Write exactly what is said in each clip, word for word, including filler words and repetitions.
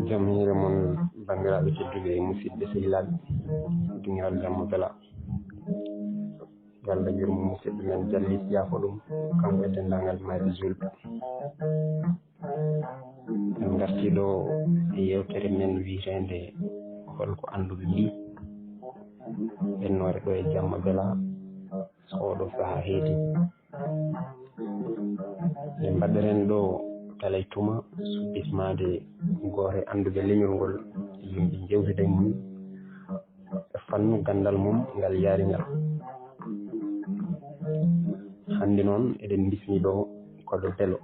Jam hiire mon, banndiraaɓe tedduɓe e musidɓe sehilaaɓe, dingiral jamma bela. Yo Allah yurmo musidɗo men Jalli, yaafo ɗum, kanko e denndaangal maayɓe juulɓe. En ngartii ɗo e yeewtere men wiyeteende Hol ko annduɓe mbii? Ɓennoore ɗo e jamma bela, so oɗo sahaa heedi. Nde mbaɗɗeren ɗo kala e tuma, suɓɓismaade gooto e annduɓe leñol ngol, yimɓe njeewtida e mum e fannu ganndal mum ngal yaringal. Hannde noon eɗen mbismi ɗo koɗo belo,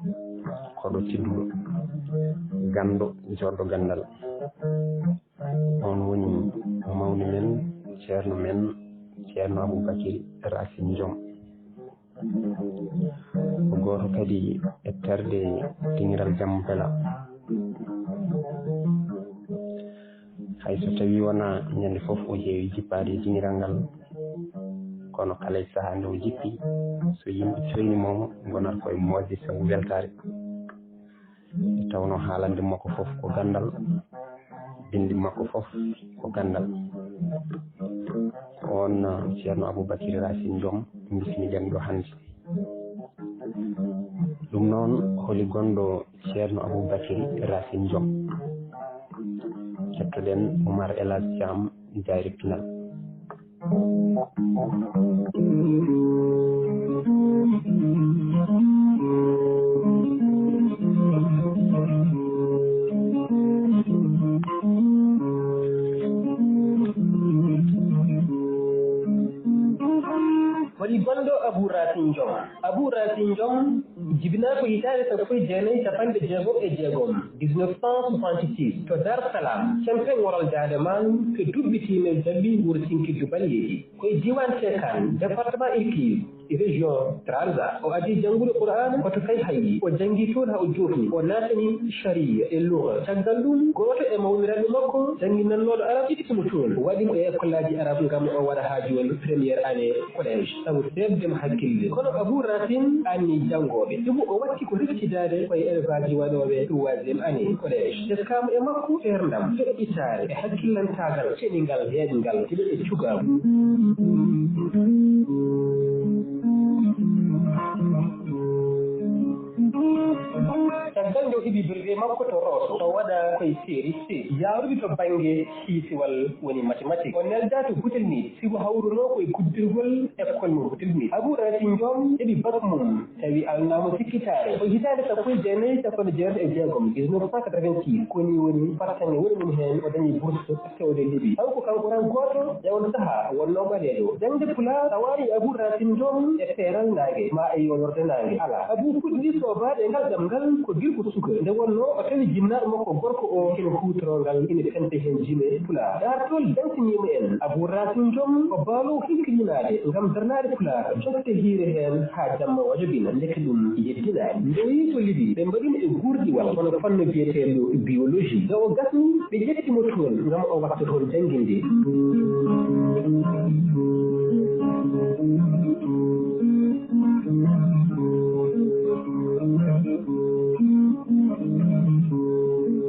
koɗo tedduɗo, ganndo, joɗɗo ganndal. On woni mawni men, ceerno men, Ceerno Aboubacry Racine Diom. Ko gooto kadi e terɗe dingiral jamma bela. Hay so tawii wonaa ñande fof o heewi jippaade e dingiral ngal, kono kala e sahaa nde o jippi, so yimɓe coynii mo, ngonata koye moƴƴde sabu weltaare. Nde tawnoo haalannde makko fof ko ganndal, binndi makko fof ko ganndal. Ko oon, uh, Ceerno Aboubacry Racine Diom mbismiɗen ɗo hannde. Ɗum noon, holi gonɗo Ceerno Aboubacry Racine Diom? Kettoɗen Oumar El Hadj Thiam, Jaayre Pinal. Holi gonɗo Abou Racine Diom? Abou Racine Diom jibinaa ko hitaande sappo e jeenayi cappanɗe jeegom e jeegom, dix-neuf cent soixante-six, to Dar Salam, Cempeŋ Worol Daande Maan, to duɓɓi tiimel jalli wuro Sinkijju Balyeeji. Ko e diiwaan Ceekaan, département Irkiis, e région Trarza. O adii janngude Qur'aana ko to Kayhayɗi. O janngii toon haa o joofni. O naatani Shariya e Lugha. Caggal ɗum, gooto e mawniraaɓe makko, jannginannooɗo Arab, itti mo toon, waɗi mo e ekkolaaji Arab ngam o waɗa haajuwol première année collège, sabu seedde mo hakkille. Kono Abou Racine annii janngooɓe, sibu o watti ko riftidaade ko e élèveaaji waɗooɓe troisième année collège. Teskaama e makko feerndam, feɗɗitaare e hakkillantaagal ceningal, heeƴngal, tiiɗo e cukaagu. Caggal nde o heɓi brevet makko to Rosso, o waɗa ko e série C, yaarude to bannge kiisiwal woni mathématique. O neldaa to Boutelmeat, sibu hawrunoo ko e guddirgol école mo Boutelmeat. Abou Racine Diom heɓi bac mum, tawi alnaama sikkitaare. Ko hitaande sappo e jeenayi, cappanɗe jeetati e jeegom, dix-neuf cent quatre-vingt-six, ko nii woni fartaŋŋe woni mum heen, o dañi bourse tewde Libi. Taw ko kanko tan gooto e oon sahaa wonnoo ɓaleeɗo. Jaŋde Pulaar tawaani Abou Racine Diom e peeral naange, maa e yoolorde naange. Alaa. Abou fuɗɗii soobaade e ngal ɗemngal ko gila ko suka. Nde wonnoo o tawi jinnaaɗo makko gorko o ene huutoroo ngal, ene fenta heen jime Pulaar. Daartol jaŋtiniima en, Abou Racine Diom ko baaloowo hinkilinaade ngam darnaade Pulaar, jokkde hiire heen haa jamma o jogina. Ndeke ɗum yeddinaani. Nde o yehi to Libi, ɓe mbaɗi mo e guurdiwal, hono fannu biyeteeɗo biologie. Nde o gasni, ɓe ƴetti mo toon ngam o waɗta toon jannginde.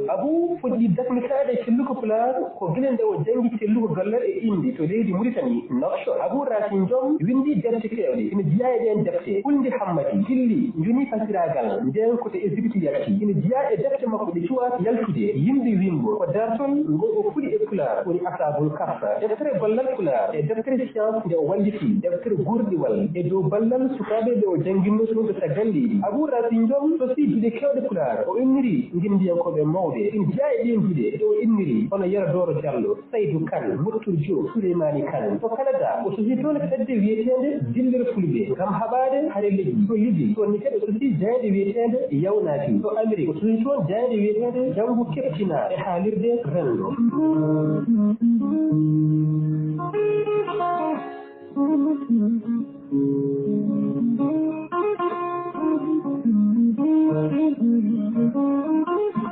Abou fuɗɗii dakmitaade e celluka Pulaar ko gila nde o janngi celluka gollal e Indi to leydi Muritani, Nouakchott. Abou Racine Diom winndii defte keewɗe. Ina jeyaa e ɗeen defte Ulnde Hammadi, Gilli, Njoni Pasiraagal, Ndeen ko to Ezipt yalti. Ina jeyaa e defte makko ɗe cuwaaka yaltude, Yimɓe Wimbo, ko daartol ngo o fuɗi e Pulaar, woni Asaabul Kahf. Deftere gollal Pulaar e deftere science nde o walliti, deftere guurdiwal e dow ballal sukaaɓe ɓe o jannginnoo toon to caggal leydi. Abou Racine Diom sosii duɗe keewɗe Pulaar. O inniri ngenndiyankooɓe mawɓe. Ina jeyaa e ɗeen duɗe ɗe o inniri, hono Yero Dooro Jallo, Saydu Kan, Mottur Joob, Suleymaani Kan. To Kanada, o sosii toon fedde wiyeteende Dillere Fulɓe ngam haɓaade hare leƴƴi. To Libi, to Niger, o sosii jaaynde wiyeteende Yawnaaki. To Amerik, o sosii toon jaaynde wiyeteende Janngu Keɓtinaa e haalirde renndo.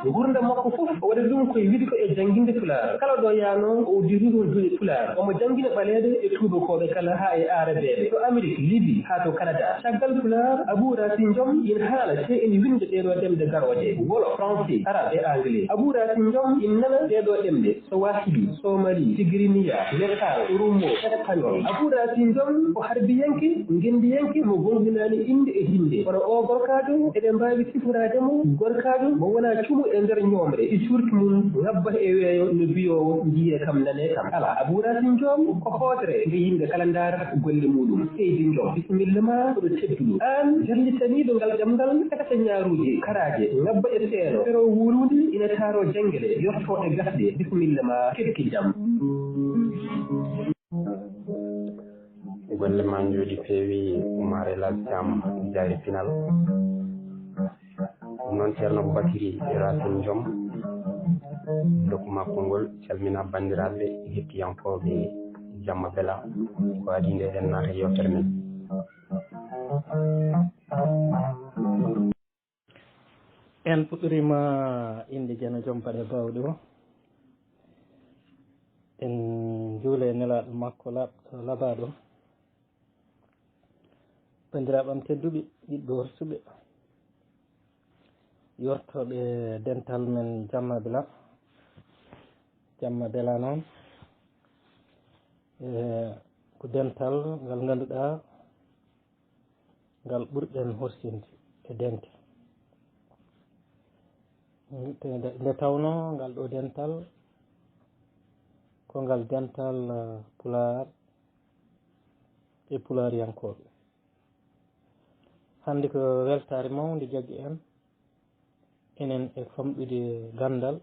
Nguurndam makko fof, o waɗi ɗum ko e wiɗde ko e jannginde Pulaar. Kala ɗo yahnoo, o udditi ɗum duɗe Pulaar. Omo janngina ɓaleeɓe e tuubakooɓe kala, haa e Aarabeeɓe, to Amerik, Libi, haa to Kanada. Caggal Pulaar, Abuu Raasin Njom ina haala, tee ina winnda ɗee ɗoo ɗemɗe garooje, Wolof, Français, Arab e Anglais. Abuu Raasin Njom ina nana ɗee ɗoo ɗemɗe, Swahili, Somali, Tigrinya, Nepal, Oromo, Espagnol. Abuu Raasin Njom ko harbiyanke, ngenndiyanke mo goongɗinaani innde e hinnde. Kono oo gorkaajo, eɗen mbaawi siforaade mo gorkaajo mo wonaa cumu e nder ñoomre, e cuurki mum ŋabba e weeyo no biyoowo, "Njiyee kam, nanee kam." Alaa, Abuu Raasin Njom ko hootere nde yimɓe kala ndaarata golle muuɗum. Seydi Njom, bisimilla ma, koɗo tedduɗo. Aan jarlitaniiɗo ngal ɗemngal, tagta ñaaruuji, karaaje, ŋabba e seeno, feroo wuurundi, ina taaroo janngele, yottoo e gasɗe. Bisimilla ma, keɗki jam. Golle ma njooɗi, peewi. Oumar El Hadj Thiam, jaari pinal. Ɗum noon, Ceerno Bakiri Raasin Njom, ndokku ma konngol, calmina banndiraaɓe hettiyankooɓe Jamma Bella, ko adii nde eɗen naata e yeewtere men. En puɗɗoriima innde Jana Joom Paɗe Baawɗe o. En njuula e nelaaɗo makko laaɓɗo labaaɗo. Banndiraaɓe am tedduɓe, ɓiɓɓe horsuɓe, yortooɓe dental men Jamma Bella. Jamma Bella noon, e, ko dental ngal ngannduɗaa ngal ɓurɗen horsinde e dente. Te nde, nde tawnoo ngal ɗoo dental ko ngal dental, eh, Pulaar e Pulaariyankooɓe. Hannde ko weltaare mawnde jaggi en, enen e famɗude ganndal,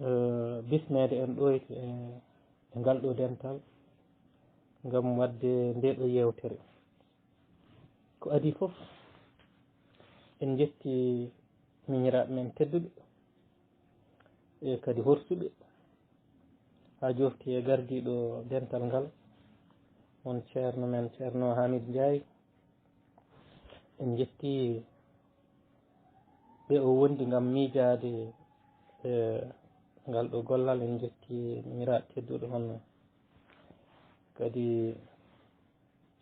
eh, bismeede en ɗo e, e ngal ɗo dental ngam waɗde nde ɗo yeewtere. Ko adii fof, en njetti miñiraaɓe men tedduɓe e kadi horsuɓe, haa jofti e gardiiɗo dental ngal, on ceerno men, Ceerno Hamid Ndiaye. En njetti ɓe o wondi ngam miijaade e ngal ɗo gollal. En njetti miñiraaɗo tedduɗo, hono kadi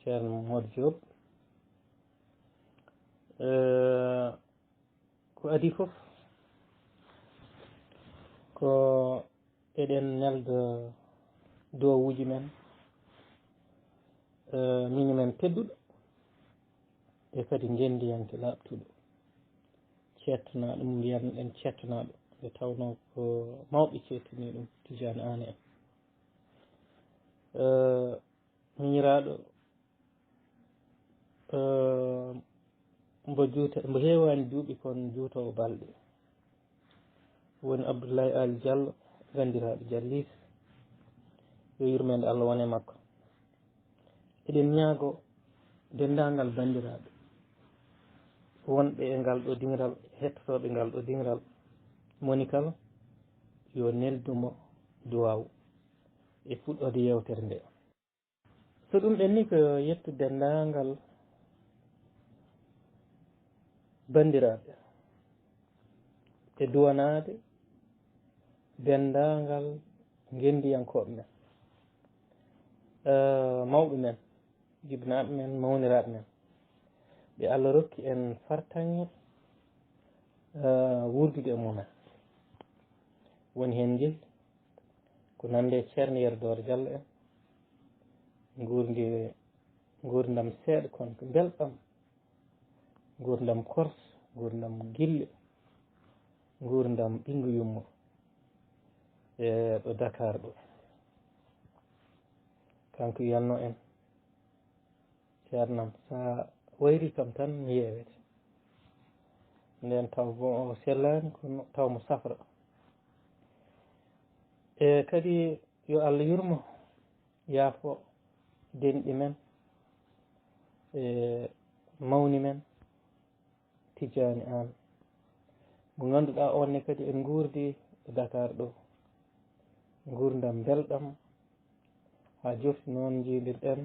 Ceerno Modou Diop. Eh, ko adii fof, ko eɗen nelda duwawuuji men, eh, miñi men tedduɗo, e kadi ngenndiyanke laaɓtuɗo, ceettanaaɗo, mo mbiyan-ɗen ceettanaaɗo, nde tawnoo ko mawɓe ceettanii ɗum, Tijaani Aane en. Eh, miñiraaɗo, eh, mbo juuta-, mbo heewaani duuɓi kono juutoowo balɗe, woni Abdoulaye Ali Diallo, ganndiraaɗo Jalliis, yo yurmeende Allah won e makko. Eɗen ñaago denndaangal banndiraaɓe wonɓe e ngal ɗo diŋral, hettotooɓe ngal ɗo diŋral, moni kala yo neldu mo duwaaw e fuɗɗoode yeewtere nde. So ɗum ɓenni, ko yettu denndaangal banndiraaɓe e duwanaade denndaangal ngenndiyankooɓe men, eh, mawɓe men, jibinaaɓe men, mawniraaɓe men, ɓe Allah rokki en fartaŋŋe, eh, wuurdude e mumen. Woni heen njehi ko nande e Ceerno Yero Dooro Jallo en, nguurndi, nguurndam seeɗa kono ko mbelɗam, nguurndam korsa, nguurndam gille, nguurndam ɓinngu yumma e ɗo Dakar ɗo. Kanko wiyatno en, "Ceernam, so a wayrii kam tan mi yeewete." Nden taw mo o sellaani, kono taw mo safra. E kadi yo Allah yurmo, yaafo denɗi men, e mawni men, Tijjaani Aan, mo ngannduɗaa oon ne kadi en nguurdi e Dakar ɗo, nguurndam mbelɗam, haa jofti noon njiidirɗen,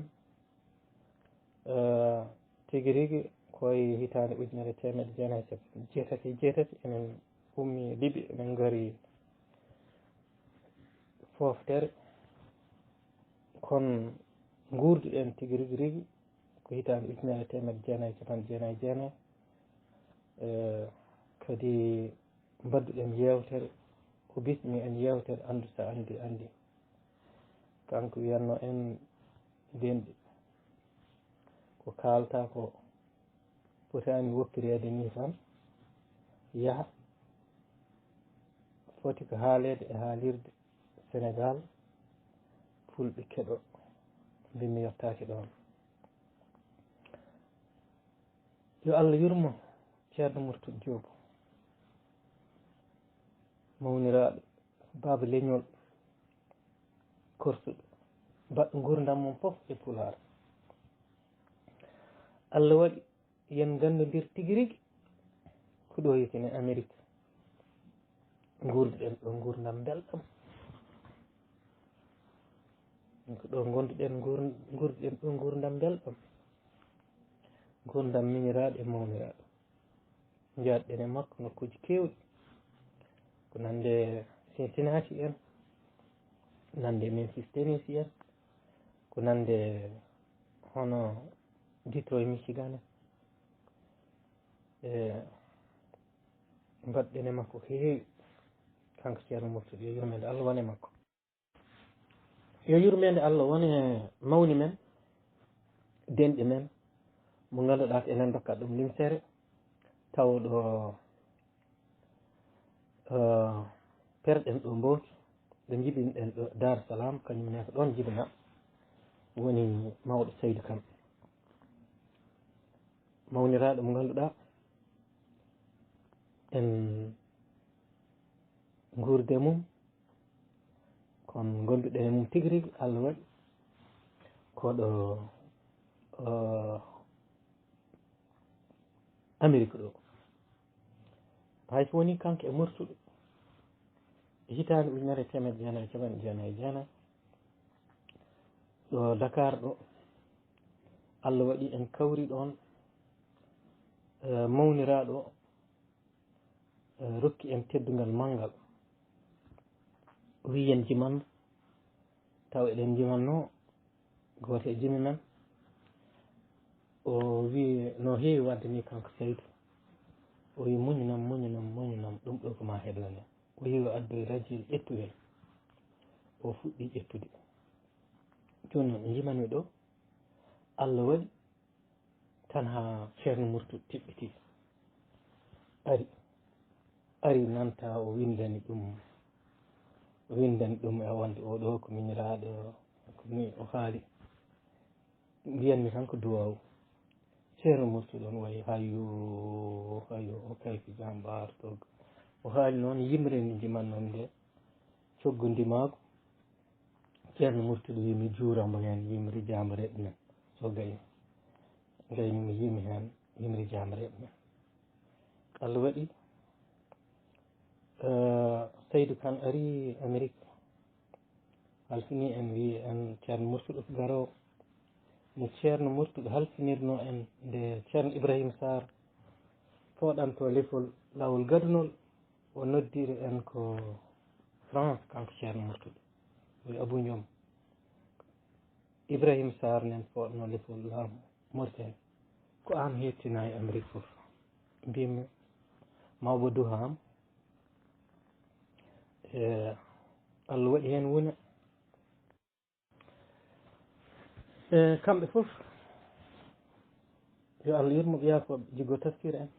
eh, tigi rigi Ko e hitaande ujunere e teemedde jeenayi e cappanɗe jeetati e jeetati, emin ummi Libi, emin ngari fooftere. Kono nguurduɗen tigi rigi rigi ko hitaande ujunere e teemedde jeenayi e cappanɗe jeenayi e jeenayi. Eh, kadi mbadduɗen yeewtere, o bismi en yeewtere Anndu so a anndi anndi. Kanko wiyanno en denɗi. Ko kaalta ko fotaani woppireede ni tan, yaha. Foti ko haaleede e haalirde Senegaal, fulɓe keɗo, mbi mi yottaaki ɗoon. Yo Allah yurmo Ceerno Murtuɗo Joob, mawniraaɗo, baaba leñol, korsuɗo, baɗɗo nguurndam mum fof e Pulaar. Allah waɗi yen nganndondir tigi rigi ko ɗo yetini Amerik. Nguurduɗen ɗo nguurndam mbelɗam. Ko ɗo ngonduɗen nguur-, nguurduɗen ɗo nguurndam mbelɗam. Nguurndam miñiraaɗo e mawniraaɗo. Njaadɗen e makko nokkuuji keewɗi. Ko nande Cincinnati en, nande Memphis, Tennessee en, ko nande hono Detroit, Michigan en. E mbaɗɗen e makko ko heewi. Kanko Ceerno Murtuɗo, yo yurmeende Allah won e makko. Yo yurmeende Allah won e mawni men, denɗi men, mo ngannduɗaa ko enen ndokkat ɗum limsere, tawɗo, eh, perɗen ɗo Mbooki, ɗo njibinɗen ɗo Dar Salaam, kañum ne ko ɗoon jibina, woni mawɗo Saydu Kan. Mawniraaɗo mo ngannduɗaa en nguurde mum, kono ngonduɗen e mum tigi rigi, Allah waɗi ko ɗo, o, Amerik ɗo. Hay so woni kanko e Murtuɗo, e hitaande ujunere e teemedde jeenayi e cappanɗe jeenayi e jeenayi, ɗo Dakar ɗo, Allah waɗi en kawri ɗoon, eh, mawniraaɗo, eh, rokki en teddungal manngal. O wii en jiman, taw eɗen njimanno gooto e jimi men. O wii no heewi waɗde ni kanko Saydu. O wii muñunam, muñunam, muñunam, ɗum ɗo ko ma heblane. O wii o addoyi rajiyel ƴettuyel. O fuɗɗi ƴettude. Jooni noon, ɓe njimani ɗo, Allah waɗi tan haa Ceerno Murtuɗo tiɓɓiti. Ari, ari nanta o winndani ɗum, o winndani ɗum e wonde oo ɗoo ko miñiraaɗo, ko ni o haali. Mbiyanmi tan ko duwaaw. Ceerno Murtuɗo on wayi, "Hayo, hayo, o kayfi jambaar tog." O haali noon yimre nde njimannoon nde, coggu ndimaagu. Ceerno Murtuɗo wi, "Mi juura mbo heen yimre jambareeɓe men." So gayni, gayni mi yimi heen yimre jambareeɓe men. Allah waɗi, eh, Saydu Kan ari Amerik. Halfini en, wi en Ceerno Murtuɗo ko garoowo. No Ceerno Murtuɗo halfinirno en nde Ceerno Ibrahim Sarr fooɗanto lefol laawol gadunol, o noddiri en ko France, kanko Ceerno Murtuɗo. Wi Abu Njom, Ibrahim Sarr nen fooɗno lefol laamu Mauritanie. Ko aan heettina e Amérique fof. Mbimi, mawɓe duhaam, e Allah waɗi heen wune. E kamɓe fof, yo Allah yurmo ɓe, yaa ko jiggo taskir en,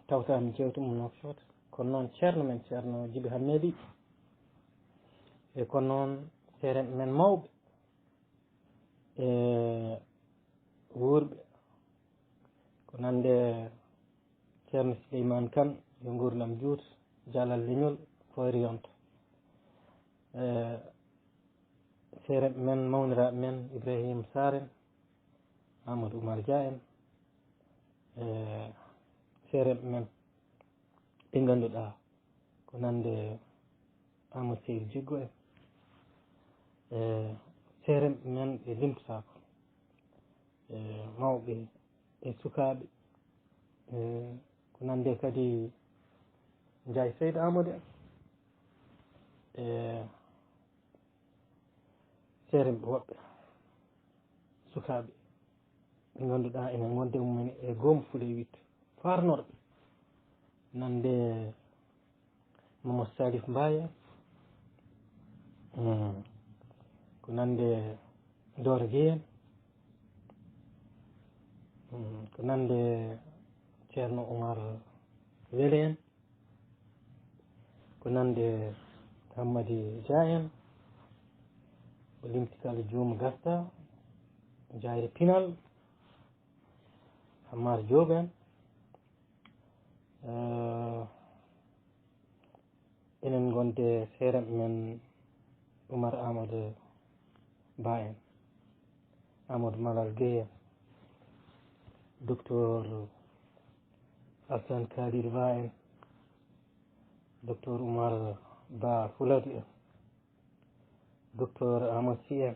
tawta mi jewte mum Nouakchott. Kono noon ceerno men, Ceerno Jibi Hammedi, e kono noon seerenɓe men mawɓe, e wuurɓe, ko nande Ceerno Suleymaan Kan, yo nguurndam juut, jaalal leñol, fooyre yonta. E seerenɓe men, mawniraaɓe men, Ibrahim Sarr en, Amadou Oumar Dia en, e seerenɓe men, ɓe ngannduɗaa ko nande Amadou Seydi Jiggo en, e seerenɓe men ɓe limtaako, e mawɓe e sukaaɓe, E, ko nande kadi Njaay Seydi Amadou en. E, seeremɓe woɓɓe sukaaɓe ɓe ngannduɗaa ene ngonde mumen e goomu Fuley huit, faarnorɓe nande Mamadou Salif Mbaye en, mm, ko nande Dooro Gueye en, mm, ko nande Ceerno Oumar Wele en, ko nande Hammadi Dia en, o limti kala juuma gasta, Jayri Pinal, Hammar Diop en, eh, enen ngonde seeremɓe men Oumar Amadou Ba en, Amadou Malal Gueye en, Docteur Alsan Kadir Ba en, Docteur Oumar Ba Fuladu en, Docteur Amadou Sy en,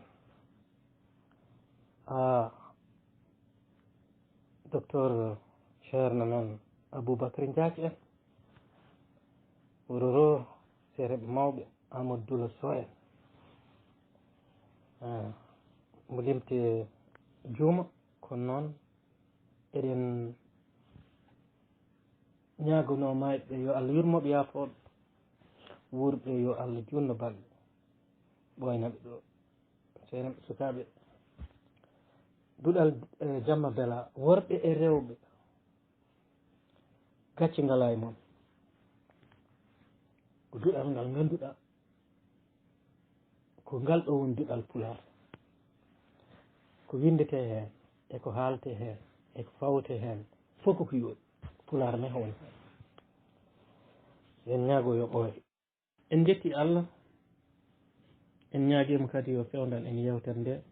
a Docteur Ceerno men Aboubacry Diack en, Roro seeremɓe mawɓe, Amadou Dula Sow en. Ah, mo limte juuma, kono noon eɗen ñaagonoo maayɓe yo Allah yurmoɓe, yaafooɓe, wuurɓe yo Allah juutno balɗe, ɓooyna ɓe ɗo. Seeremɓe sukaaɓe, duɗal, eh, jamma bela, worɓe e rewɓe, gacce ngalaa e mon. Ko duɗal ngal ngannduɗaa, ko ngal ɗo woni duɗal Pulaar. Ko winndetee heen, e ko haaltee heen, e ko fawtee heen, fof ko ko yooɗi. Pulaar men woni heen. Yo en ñaago yo ɓooy. En njetti Allah, en ñaagiima kadi yo fewndan en yeewtere nde,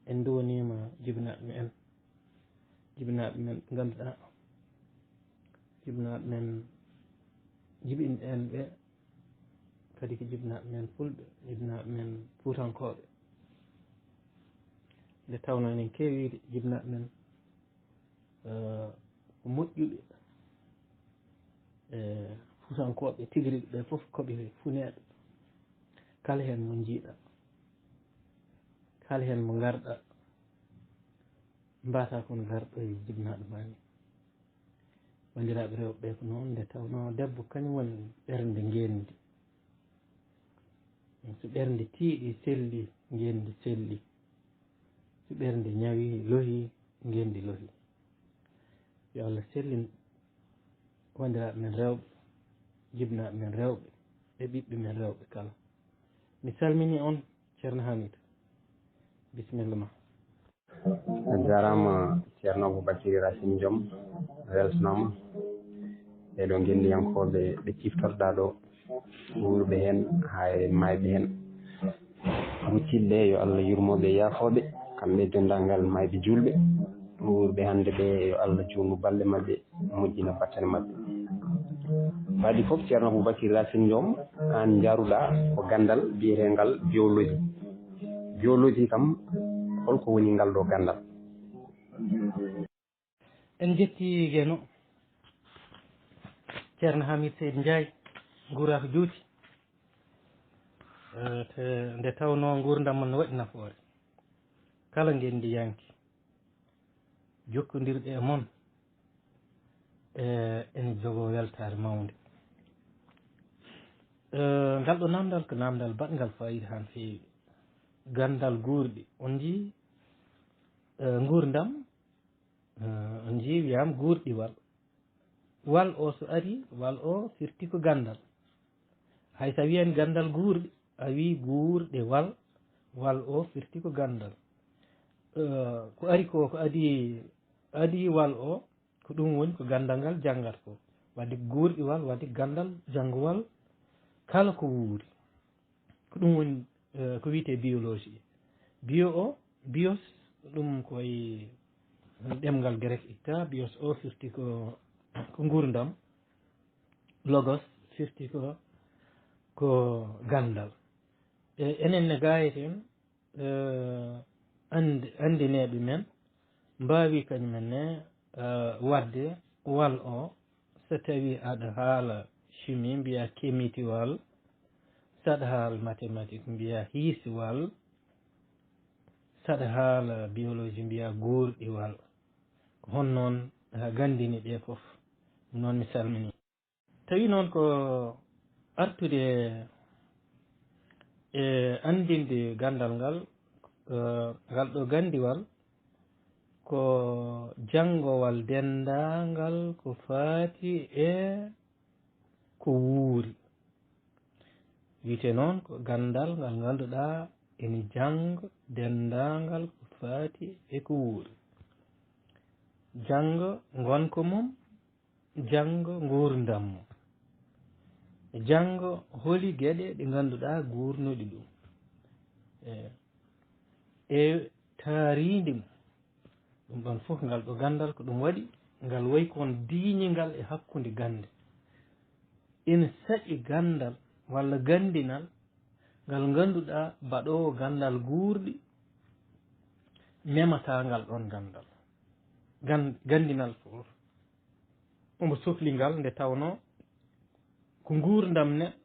en nduwaniima jibinaaɓe men, jibinaaɓe men ɓe ngannduɗaa, jibinaaɓe men jibinɗen ɓe, kadi ko jibinaaɓe men fulɓe, jibinaaɓe men fuutankooɓe. Nde tawnoo enen keewiide jibinaaɓe men, eh, ko moƴƴuɓe, e fuutankooɓe tigi rigi ɓe fof ko ɓe funeeɓe. Kala heen mo njiiɗa, kala heen mo ngarɗa, mbaata kon ngarɗo e jibinaaɗo maa ni. Banndiraaɓe rewɓe ɓe ko noon, nde tawnoo debbo kañum woni ɓernde ngeenndi. So ɓernde tiiɗi, selli, ngeenndi selli. So ɓernde ñawi, lohi, ngeenndi lohi. Yo Allah sellin wondiraaɓe men rewɓe, jibinaaɓe men rewɓe, e ɓiɓɓe men rewɓe kala. Mi salmini on, Ceerno Hamidou. Bisimilla ma. A jaaraama, Ceerno Aboubacry Racine Diom, weltanaama. Ɓee ɗoo ngenndiyankooɓe ɓe ciftorɗaa ɗoo, wuurɓe heen, haa e maayɓe heen. Ruccitɓe, yo Allah yurmo ɓe, yaafo ɓe, kamɓe e denndaangal maayɓe juulɓe. Wuurɓe hannde ɓe, yo Allah juutnu balɗe maɓɓe, moƴƴina battane maɓɓe. Ko adii fof, Ceerno Aboubacry Racine Diom, aan njaaruɗaa ko ganndal biyeteengal biologie. Biologie kam, hol ko woni ngal ɗoo ganndal? En njetti Geno, Ceerno Hamidou Seydi Ndiaye, nguuraaka juuti. Eh, te nde tawnoo nguurndam mon no waɗi nafoore. Kala ngenndiyanke jokkondirɗo e mon, eh, ene jogoo weltaare mawnde. Eh, ngal ɗoo naamndal ko naamndal baɗngal faayiida haa no feewi. Ganndal guurɗi, on njii, eh, nguurndam, eh, on njii wiyaama guurɗi wal. Wal o so arii, wal o firti ko ganndal. Hay so a wiyan ganndal guurɗi, a wii guurɗe wal, wal o firti ko ganndal. Eh, ko ari ko, ko adii, adii wal o, ko ɗum woni ko ganndal ngal janngata ko. Waɗde guurɗi wal, waɗde ganndal janngowal kala ko wuuri. Ko ɗum woni, eh, ko wiyetee biologie. Bio o, bios, ɗum ko e ɗemngal grec itta, bios o firti ko, ko nguurndam, logos firti ko, ko ganndal. E enen ne gaayeten, eh, anndi-, anndineeɓe men mbaawi kañum en ne, eh, waɗde wal o, so tawii aɗa haala chimie, mbiyaa kemitiwal, so aɗa haala mathématique, mbiyaa hiisiwal, so aɗa haala biologie, mbiyaa guurɗiwal. Ko hono noon haa ganndini ɗee fof. Ɗum noon mi salminii. Tawi noon ko artude e anndinde ganndal ngal, eh, ngal ɗo ganndiwal ko janngowal denndaangal ko faati e ko wuuri. Wiyetee noon ko ganndal ngal ngannduɗaa ene jannga denndaangal ko faati e ko wuuri. Jannga ngonka mum, jannga nguurndam mum, jannga holi geɗe ɗe ngannduɗaa guurnuɗi ɗum, e, e taariindi mum. Ɗum ɗoon fof ngal ɗo ganndal ko ɗum waɗi, ngal wayi ko won diiñingal e hakkunde gannde. Ina saɗi ganndal walla ganndinal ngal ngannduɗaa baɗoowo ganndal guurɗi memataa ngal ɗoon ganndal. Gan-, ganndinal fof omo sokli ngal nde tawnoo ko nguurndam neɗɗo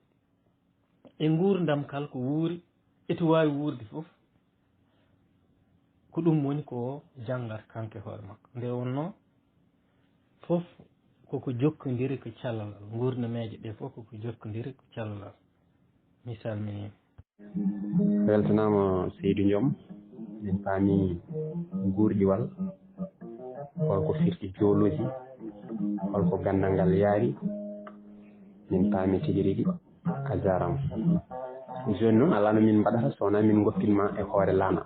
e nguurndam kala ko wuuri e to waawi wuurde fof. Ko ɗum woni ko janngata kanko e hoore makko. Nde wonnoo fof koko jokkondiri ko cellal, nguurnameeje ɗe fof koko jokkondiri ko cellal. Mi salminiima. Weltanaama seydi Joom. Min paami guurɗiwal, holko firti jooloji, holko ganndal ngal yaari. Min paami tigi rigi. A jaaraama. Jooni noon, alaa no min mbaɗata so wonaa min ngoppin ma e hoore laana.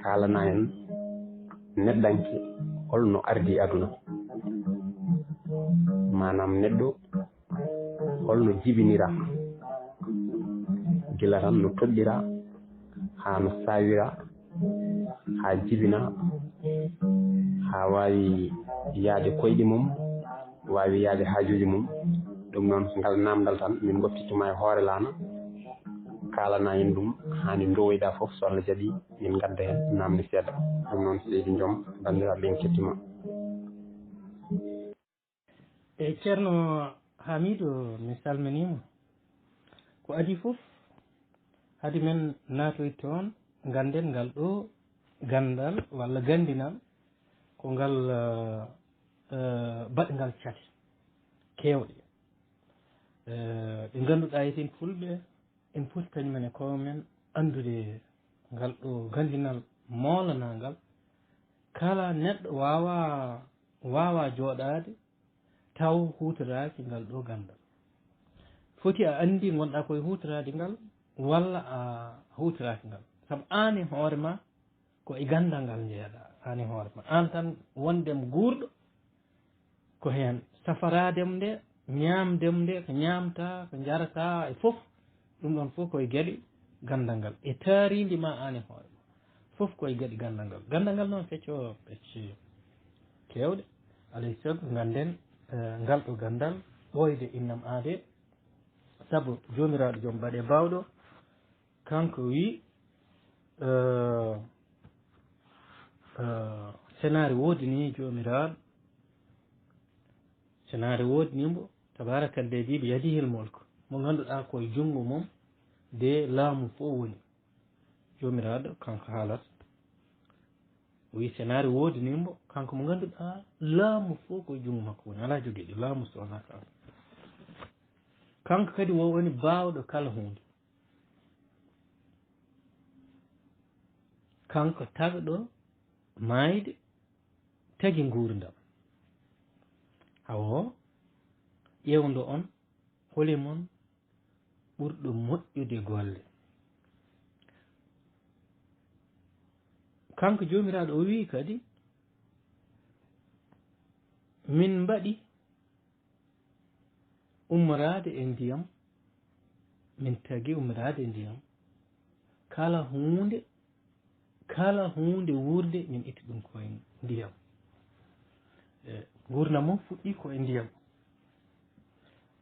Kaalana en neɗɗanke holno ardi aduna. Maanaam neɗɗo holno jibinira. Gila tan no toɗɗira, haa no saawira, haa jibina, haa waawi yahde koyɗe mum, waawi yahde haajuuji mum. Ɗum noon, ngal naamndal tan min ngoppittu ma e hoore laana, kaalana en ɗum, haa nde ndowoyɗaa fof, so Allah jaɓii, min ngadda heen naamne seeɗa. Ɗum noon, seydi Joom, banndiraaɓe, en kettima. Eey, Ceerno Hamidou, mi salminiima. Ko adii fof, hade men naatoyde toon, ngannden ngal ɗo ganndal walla ganndinal, ko ngal, eh, eh, baɗngal cate keewɗe, eh, ɗe ngannduɗaa eten Fulɓe, en poti kañum en e koye men anndude ngal ɗo ganndinal moolanangal. Kala neɗɗo waawaa, waawaa jooɗaade taw huutoraaki ngal ɗo ganndal. Foti a anndi ngonɗaa koye huutoraade ngal walla a huutoraaki ngal. Sabu aan e hoore ma ko e ganndal ngal njeyaɗaa, aan e hoore ma. Aan tan wondem guurɗo, ko heen safaraadem nde, ñaamdem nde, ko ñaamtaa, ko njarataa e fof, ɗum ɗoon fof ko e geɗe ganndal ngal. E taariindi ma aan e hoore ma, fof ko e geɗe ganndal ngal. Ganndal ngal noon feccoo pecce keewɗe. Alaa e sago ngannden, eh, ngal ɗo ganndal ɓooyde innam aadee, sabu Joomiraaɗo Joom Baɗe Baawɗo, kanko wi, eh, eh, senaare woodi ni Joomiraaɗo, senaare woodi ni mbo, tabaaraka lladi bi yadihil mulk, mo ngannduɗaa ko e junngo mum de laamu fof woni. Joomiraaɗo kanko haalata. O wi senaare woodi ni mbo, kanko mo ngannduɗaa laamu fof ko e junngo makko woni, alaa jogiiɗo laamu so wonaa kanko. Kanko kadi o woni baawɗo kala huunde. Kanko tagɗo maayde, tagi nguurndam. Awo, ƴeewndo on, holi mon ɓurɗo moƴƴude golle. Kanko Joomiraaɗo o wi'i kadi, min mbaɗi ummoraade e ndiyam, min tagi ummoraade e ndiyam. Kala huunde, kala huunde wuurde, min itti ɗum ko e ndiyam. E, nguurndam mum fuɗɗii ko e ndiyam.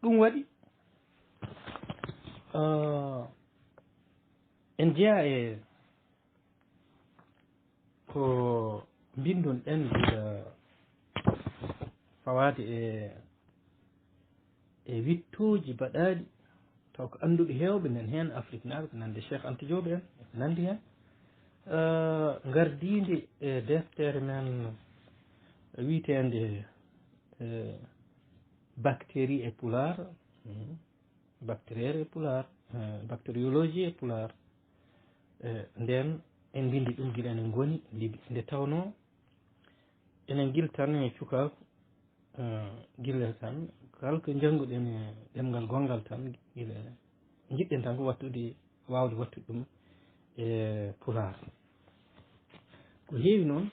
Ɗum waɗi, ah, en jeyaa e ko mbinndon ɗen gila fawaade e e wittooji baɗaaɗi, taw ko annduɓe heewɓe nan heen, Afriknaaɓe, ko nande Cheikh Anta Diop en, e ko nandi heen, eh, ngardiinde e deftere men wiyeteende, eh, Bactérie e Pulaar, mhm, bactérière e Pulaar, eh, bactériologie e Pulaar. Eh, ndeen en mbinndi ɗum gila enen ngoni Libi. Nde tawnoo enen gila tan e cukaaku, eh, gila tan kala ko njannguɗen e ɗemngal gonngal tan, gila njiɗɗen tan ko wattude, waawde wattude ɗum e Pulaar. Ko heewi noon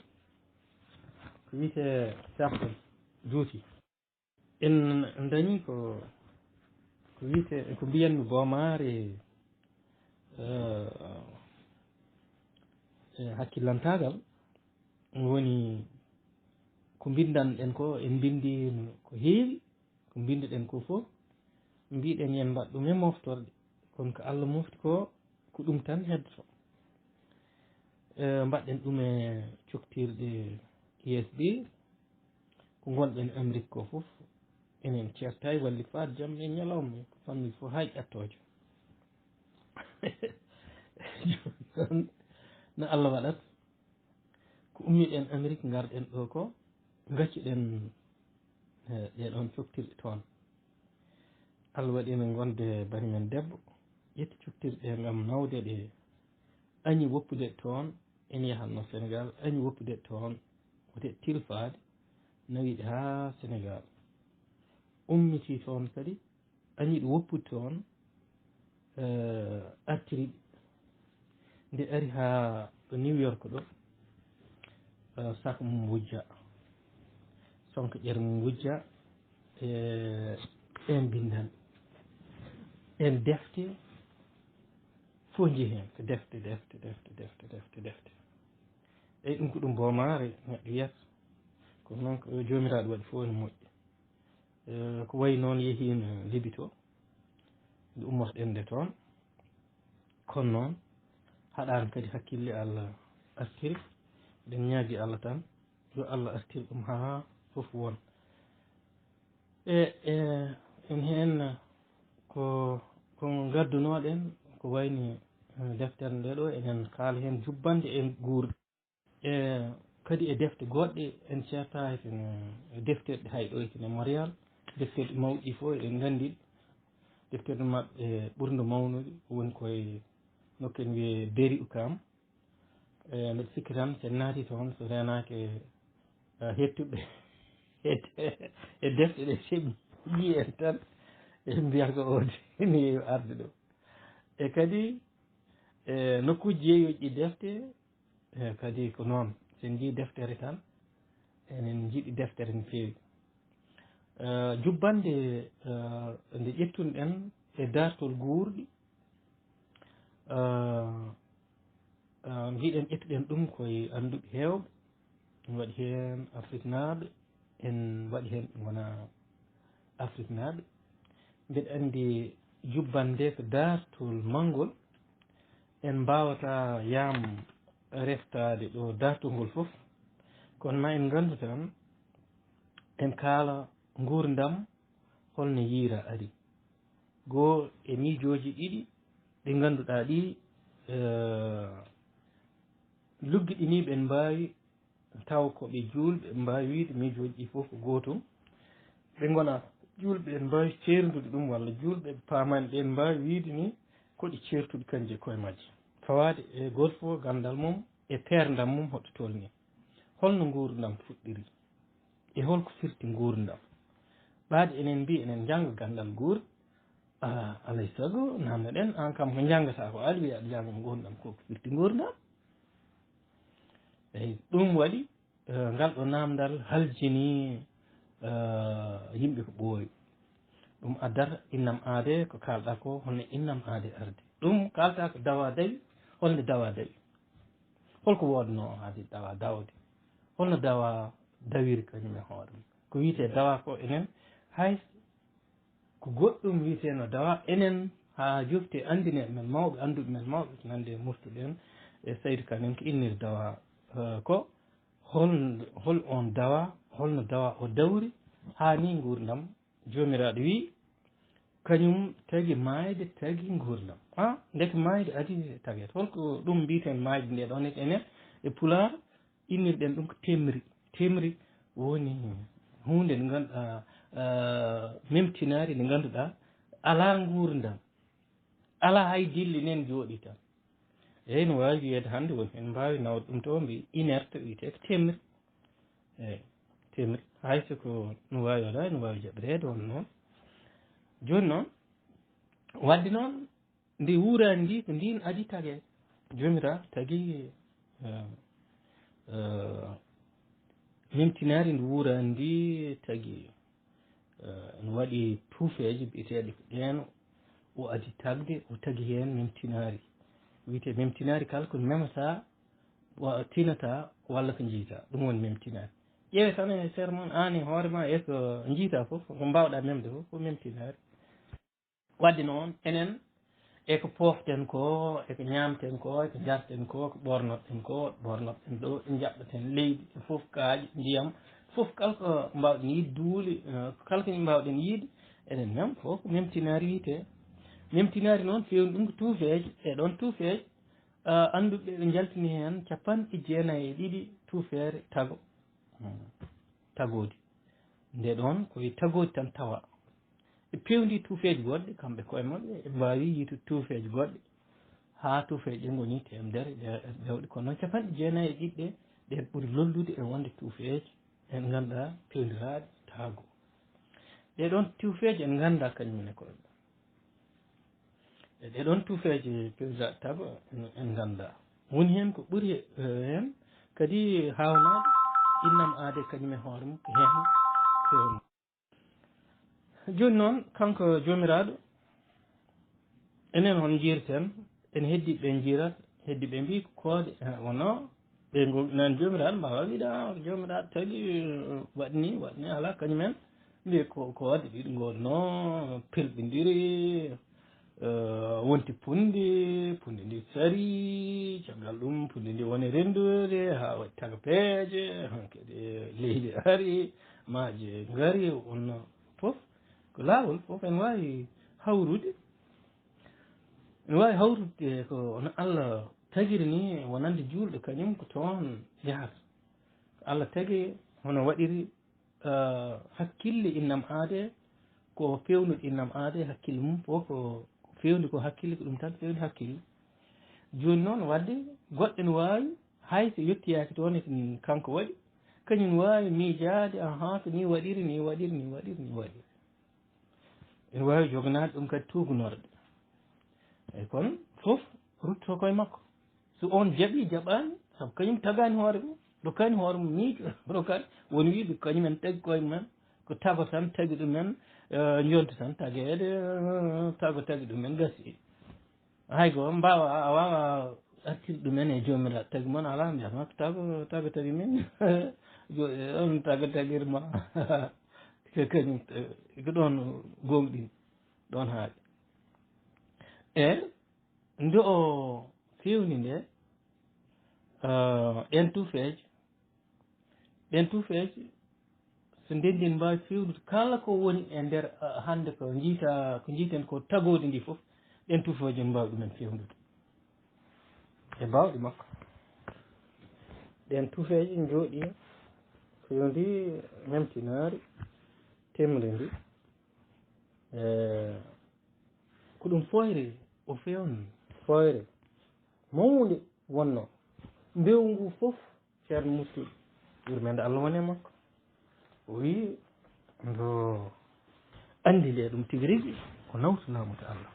ko wiyetee sarɗo juuti. En dañi ko, ko wiyetee, ko mbiyanmi boomaare, eh, e hakkillantaagal, woni ko mbinndanɗen ko, en mbinndi ko heewi, ko mbinnduɗen ko fof, mbiɗen yen mbaɗ ɗum e moftorɗe, kono ko Allah mofti ko, ko ɗum tan heddoto. Eh, mbaɗɗen ɗum e coktirɗe U S B, ko ngonɗen Amérique ko fof, enen ceertaay walli faade jam e ñalawma, ko famille fof hay ƴattoojo. No Allah waɗat, ko ummiɗen Amérique, ngarɗen ɗo ko, ngaccuɗen, eh, ɗe ɗon coktirɗe toon. Allah waɗi emin ngonde bani men debbo, ƴetti coktirɗe ngam nawde ɗe, añi woppude toon, en yahatno Sénégal, añi woppude toon, wote tilfaade, nawi ɗe haa Sénégal. Ummiti toon kadi, añi ɗo woppude toon, eh, artiri ɗe. Nde ari haa ɗo New York ɗo, eh, sak mum wujja, sonka ƴer mum wujja, e en binndal, en defte, fof njehi heen, ko defte, defte, defte, defte, defte, defte. Eyi, ɗum ko ɗum boomaare, neɗɗo wiyata. Kono noon ko Joomiraaɗo waɗi fof ene moƴƴi. Eh, ko wayi noon yehiino Libi to, nde ummotoɗen nde toon. Kono noon, haɗaani kadi hakkille Allah artiri. Eɗen ñaagi Allah tan, yo Allah artir ɗum haa fof won. E, e, en heen ko, ko ngaddunoɗen, ko wayni, eh, deftere nde ɗo, enen kaala heen jubbande e guurɗe. E kadi e defte goɗɗe, en ceerta e kene defterɗe hay ɗo e kene Montréal, defterɗe mawɗi fof eɗen nganndi ɗe. Defterɗe maɓɓe ɓurnde mawnude woni koye nokku en wiyee Berry-UQAM. E, mbeɗa sikki tan, so en naati toon, so reenaaki, e, heɗtuɓe e defte ɗe, so ɓe njii en tan, ɓe mbiyata ko o ni arde ɗo. E kadi, e, nokkuuji jeeyoji ɗi defte, e, kadi ko noon. So en njii deftere tan, enen njiɗi deftere no feewi. E, jubbande, e, nde ƴettunoɗen e daartol guurɗi, e, e, mbiɗen ƴettuɗen ɗum koye annduɓe heewɓe, en waɗi heen Afriknaaɓe, en waɗi heen ɓe ngonaa Afriknaaɓe. Mbeɗa anndi jubbande ko daartol manngol, en mbaawata yaam reftaade ɗo daartol ngol fof, kono ma en nganndu tan, en kaala nguurndam holno yiira ari. Goo e miijooji ɗiɗi ɗi ngannduɗaa ɗi, eh, luggiɗiniiɓe en mbaawi taw ko ɓe juulɓe, mbaawi wiyde miijooji ɗi fof ko gootum. Ɓe ngonaa juulɓe, en mbaawi ceerndude ɗum, walla juulɓe paamaani ɓeen mbaawi wiyde ni ko ɗi ceertuɗi kanje e koye majje. Fawaade e gooto fof ganndal mum e peerndam mum hoɗo tolni. Holno nguurndam fuɗɗiri? E holko firti nguurndam? Ɓaade enen mbiyi enen njannga ganndal guur, ah, alay sago naamnoɗen, aan kam ko njanngataa ko aɗa wiya aɗa njannga nguurndam, ko ko firti nguurndam? Eyi, ɗum waɗi, eh, ngal ɗo naamndal haljini, eh, yimɓe ko ɓooyi. Ɗum addata innam aade ko kaalɗaa ko, holno innam aade ardi. Ɗum kaaltaa ko dawa dawi, holno dawa dawi? Holko woodnoo haade dawa dawde? Holno dawa dawiri kañum e hoore mum? Ko wiyetee dawa ko enen, hay ko goɗɗum wiyetee no dawa, enen haa jofti anndinee men mawɓe, annduɓe men mawɓe, ko nande e Murtuɗo en e Saydu Kan en, ko inniri dawa, eh, ko hol, hol oon dawa, holno dawa o dawri, Haa ni nguurndam, Joomiraaɗo wi'i, kañum tagi maayde, tagi nguurndam. Ah, ndeke maayde adi tageede. Holko ɗum mbiyeten maayde nde ɗon? Enen e Pulaar, innirɗen ɗum ko temri. Temri woni huunde nde ngannduɗaa, ah, memtinaari nde ngannduɗaa alaa nguurndam, alaa hay dilli, nen jooɗii tan. Eeyi, no waawi wiyeede hannde won heen mbaawi nawde ɗum to, mbi inerte wiyetee ko temri. Eeyi, temri. Hay so ko no waawi waɗa, no waawi jaɓireede won noon. Jooni noon, wadde noon, ndi wuuraani ndi, ko ndiin adi tagee. Joomiraaɗo tagi, eh, eh, memtinaari ndi wuuraani ndi tagi, eh, no waɗi tuufeeje biyeteeɗe ko ɗeen o adi tagde, o tagi heen memtinaari. Wiyetee memtinaari kala ko memata, wa-, tinata walla ko njiyta. Ɗum woni memtinaari. Ƴeewe tan e seer mon, aan e hoore ma, e ko njiyta fof, ko mbaawɗaa memde fof, ko memtinaari. Wadde noon, enen, e ko pooften ko, e ko ñaamten ko, e ko njarten ko, ko ɓoornoɗen ko, ɓoornoɗen ɗo, njaɓɓeten leydi, fof kaaƴe, ndiyam, fof kala ko mbaawɗen yiide, duule, eh, kala ko mbaawɗen yiide, enen mem fof ko memtinaari wiyetee. Memtinaari noon, feewni ɗum ko tuufeeje, e ɗoon tuufeeje, eh, annduɓe ɓe njaltini heen capanɗe jeenayi e ɗiɗi tuufeere tago. Hmm. Tagoodi. Nde ɗoon ko e tagoodi tan tawa. Ɓe peewndi tuufeeji goɗɗi, kamɓe koye maɓɓe, ɓe mbaawi yiitude tuufeeji goɗɗi, haa tuufeeji ɗi ngoni teemedere e ɗe-, e ɗe jawɗi. Kono noon capanɗe jeenayi e ɗiɗi ɗe, ɗe ɓuri lollude e wonde tuufeeji en ngannduɗaa peewndiraaɗe tago. Ɗee ɗoon tuufeeji en nganndaa kañum en e koye. E ɗee ɗoon tuufeeji peewndiraaɗe tago en, en nganndaa. Woni heen ko ɓuri, eh, heen kadi haawnaade innam aade kañum e hoore mum ko heen feewni. Jooni noon, kanko Joomiraaɗo, enen hon njiirten? En heddii ɓe njiirat, heddii ɓe mbii ko koode, eh, wonno ɓe ngo-, nan Joomiraaɗo mbaawa wiide, "Ah, Joomiraaɗo tagi, eh, waɗni, waɗni," alaa, kañum en mbii ko, ko waɗi ɗiɗi ngoodno, pelɓindiri, eh, wonti punndi, punndi ndi sari, caggal ɗum punndi ndi woni renndude, haa waɗi taga peeje, hankadi leydi ari, maaje ngari, wonno fof, ko laawol fof en waawi hawrude. En waawi hawrude ko no Allah tagiri ni, wonande juulɗo kañum ko toon yahata. Ko Allah tagi hono waɗiri, eh, hakkille innam aade, ko feewnude innam aade, hakkille mum fof ko feewndi ko hakkille, ko ɗum tan feewndi hakkille. Jooni noon, wadde goɗɗo ne waawi, hay so yettoyaaki toon e ko kanko waɗi, kañum waawi miijaade, ahaa, ko ni waɗiri, ni waɗiri, ni waɗiri, ni waɗiri. Ene waawi joganaade ɗum kadi tuugnorɗe. Eyi, kono fof rutto koye makko. So oon jaɓii, jaɓaani, sabu kañum tagaani hoore mum, rokkaani hoore mum miijo, rokkaani. Won wiyɓe kañum en tagi koye mumen, ko tago tan tagi ɗumen, eh, njonta tan tageede, eh, tago tagi ɗumen, gasi. Hay ko mbaawa, a waawa artirde ɗumen e Joomiraaɗo tagi mon, alaa, mbiyatma ko tago, tago tagi min. Jo-, on tago tagir ma. Ko kañum, eh, ko ɗoon gooŋɗini, ɗoon haaɗi. E nde o feewni nde, eh, ɗeen tuufeeje, ɗeen tuufeeje, so ndenndi en mbaawi feewnude kala ko woni e nder, eh, hannde ko njiyta, ko njiyten ko tagoodi ndi fof, ɗeen tuufeeje en mbaawi ɗumen feewnude e baawɗe makko. Ɗeen tuufeeje njooɗii ko yo ndi memtinaari, temri ndi. Eh, ko ɗum fooyre o feewni, fooyre mawnde wonno. Mbeewu ngu fof, Ceerno Murtuɗo, yurmeende Allah wone makko, o wii, ndo anndi nde ɗum tigi rigi ko nawtu laamu to Allah.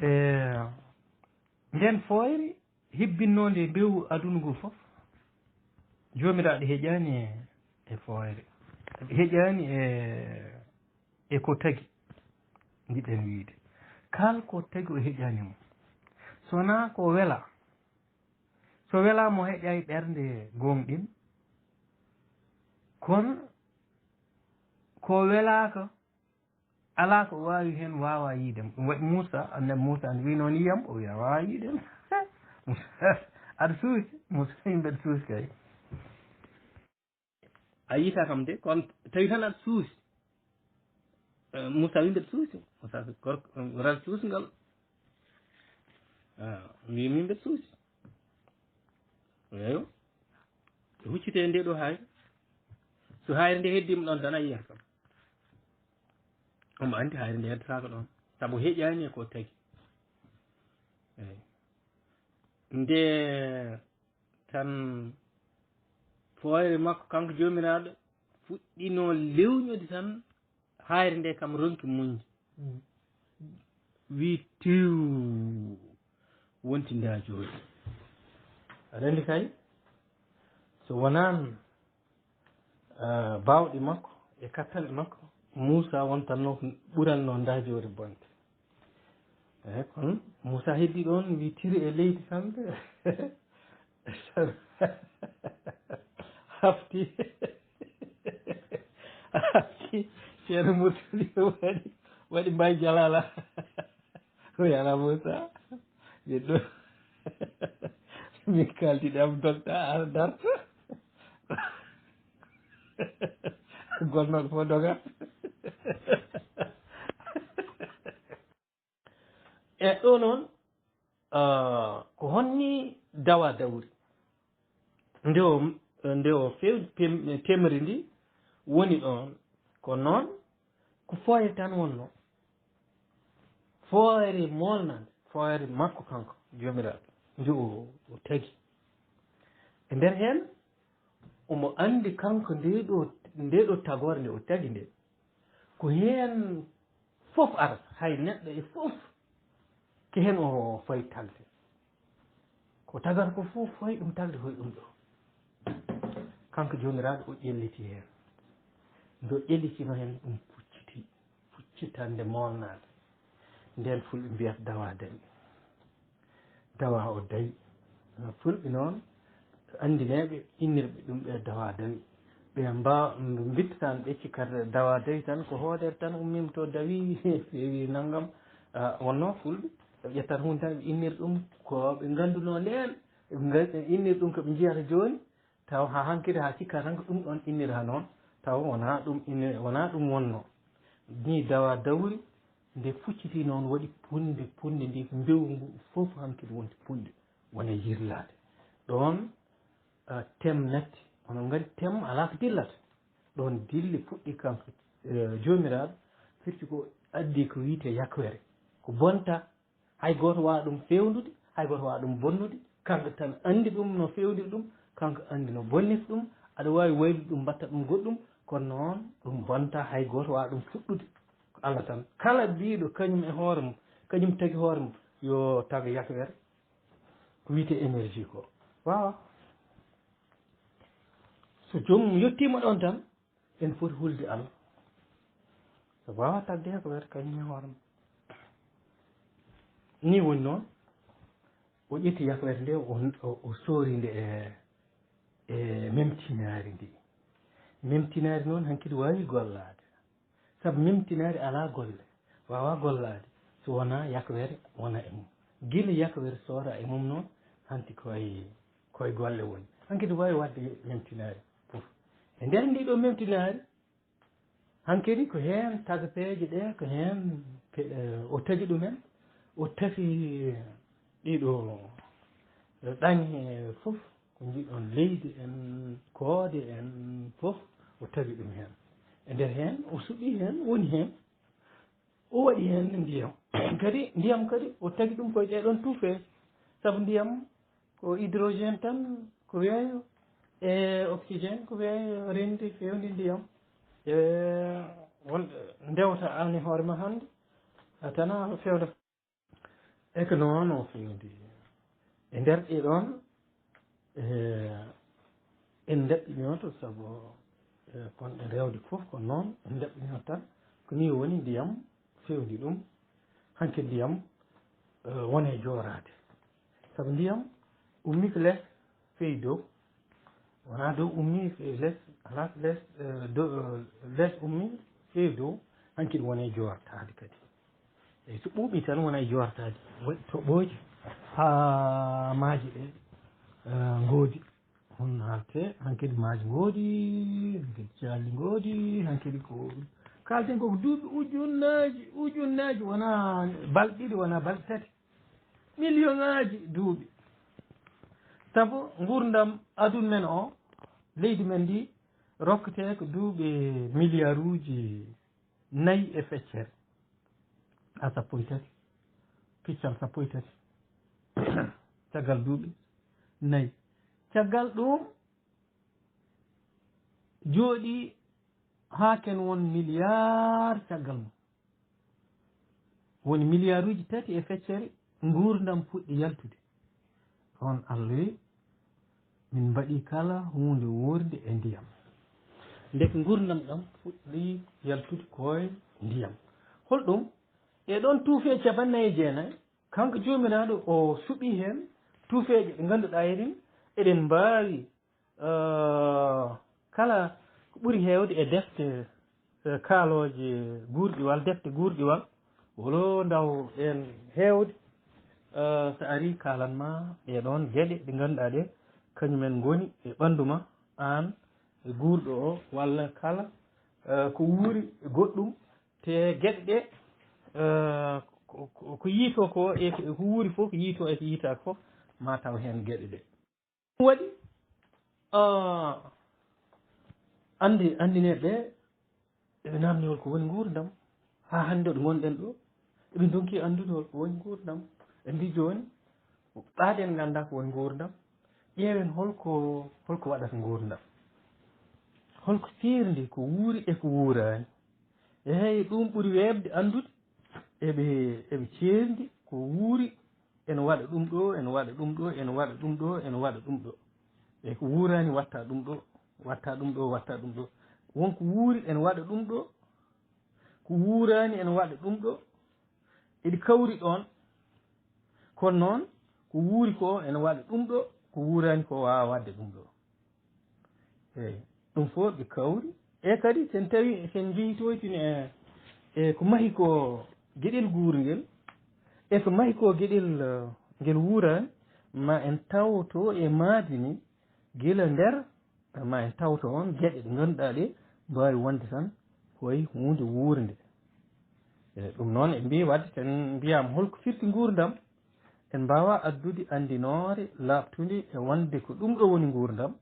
E ndeen fooyre hibbinnoonde mbeewu aduna ngu fof, Joomiraaɗo heƴaani e, e fooyre, heƴaani e, e ko tagi, njiɗen wiyde. Kal ko tagi o heƴaani mum. So wonaa ko wela, so wela mo heƴaay ɓernde gooŋɗin, kono ko welaaka, alaa ko waawi heen waawa yiide mo. Ɗum waɗi Muusa, annabi Muusa ne wiy noon yiyam, o wiya waawa yiide mo. Aɗa suusi, Muusa yimɓe aɗa suusi kay. A yiita kam de, kono tawi tan aɗa suusi. Eh, Moussa wi mbeɗa suusi. Moussa ko gorko, ran suusngal. Ah, wi min mbeɗa suusi. Eyo. Huccite nde ɗo hayre. So hayre nde heddima ɗon tan a yiyata kam. Omo andi hayre nde heddatako ɗon. Sabu heƴani e ko tagi. Eyi. Nde tan fooyre makko kanko joomiraaɗo fuɗɗino lewñude tan, hayre nde kam ronki muñde. Wi tiw, wonti nda jooɗi. Aɗa andi kay, so wonan, ah, bawɗi makko e kattanɗe makko, Muusa wontanno ko ɓuranno nda jooɗi bonde. Eyi, kono Muusa heddi ɗon, wi tiri e leydi tan. Hafti. Hafti. Ceerno Murtali waɗi, waɗi mbay jalala. O yala Muusa. Ɓe ɗo. Min kaldi ɗam dogta, a darta. Golnoɗo fof doga. E ɗo noon, ah, ko honni dawa dawri? Nde o, nde o few-, pem-, temri ndi woni ɗon, ko noon ko fooyre tan wonno. Fooyre molnande, fooyre makko kanko, joomiraaɗo, nde o, o tagi. E nder heen, omo anndi kanko nde ɗo, nde ɗo tagoore nde o tagi nde, ko heen fof arata, hay neɗɗo e fof, ko heen o fayi tagde. Ko tagata ko fof, hoy ɗum tagde, hoy ɗum ɗo. Kanko joomiraaɗo o ƴelliti heen. Nde o ƴellitino heen, ɗum fucciti, fuccitande molnaande. Ndeen fulɓe mbiyata dawa dawi. Dawa o dawi. Fulɓe noon, anndineeɓe innirɓe ɗum ɓe dawa dawi. Ɓe mba-, mbitta tan ɓe cikkata dawa dawi tan, ko hoodere tan ummima to dawi, feewi nanngam. Ah, wonno fulɓe, ɓe ƴettata huunde tan, ɓe innira ɗum ko ɓe nganndunoo ndeen, ɓe nga-, ɓe innira ɗum ko ɓe njiyata jooni, taw haa hankadi haa cikka tan ko ɗum ɗoon innira noon, taw wonaa ɗum inni-, wonaa ɗum wonno. Ni dawa dawri, nde fucciti noon waɗi punde, punde ndi ko mbewu ngu fof hankadi wonti punde, wona yirlaade. Ɗoon, ah, tem natti, onon nganndi tem alaa ko dillata. Ɗoon dilli fuɗɗi kanko, eh, joomiraaɗo, firti ko addi ko wiyetee yakwere. Ko bonta, hay gooto waawaa ɗum feewnude, hay gooto waawaa ɗum bonnude. Kanko tan anndi ɗum no feewniri ɗum, kanko anndi no bonniri ɗum. Aɗa waawi waylude ɗum, mbaɗta ɗum goɗɗum, kono noon ɗum bonta, hay gooto waawaa ɗum fuɗɗude. Ko Allah tan. Kala biiɗo kañum e hoore mum, kañum tagi hoore mum, yo tago yakwere, ko wiyetee énergie ko. Waawaa. So joomum yettiima ɗoon tan, en foti hulde Allah. So waawaa tagde ko wiyata kañum e hoore mum. Ni woni noon, o ƴetti yakwere nde, o, o, o soori nde e, e memtinaari ndi. Memtinaari noon hankadi waawi gollaade. Sabu memtinaari alaa golle, waawaa gollaade so wonaa yakwere wona e mum. Gila yakwere soora e mum noon, hanti koye, koye golle woni. Hankadi waawi waɗde memtinaari fof. E nder ndii ɗoo memtinaari, hankadi ko heen tagapeeje ɗee, ko heen ke-, eh, o tagi ɗumen, o tafi ɗii ɗoo ɗaŋe fof, ko njiɗon leydi en, koode en fof, o tagi ɗum heen. E nder heen, o suɓii heen, woni heen, o waɗi heen ndiyam. Kadi ndiyam kadi, o tagi ɗum koye ɗee ɗoon tuufeeje. Sabu ndiyam ko hydrogène tan, ko weeyo, e oxygène ko weeyo, renndi, feewndi ndiyam. E won ndewta aan e hoore ma hannde, a tana feewde. E ko noon o feewndi. E nder ɗee ɗoon, e, en ndaɓɓinooto sabu, e, kon e rewde fof ko noon, en ndaɓɓinooto tan. Ko nii woni ndiyam feewndi ɗum, hanki ndiyam, e, woni e jooraade. Sabu ndiyam ummii ko les, feewi dow. Wonaa dow ummii, feewi les, alaa ko les, e, dow, e, les ummii, feewi dow, hankadi woni e joortaade kadi. Eyi, so ɓuuɓii tan wona e joortaade, waɗi toɓooji haa maaje ɗee, e, ngoodi. On haalte hankadi maaji ngoodi, hankadi caalli ngoodi, hankadi ko kaalten koko duuɓi ujunnaaji ujunnaaji, wona balɗe ɗiɗi, wona balɗe tati, million ŋaaji duuɓi. Sabu nguurndam aduna men o, leydi men ndi, rokkete ko duuɓi milliarduuji nayi e feccere, a sappo e tati, piccal sappo e tati, caggal duuɓi nayi. Caggal ɗum jooɗi haa ken won milliard caggal mum. Woni milliarduuji tati e feccere nguurndam fuɗɗi yaltude. On Allah wi, min mbaɗi kala huunde wuurde e ndiyam. Ndeke nguurndam ɗam fuɗɗi yaltude koye ndiyam. Holɗum? E ɗon tuufe capanɗe nayi e jeenayi, kanko Joomiraaɗo o suɓi heen tuufeeje ɗe ngannduɗaa eɗen, eɗen mbaawi, eh, kala ko ɓuri heewde e defte, eh, kaalooje guurɗiwal, defte guurɗiwal, wolo ndaw ɗeen heewde, eh, so ari kaalan ma ɗee ɗoon geɗe ɗe ngannduɗaa ɗe, kañumen ngoni e ɓanndu ma, aan e guurɗo o, walla kala, eh, ko wuuri e goɗɗum, te geɗe ɗe, eh, ko, ko, ko yiito ko e ko, ko wuuri fof, ko yiito e ko yiitaaka fof, ma taw heen geɗe ɗe. Ɗum waɗi, ah, anndi, anndinee ɓe, eɓe naamni hol ko woni nguurndam. Haa hannde ɗo ngonɗen ɗo, eɓe ndonki anndude hol ko woni nguurndam. Ɓe mbi jooni, ɓaaden ngannda ko woni nguurndam, ƴeewen holko, holko waɗata nguurndam. Holko fiirndi ko wuuri e ko wuuraani. Eey, ɗum ɓuri weeɓde anndude. Eɓe, eɓe ceerndi ko wuuri, ene waɗa ɗum ɗo, ene waɗa ɗum ɗo, ene waɗa ɗum ɗo, ene waɗa ɗum ɗo. E ko wuuraani watta ɗum ɗo, watta ɗum ɗo, watta ɗum ɗo. Won ko wuuri ene waɗa ɗum ɗo, ko wuuraani ene waɗa ɗum ɗo. Eɗi kawri ɗoon. Kono noon, ko wuuri ko ene waɗa ɗum ɗo, ko wuuraani ko waawa waɗde ɗum ɗo. Eey, ɗum fof ɓe kawri. E kadi, sen tawi, sen njehitoytini e, e ko mahi ko geɗel guurngel, e ko mahi ko geɗel, eh, ngel wuuraani, ma en tawoto e maadi ni, gila nder, ma en tawto on geɗe ɗe ngannduɗaa ɗe mbaawi wonde tan koye huunde wuurnde. E ɗum noon, en mbii waɗde, sen mbiyaama holko firti nguurndam, en mbaawa addude anndinoore laaɓtunde e wonde ko ɗum ɗo woni nguurndam,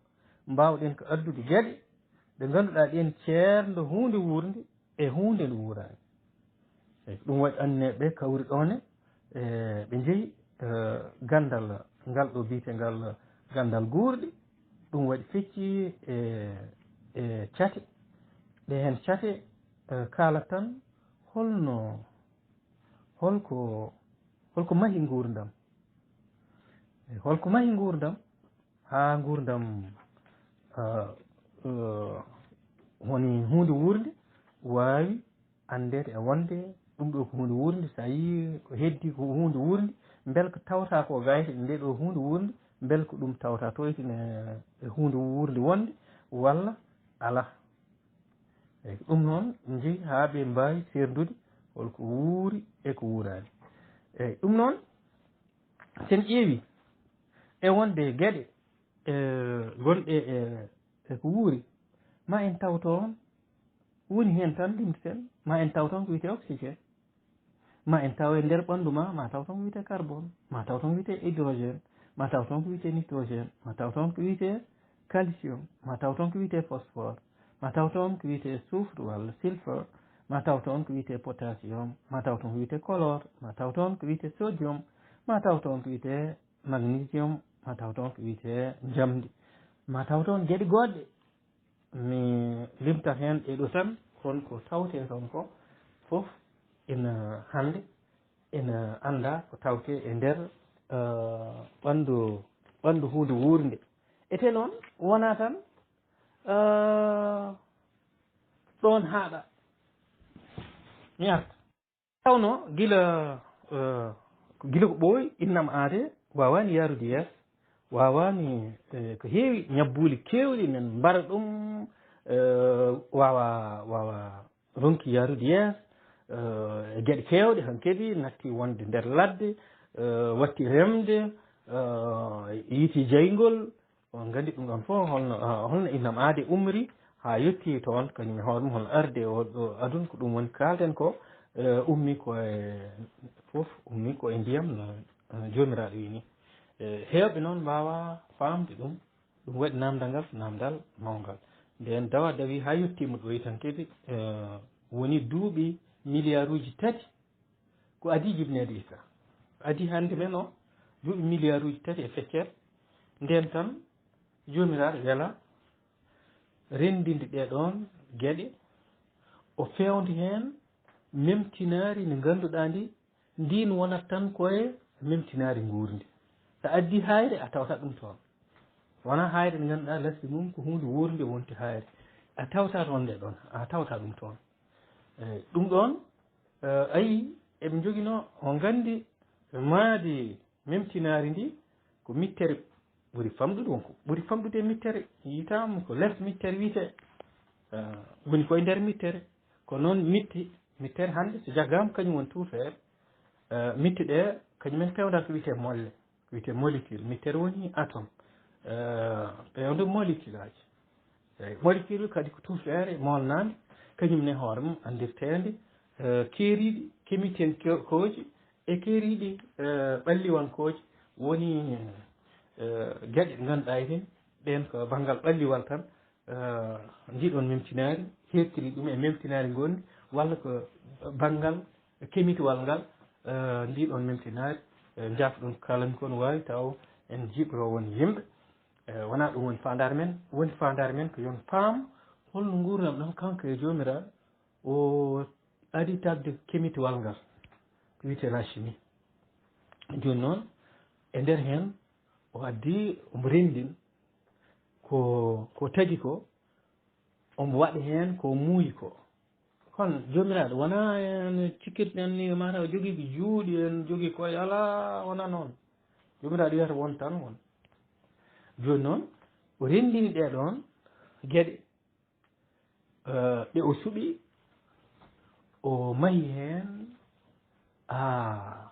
mbaawɗen ko addude geɗe ɗe ngannduɗaa ɗeen ceerndo huunde wuurnde e huunde nde wuuraani. Eey, ɗum waɗi anndinee ɓe kawri ɗoon e, e ɓe njehi, e, ganndal ngal ɗo biyetee ngal ganndal guurɗi. Ɗum waɗi fecci e, e cate, ɗe heen cate, e, kaalat tan holno, holko, holko mahi nguurndam. E, holko mahi nguurndam? Haa nguurndam, ah, eh, woni huunde wuurnde waawi anndeede e wonde ɗum ɗo ko huunde wuurnde, so a yii ko heddi ko huunde wuurnde, mbel ko tawta ko gayte nde ɗo huunde wuurnde, mbel ko ɗum tawta toytine e huunde wuurnde wonde, walla alaa. Eey, ɗum noon njehi haa ɓe mbaawi seerndude holko wuuri e ko wuuraani. Eey, ɗum noon, sen ƴeewi e wonde geɗe, e, gonɗe e, e ko wuuri, ma en taw toon woni heen tan limteten, ma en taw toon ko wiyetee oxygène, ma en taw e nder ɓanndu ma, ma taw toon ko wiyetee carbone, ma taw toon ko wiyetee hydrogène, ma taw toon ko wiyetee nitrogène, ma taw toon ko wiyetee calcium, ma taw toon ko wiyetee phosphore, ma taw toon ko wiyetee soufre walla sulfure, ma taw toon ko wiyetee potassium, ma taw toon ko wiyetee chlore, ma taw toon ko wiyetee sodium, ma taw toon ko wiyetee magnesium, ma taw toon ko wiyetee njamndi, ma taw toon geɗe goɗɗe. Mi limtat heen ɗee ɗoo tan, kono ko tawtee toon ko fof ina hannde ina anndaa ko tawtee e nder, eh, ɓanndu, ɓanndu huunde wuurnde. Ete noon, wonaa tan, eh, ɗoon haaɗa. Mi arta. Tawno gila, eh, gila ko ɓooyi, innam aade waawaani yaarude yeeso, waawaani, eh, ko heewi ñabbuuli keewɗi, men mbara ɗum, eh, waawa, waawa ronki yaarude yeeso, eh, e geɗe keewɗe, hankadi natti wonde nder ladde, eh, watti remde, eh, yiiti jeyngol, On nganndi ɗum ɗon fof, holno, ah, holno innam aade ummori haa yotti toon, kañum e hoore mum, holno arde e oo ɗoo aduna, ko ɗum woni kaalten ko, eh, ummi ko e fof, ummi ko e ndiyam, no, eh, Joomiraaɗo wiyi ni. Eh, heewɓe noon mbaawaa faamde ɗum, ɗum waɗi naamndal ngal, naamndal mawngal. Ndeen dawa dawi haa yottiima ɗo tan kadi, eh, woni duuɓi miliyaaruuji tati ko adii jibneede Issa. Adii hannde men o, duuɓi miliyaaruuji tati e feccere. Ndeen tan, Joomiraaɗo wela renndinde ɗee ɗoon geɗe, o feewndi heen memtinaari ndi ngannduɗaa ndi, ndiin wonat tan ko e memtinaari nguurndi. So a addii haayre, a tawata ɗum toon. Wonaa haayre nde ngannduɗaa lesdi mum ko huunde wuurnde wonti haayre. A tawata toon nde ɗoon, a tawata ɗum toon. Eey, ɗum ɗoon, eh, ayi, eɓe njoginoo, o nganndi maadi memtinaari ndi ko mittere ɓuri famɗude, won ko ɓuri famɗude e mittere, yiytaama ko les mittere wiyetee, eh, woni ko e nder mittere. Ko noon mitti, mittere hannde so jaggaama kañum woni tuufeere, eh, mitti ɗe kañum en peewndata ko wiyetee molle, ko wiyetee molécule, mittere woni atome, eh, peewndo molécule aji. Eey, molécule kadi ko tuufeere molnaande, kañum ne hoore mum anndirteende, eh, keeriiɗi kemikaalikooji e keeriiɗi, eh, ɓalliwankooji, woni, eh, geɗe ɗe ngannduɗaa enen, ɗeen ko banngal ɓalliwal tan, eh, ndii ɗoon memtinaari, heertiri ɗum e memtinaari ngonndi, walla ko banngal kemikaaliwol ngal, eh, ndii ɗoon memtinaari, eh, njaafo-ɗon kala mi ko no waawi taw en njiɗro won yimɓe. Eh, wonaa ɗum woni faandaare men. Woni faandaare men ko yo on paam holno nguurndam ɗam kanko e Joomiraaɗo o adii tagde kemikaaliwol ngal, ko wiyetee la chimie. Jooni noon, e nder heen, o addi omo renndin ko, ko tagi ko, omo waɗi heen ko muuyi ko. Kono Joomiraaɗo wonaa en cikkirten ni mataw o jogii ko juuɗe, en jogii koye, alaa, wonaa noon. Joomiraaɗo wiyata won tan won. Jooni noon, o renndini ɗee ɗoon geɗe, eh, ɗe o suɓi, o mahi heen, ah,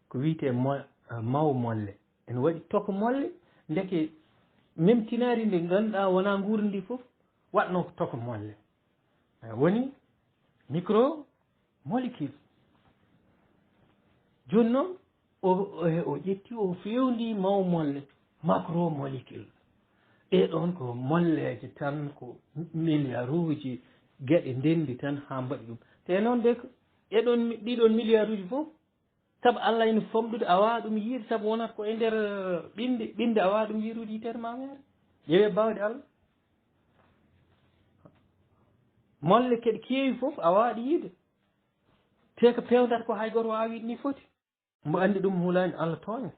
ko wiyetee mo-, eh, maw molle. Ene waɗi toko molle, ndeke memtinaari ndi ngannduɗaa wonaa nguurndi fof, waɗnoo ko toko molle. Eh, woni micromolécule. Jooni noon, o, o, o ƴetti, o feewndi maw molle, macromolécule. Ɗee ɗoon ko molleeje tan, ko miliyaaruuji geɗe ndenndi tan haa mbaɗi ɗum. Te noon de, ko ɗee ɗoon mi-, ɗii ɗoon miliyaaruuji fof, sabu Allah ene famɗude, a waawaa ɗum yiyde, sabu wonata ko e nder, eh, ɓinnde, ɓinnde a waawaa ɗum yiyrude yitere ma meere. Ƴeewee baawɗe Allah. Molle keɗe keewi fof, a waawaa ɗe yiyde. Te ko peewndata ko hay gooto waawaa wiide ni foti. Mbo anndi ɗum hulaani Allah tooña.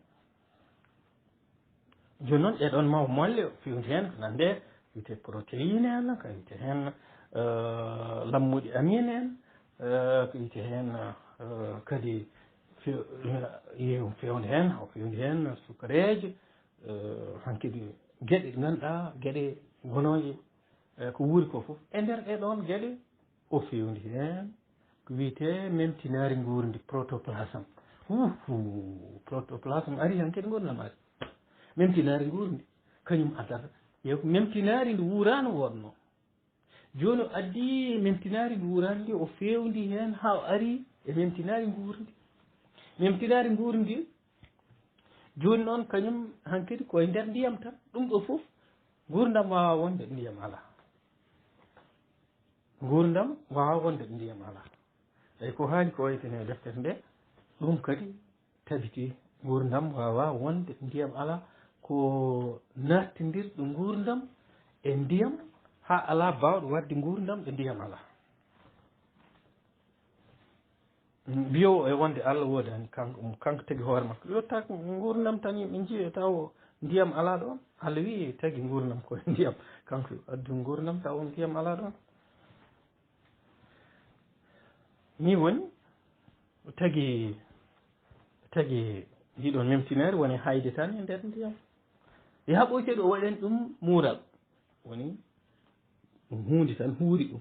Jooni noon, ɗee ɗoon maw molle, o feewndi heen ko nande wiyetee protéine en, ko wiyetee heen, eh, lammuɗi amine en, eh, ko wiyetee heen, eh, kadi fe-, yeewu feewndi heen, o feewndi heen sukareeje, eh, hankadi geɗe ɗe ngannduɗaa, geɗe gonooje, eh, ko wuuri ko fof. E nder ɗee ɗoon geɗe, o feewndi heen ko wiyetee memtinaari nguurndi, protoplasme. Huhu, protoplasme ari hankadi nguurndam ari. Memtinaari nguurndi, kañum addata. Yeew, memtinaari ndi wuuraano wonno. Jooni o addi memtinaari ndi wuuraano ndi, o feewndi heen haa o ari e memtinaari nguurndi. Memtinaari nguurndi, jooni noon kañum hankadi ko e nder ndiyam tan. Ɗum ɗo fof, nguurndam waawaa wonde ndiyam alaa. Nguurndam waawaa wonde ndiyam alaa. Eyi, ko haali ko waytene e deftere nde, ɗum kadi tabiti. Nguurndam waawaa wonde ndiyam alaa. Ko naattindirɗo nguurndam e ndiyam, haa alaa baawɗo waɗde nguurndam ɗo ndiyam alaa. Mbiyoowo e wonde Allah woodani, kanko, kanko tagi hoore makko. Yo tag nguurndam tan yimɓe njiya taw ndiyam alaa ɗoon. Allah wiyi tagi nguurndam ko e ndiyam. Kanko addu nguurndam taw ndiyam alaa ɗoon. Ni woni, o tagi, o tagi ndiɗon memtinaari woni hayde tan e nder ndiyam. Yaha ɓoyte ɗo waɗen ɗum muural. Woni ɗum huunde tan huuri ɗum.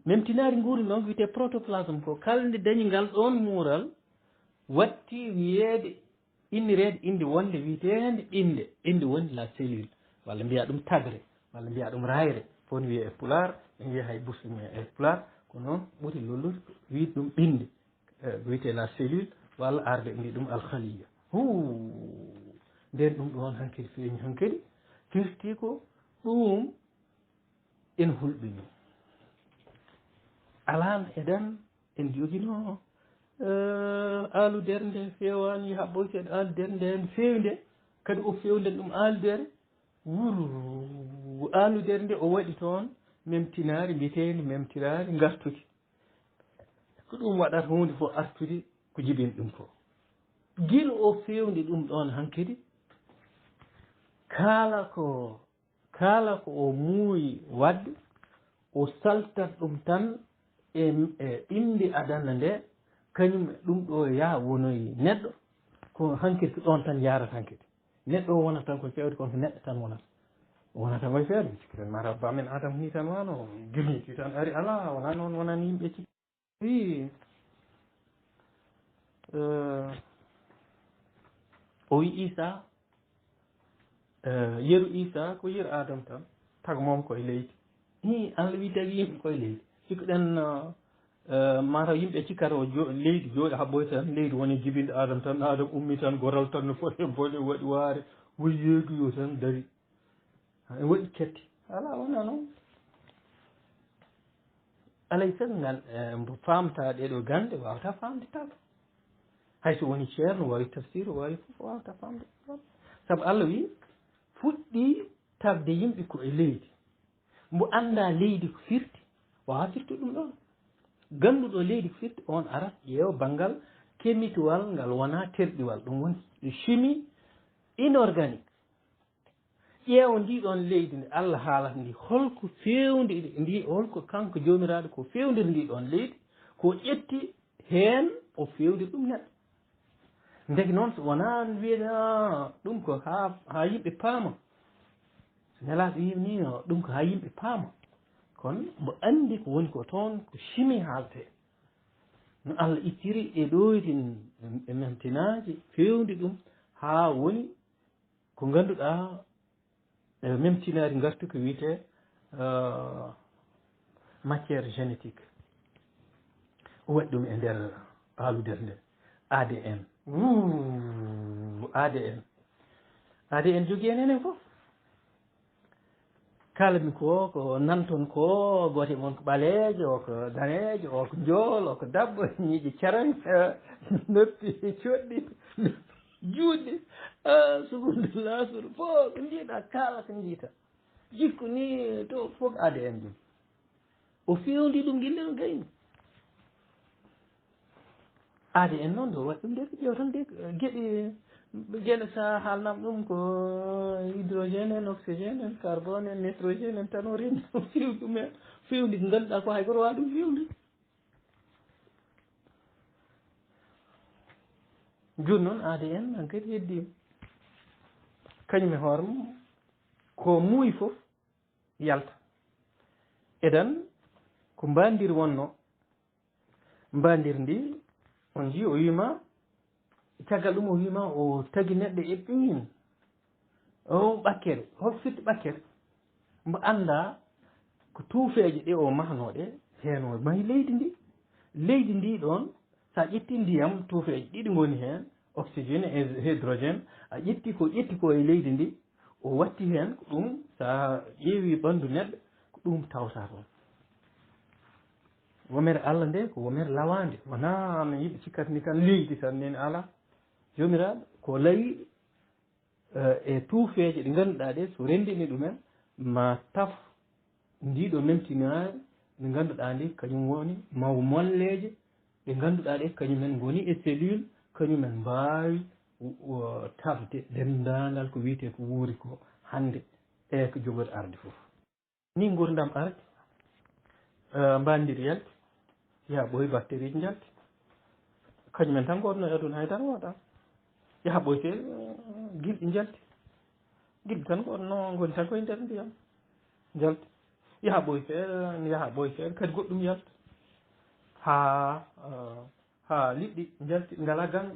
Memtinaari nguurndi noon wiyetee protoplasme ko kala nde dañi ngal ɗoon muural, watti wiyeede Innireede innde wonnde wiyeteende ɓinnde, ɓinnde woni la cellule, walla mbiya ɗum tagre, walla mbiya ɗum rayre, fof ne wiye e pulaar, ɓe mbiya hay busu e pulaar, ko noon ɓuri lollude ko wiyde ɗum ɓinnde, eh, wiyetee la cellule, walla arde mbi ɗum alkhaliya. Huu, nden ɗum ɗoon hankadi feeñi hankadi, firti ko ɗum ene hulɓinii. Alaano eɗen, en joginoo, eh, aaludere nde feewaani, yaha ɓoyte aaludere nde en feewde, kadi o feewde ɗum aaludere, wuru aaludere nde o waɗi toon memtinaari, mbiyeteendi memtinaari ngartuki. Ko ɗum waɗata huunde fof artude ko jibini ɗum ko. Gila o feewndi ɗum ɗoon hankadi, kala ko, kala ko o muuyi waɗde, o saltat ɗum tan e, e innde adana nde, kañum e ɗum ɗo yaha wonoyi neɗɗo, ko hankadi ko ɗoon tan yaarata hankadi. Neɗɗo o wonata tan koye feewde, kono ko neɗɗo tan wonata. O wonata koye feewde, mi sikki tan mara ba men Adam ni tan wano, gilniti tan ari, alaa, wonaa noon, wonani yimɓe cikki. Wi, eh, o wi Isa, eh, yeru Isa ko yeru Adam tan, tago moom koye leydi. Hi, Allah wi tagi yimɓe koye leydi. Sikkuɗen, eh, eh, mataw yimɓe cikkata o jo-, leydi jooɗi haɓɓoy tan, leydi woni jibinde Adam tan, Adam ummi tan, goral tan no foti e boɗe, waɗi waare, woyi yeeguyo tan dari. Ene waɗi cetti. Alaa, wonaa noon. Alay sago ngal, eh, mbo faamta ɗeɗo gannde, waawata faamde tago. Hay so woni ceerno, waawi tafsir, waawi fof, waawata faamde. Sabu Allah wi, fuɗɗi tagde yimɓe ko e leydi. Mbo annda leydi ko firti, waawaa firtude ɗum ɗoon. Gannduɗo leydi ko firti, oon arat ƴeewa banngal kemituwal ngal wonaa terɗiwal, ɗum woni chimie inorganique. Ƴeewa ndi ɗoon leydi ndi Allah haalata ndi, holko feewndi ndi, holko kanko Joomiraaɗo ko feewndiri ndi ɗoon leydi, ko ƴetti heen o feewndiri ɗum neɗɗo. Ndeke noon so wonaa wiyde, ah, ɗum ko haa, haa yimɓe paama. So Nelaaɗo wiyi ni, oh, ɗum ko haa yimɓe paama. Kono mbo anndi ko woni ko toon ko chimie haaletee. No Allah ittiri e ɗoytin e memtinaaji feewndi ɗum haa woni ko ngannduɗaa, eh, memtinaari ngartu ko wiyetee, eh, matière génétique. O waɗi ɗum e nder aaludere nde, A D N. Wuu, A D N. A D N jogii en enen fof. Kala mi ko, ko nanton ko, gooto e mon ko ɓaleejo, o ko daneejo, o ko njool, o ko dabbo, ñiiƴe caraŋ, noppi coɗɗi, juutɗi, ah, sugundu laasuɗo, fof ko njiiɗa, kala ko njiita. Jikku ni, to fof A D N ɗum. O fewndi ɗum gille no gayni. A D N noon, ɗo waɗi ɗum de, ƴeew tan de, geɗe, geɗe sa haalnam ɗum ko hydrogène en, oxygène en, carbone en, nitrogène en, tan o renndi o few ɗum en, fewndi ko ngannduɗaa ko hay goto waawa ɗum fewndi. Jooni noon A D N hankadi heddiima. Kañum e hoore mum, ko muuyi fof yalta. Eɗen, ko mbaandir wonno, mbaandir ndi, on njii o wiima, caggal ɗum o wiima o tagi neɗɗo e ɓiyin. O ɓakkere, hol firti ɓakkere? Mbo annda ko tuufeeje ɗe o mahnoo ɗe, heen o mahi leydi ndi. Leydi ndi ɗoon, so a ƴetti ndiyam, tuufeeje ɗiɗi ngoni heen, oxygène e hydrogène. A ƴetti ko ƴetti ko e leydi ndi, o watti heen ko ɗum, so a ƴeewi ɓanndu neɗɗo, ko ɗum tawta toon. Womere Allah nde ko womere lawaande, wonaa no yimɓe cikkata ni tan leydi tan neni, alaa. Joomiraaɗo ko lawi, eh, e tuufeeje ɗe ngannduɗaa ɗe, so renndini ɗumen, ma taf ndiɗo memtinaari ndi ngannduɗaa ndi, kañum woni maw molleeje ɗe ngannduɗaa ɗe, kañumen ngoni e cellule, kañumen mbaawi, o, tafde denndaangal ko wiyetee ko wuuri ko hannde e ko jogori arde fof. Ni nguurndam arde, eh, mbaandir yalti, yaha ɓooyi, bactérie njalti. Kañumen tan ko wonno e aduna, hay dara waɗa. Yaha ɓooyi, te, eh, gilɗi njalti. Gilɗi tan ko wonno ngoni tan koye nder ndiyam. Njalti. Yaha ɓooyi seeɗa, yaha ɓooyi seeɗa, kadi goɗɗum yalta. Haa, eh, haa liɗɗi njalti, ngalaa ganndo.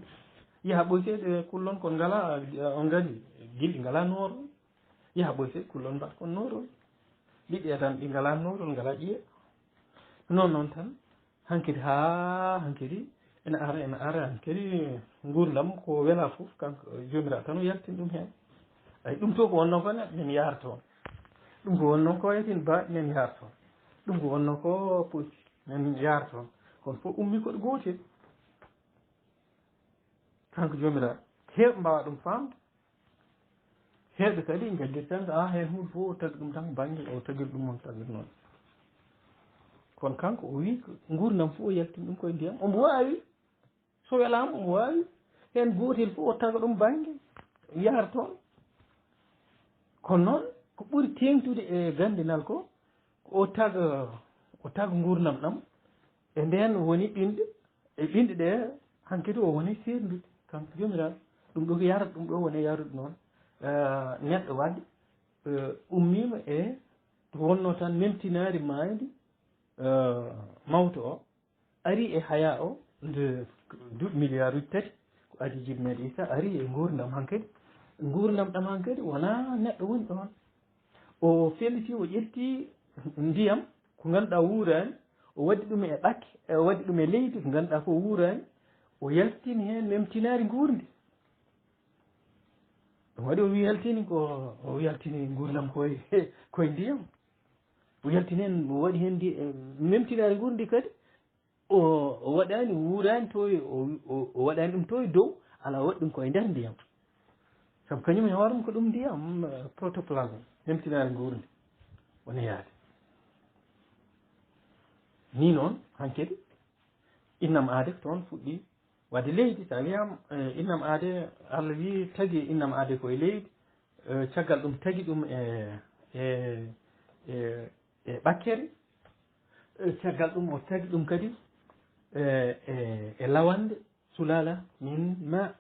Yaha ɓoyte ɗe kullon kon ngala, on ngandi, gilɗi ngala noorol. Yaha ɓoyte kullon mbaɗ kon noorol. Ɓiɓɓe tan ɗi ngala noorol, ngala ƴiye. Non, non tan, hankadi haa hankadi ena ara, ena ara hankadi. Nguurndam ko wela fof, kanko Joomiraaɗo tan o yaltin ɗum heen. Ay, ɗum to ko wonno ko nen yaar toon. Ɗum ko wonno ko Yaasin Ba nen yaar toon. Ɗum ko wonno ko Pucci nen yaar toon. Kono fof ummi ko ɗo gootel. Kanko Joomiraaɗo, heewɓe mbaawa ɗum faamde. Heewɓe kadi ngaddirtan, a heen huunde fof o tagi ɗum tan bannge, o tagir ɗum, on tagir noon. Kono kanko o wii ko nguurndam fof o yaltin ɗum koye ndiyam. Omo waawi, so welaama omo waawi heen gootel fof o taga ɗum bannge, yaar toon. Kono noon ko ɓuri teeŋtude e ganndinal ko, ko o taga, o taga nguurndam ɗam, e ndeen woni ɓinɗe, e ɓinɗe ɗe hankadi o woni seerndude, kanko Joomiraaɗo. Ɗum ɗo ko yarata, ɗum ɗo woni yarude noon. Eh, neɗɗo waɗde, eh, ummiima e to wonno tan memtinaari maayde, eh, mawto o, ari e haya o, nde duuɓi miliyaaruuji tati, ko adii jibneede Isa, ari e nguurndam hankadi. Nguurndam ɗam hankadi wonaa neɗɗo woni ɗoon. O felliti, o ƴetti ndiyam ko ngannduɗaa wuuraani, o waɗi ɗum e ɗakke, o waɗi ɗum e leydi ko ngannduɗaa ko wuuraani, o yaltini heen memtinaari nguurndi. Ɗum waɗi o wi yaltini ko, o yaltini nguurndam koye, koye ndiyam. O yaltini heen, o waɗi heen ndi-, eh, memtinaari nguurndi kadi, o, o waɗaani, wuuraani to e, o, o, o waɗaani ɗum to e dow, alaa, o waɗi ɗum koye nder ndiyam. Sabu kañum e hoore mum ko ɗum ndiyam, eh, protoplasme, memtinaari nguurndi, woni yaade. Ni noon, hankadi, innam aade ko toon fuɗɗi waɗde leydi. So a wiyaama, eh, innam aade, Allah wii tagi innam aade koye leydi, eh, caggal ɗum tagi ɗum e, e, e, e ɓakkere. Eh, caggal ɗum o tagi ɗum kadi e, e, e lawande, sulala min ma,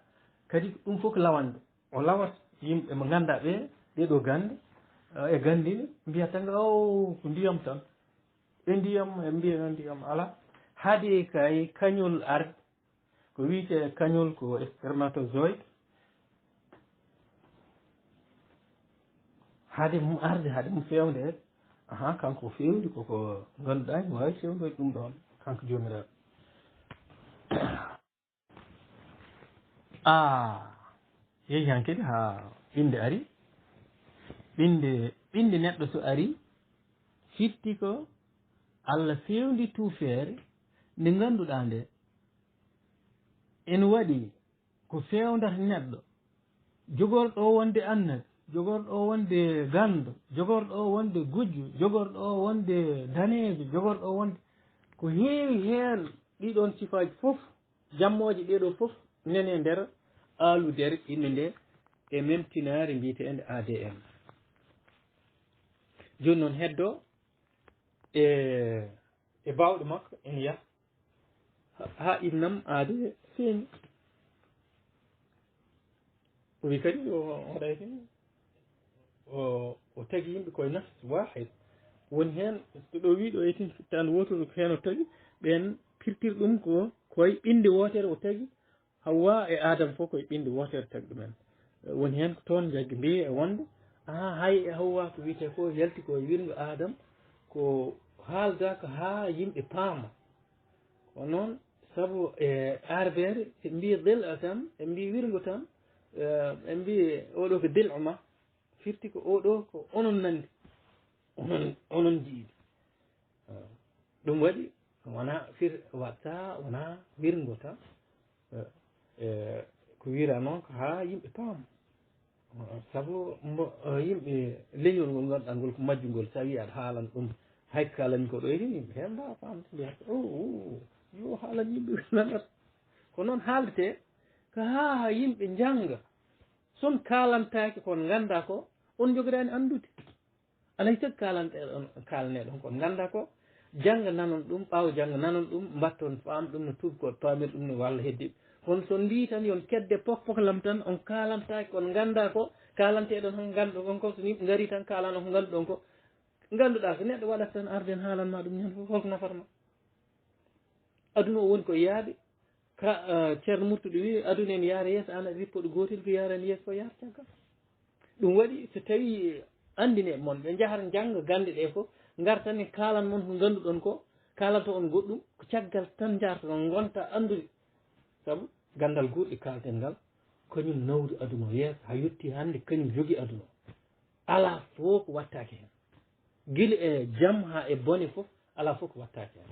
kadi ɗum fof ko lawande. O lawat yimɓe mo ngannduɗaa ɓe, ɗee ɗoo gannde, eh, e ganndine, mbiyata nga, "O, ko ndiyam tan." E ndiyam, e mbiya ndiyam alaa. Haade kay kañol arde, ko wiyetee kañol ko spermatozoïde. Haade mum arde, haade mum feewde, aha, kanko o feewndi ko, ko ngannduɗaa ene waawi feewdoyde ɗum ɗoon, kanko Joomiraaɗo. Ah, yehi hankadi haa ɓinnde ari. Ɓinnde, ɓinnde neɗɗo so ari, firti ko Allah feewndi tuufeere nde ngannduɗaa nde ene waɗi ko feewndata neɗɗo, jogorɗo o wonde annabi, jogorɗo o wonde ganndo, jogorɗo o wonde gujjo, jogorɗo o wonde daneejo, jogorɗo o wonde ko heewi heen. Ɗiɗoon sifaaji fof, jammooje ɗee ɗoo fof nene nder aaludere ɓinnde nde e memtinaare mbiyeteende A D N. Jooni noon heddo e, e baawɗe makko ene yaha haa innam aade feeñi. O wi kadi o waɗay kadi o, o tagi yimɓe koye nafs wahid. Woni heen so ɗo wi ɗo e tin fittaan wooto heen o tagi, ɓeen pirtir ɗum ko koye ɓinnde wootere o tagi. Hawwa e Aadam fof koye ɓinnde wootere tagi ɗumen. Woni heen ko toon njaggi mbiye e wonde, aha, hay e Hawwa ko wiyetee ko yalti ko e wirngo Aadam, ko haaldaaka haa yimɓe paama. Ko noon, sabu e aarbeere, ɓe mbiya dil a tan, ɓe mbiya wirngo tan, eh, ɓe mbiya oɗo ko dil ma, firti ko oɗo ko onon nanndi, onon, onon njiidi. Ɗum waɗi wona fir-, watta wona wirngo tan, eh, eh, ko wira noon ko haa yimɓe paam. Sabu mbo, eh, yimɓe leñol ngol ngannduɗaa ngol ko majjungol, so a wii aɗa haalan ɗum, hay ko kaalami ko ɗo e yimɓe heen mbaawa faamde, mbiyata, "O, o, yo haalan yimɓe nanata." Ko noon haaldetee, ko haa yimɓe njannga. So on kaalantaake ko on nganndaa ko, on njogodaani anndude. Alaa e sago kaalanɗe-, on, kaalneɗon ko on nganndaa ko, jannga nanon ɗum, ɓaawo jannga nanon ɗum, mbatton faam ɗum no tuubakooɓe paamir ɗum no walla heddiiɓe. Kono so on mbii tan yo on kedde pokpoklam tan, on kaalantaake ko on nganndaa ko, kaalanteɗon hon ngannduɗon ko, so yimɓe ngarii tan kaalano ko ngannduɗon ko, ngannduɗaa so neɗɗo waɗat tan arde en haalan ma ɗum ñande fof, holko nafata ma? Aduna o woni ko yaade, Ka, eh, Ceerno Murtuɗo wi, aduna ene yaara yeeso, aan aɗa rippoɗo gootel, ko yaarani yeeso ko yaar caggal. Ɗum waɗi, so tawi anndine mon, ɓe njahata njannga gannde ɗe fof, ngarta ne kaalan mon ko ngannduɗon ko, kaalanta on goɗɗum, ko caggal tan njaarta on ngonta anndude. Sabu ganndal guurɗi kaalten ngal, kañum nawri aduna o yeeso, haa yotti hannde kañum jogi aduna o. Alaa fof ko wattaaki heen. Gila e jam haa e bone fof, alaa fof ko wattaaki heen.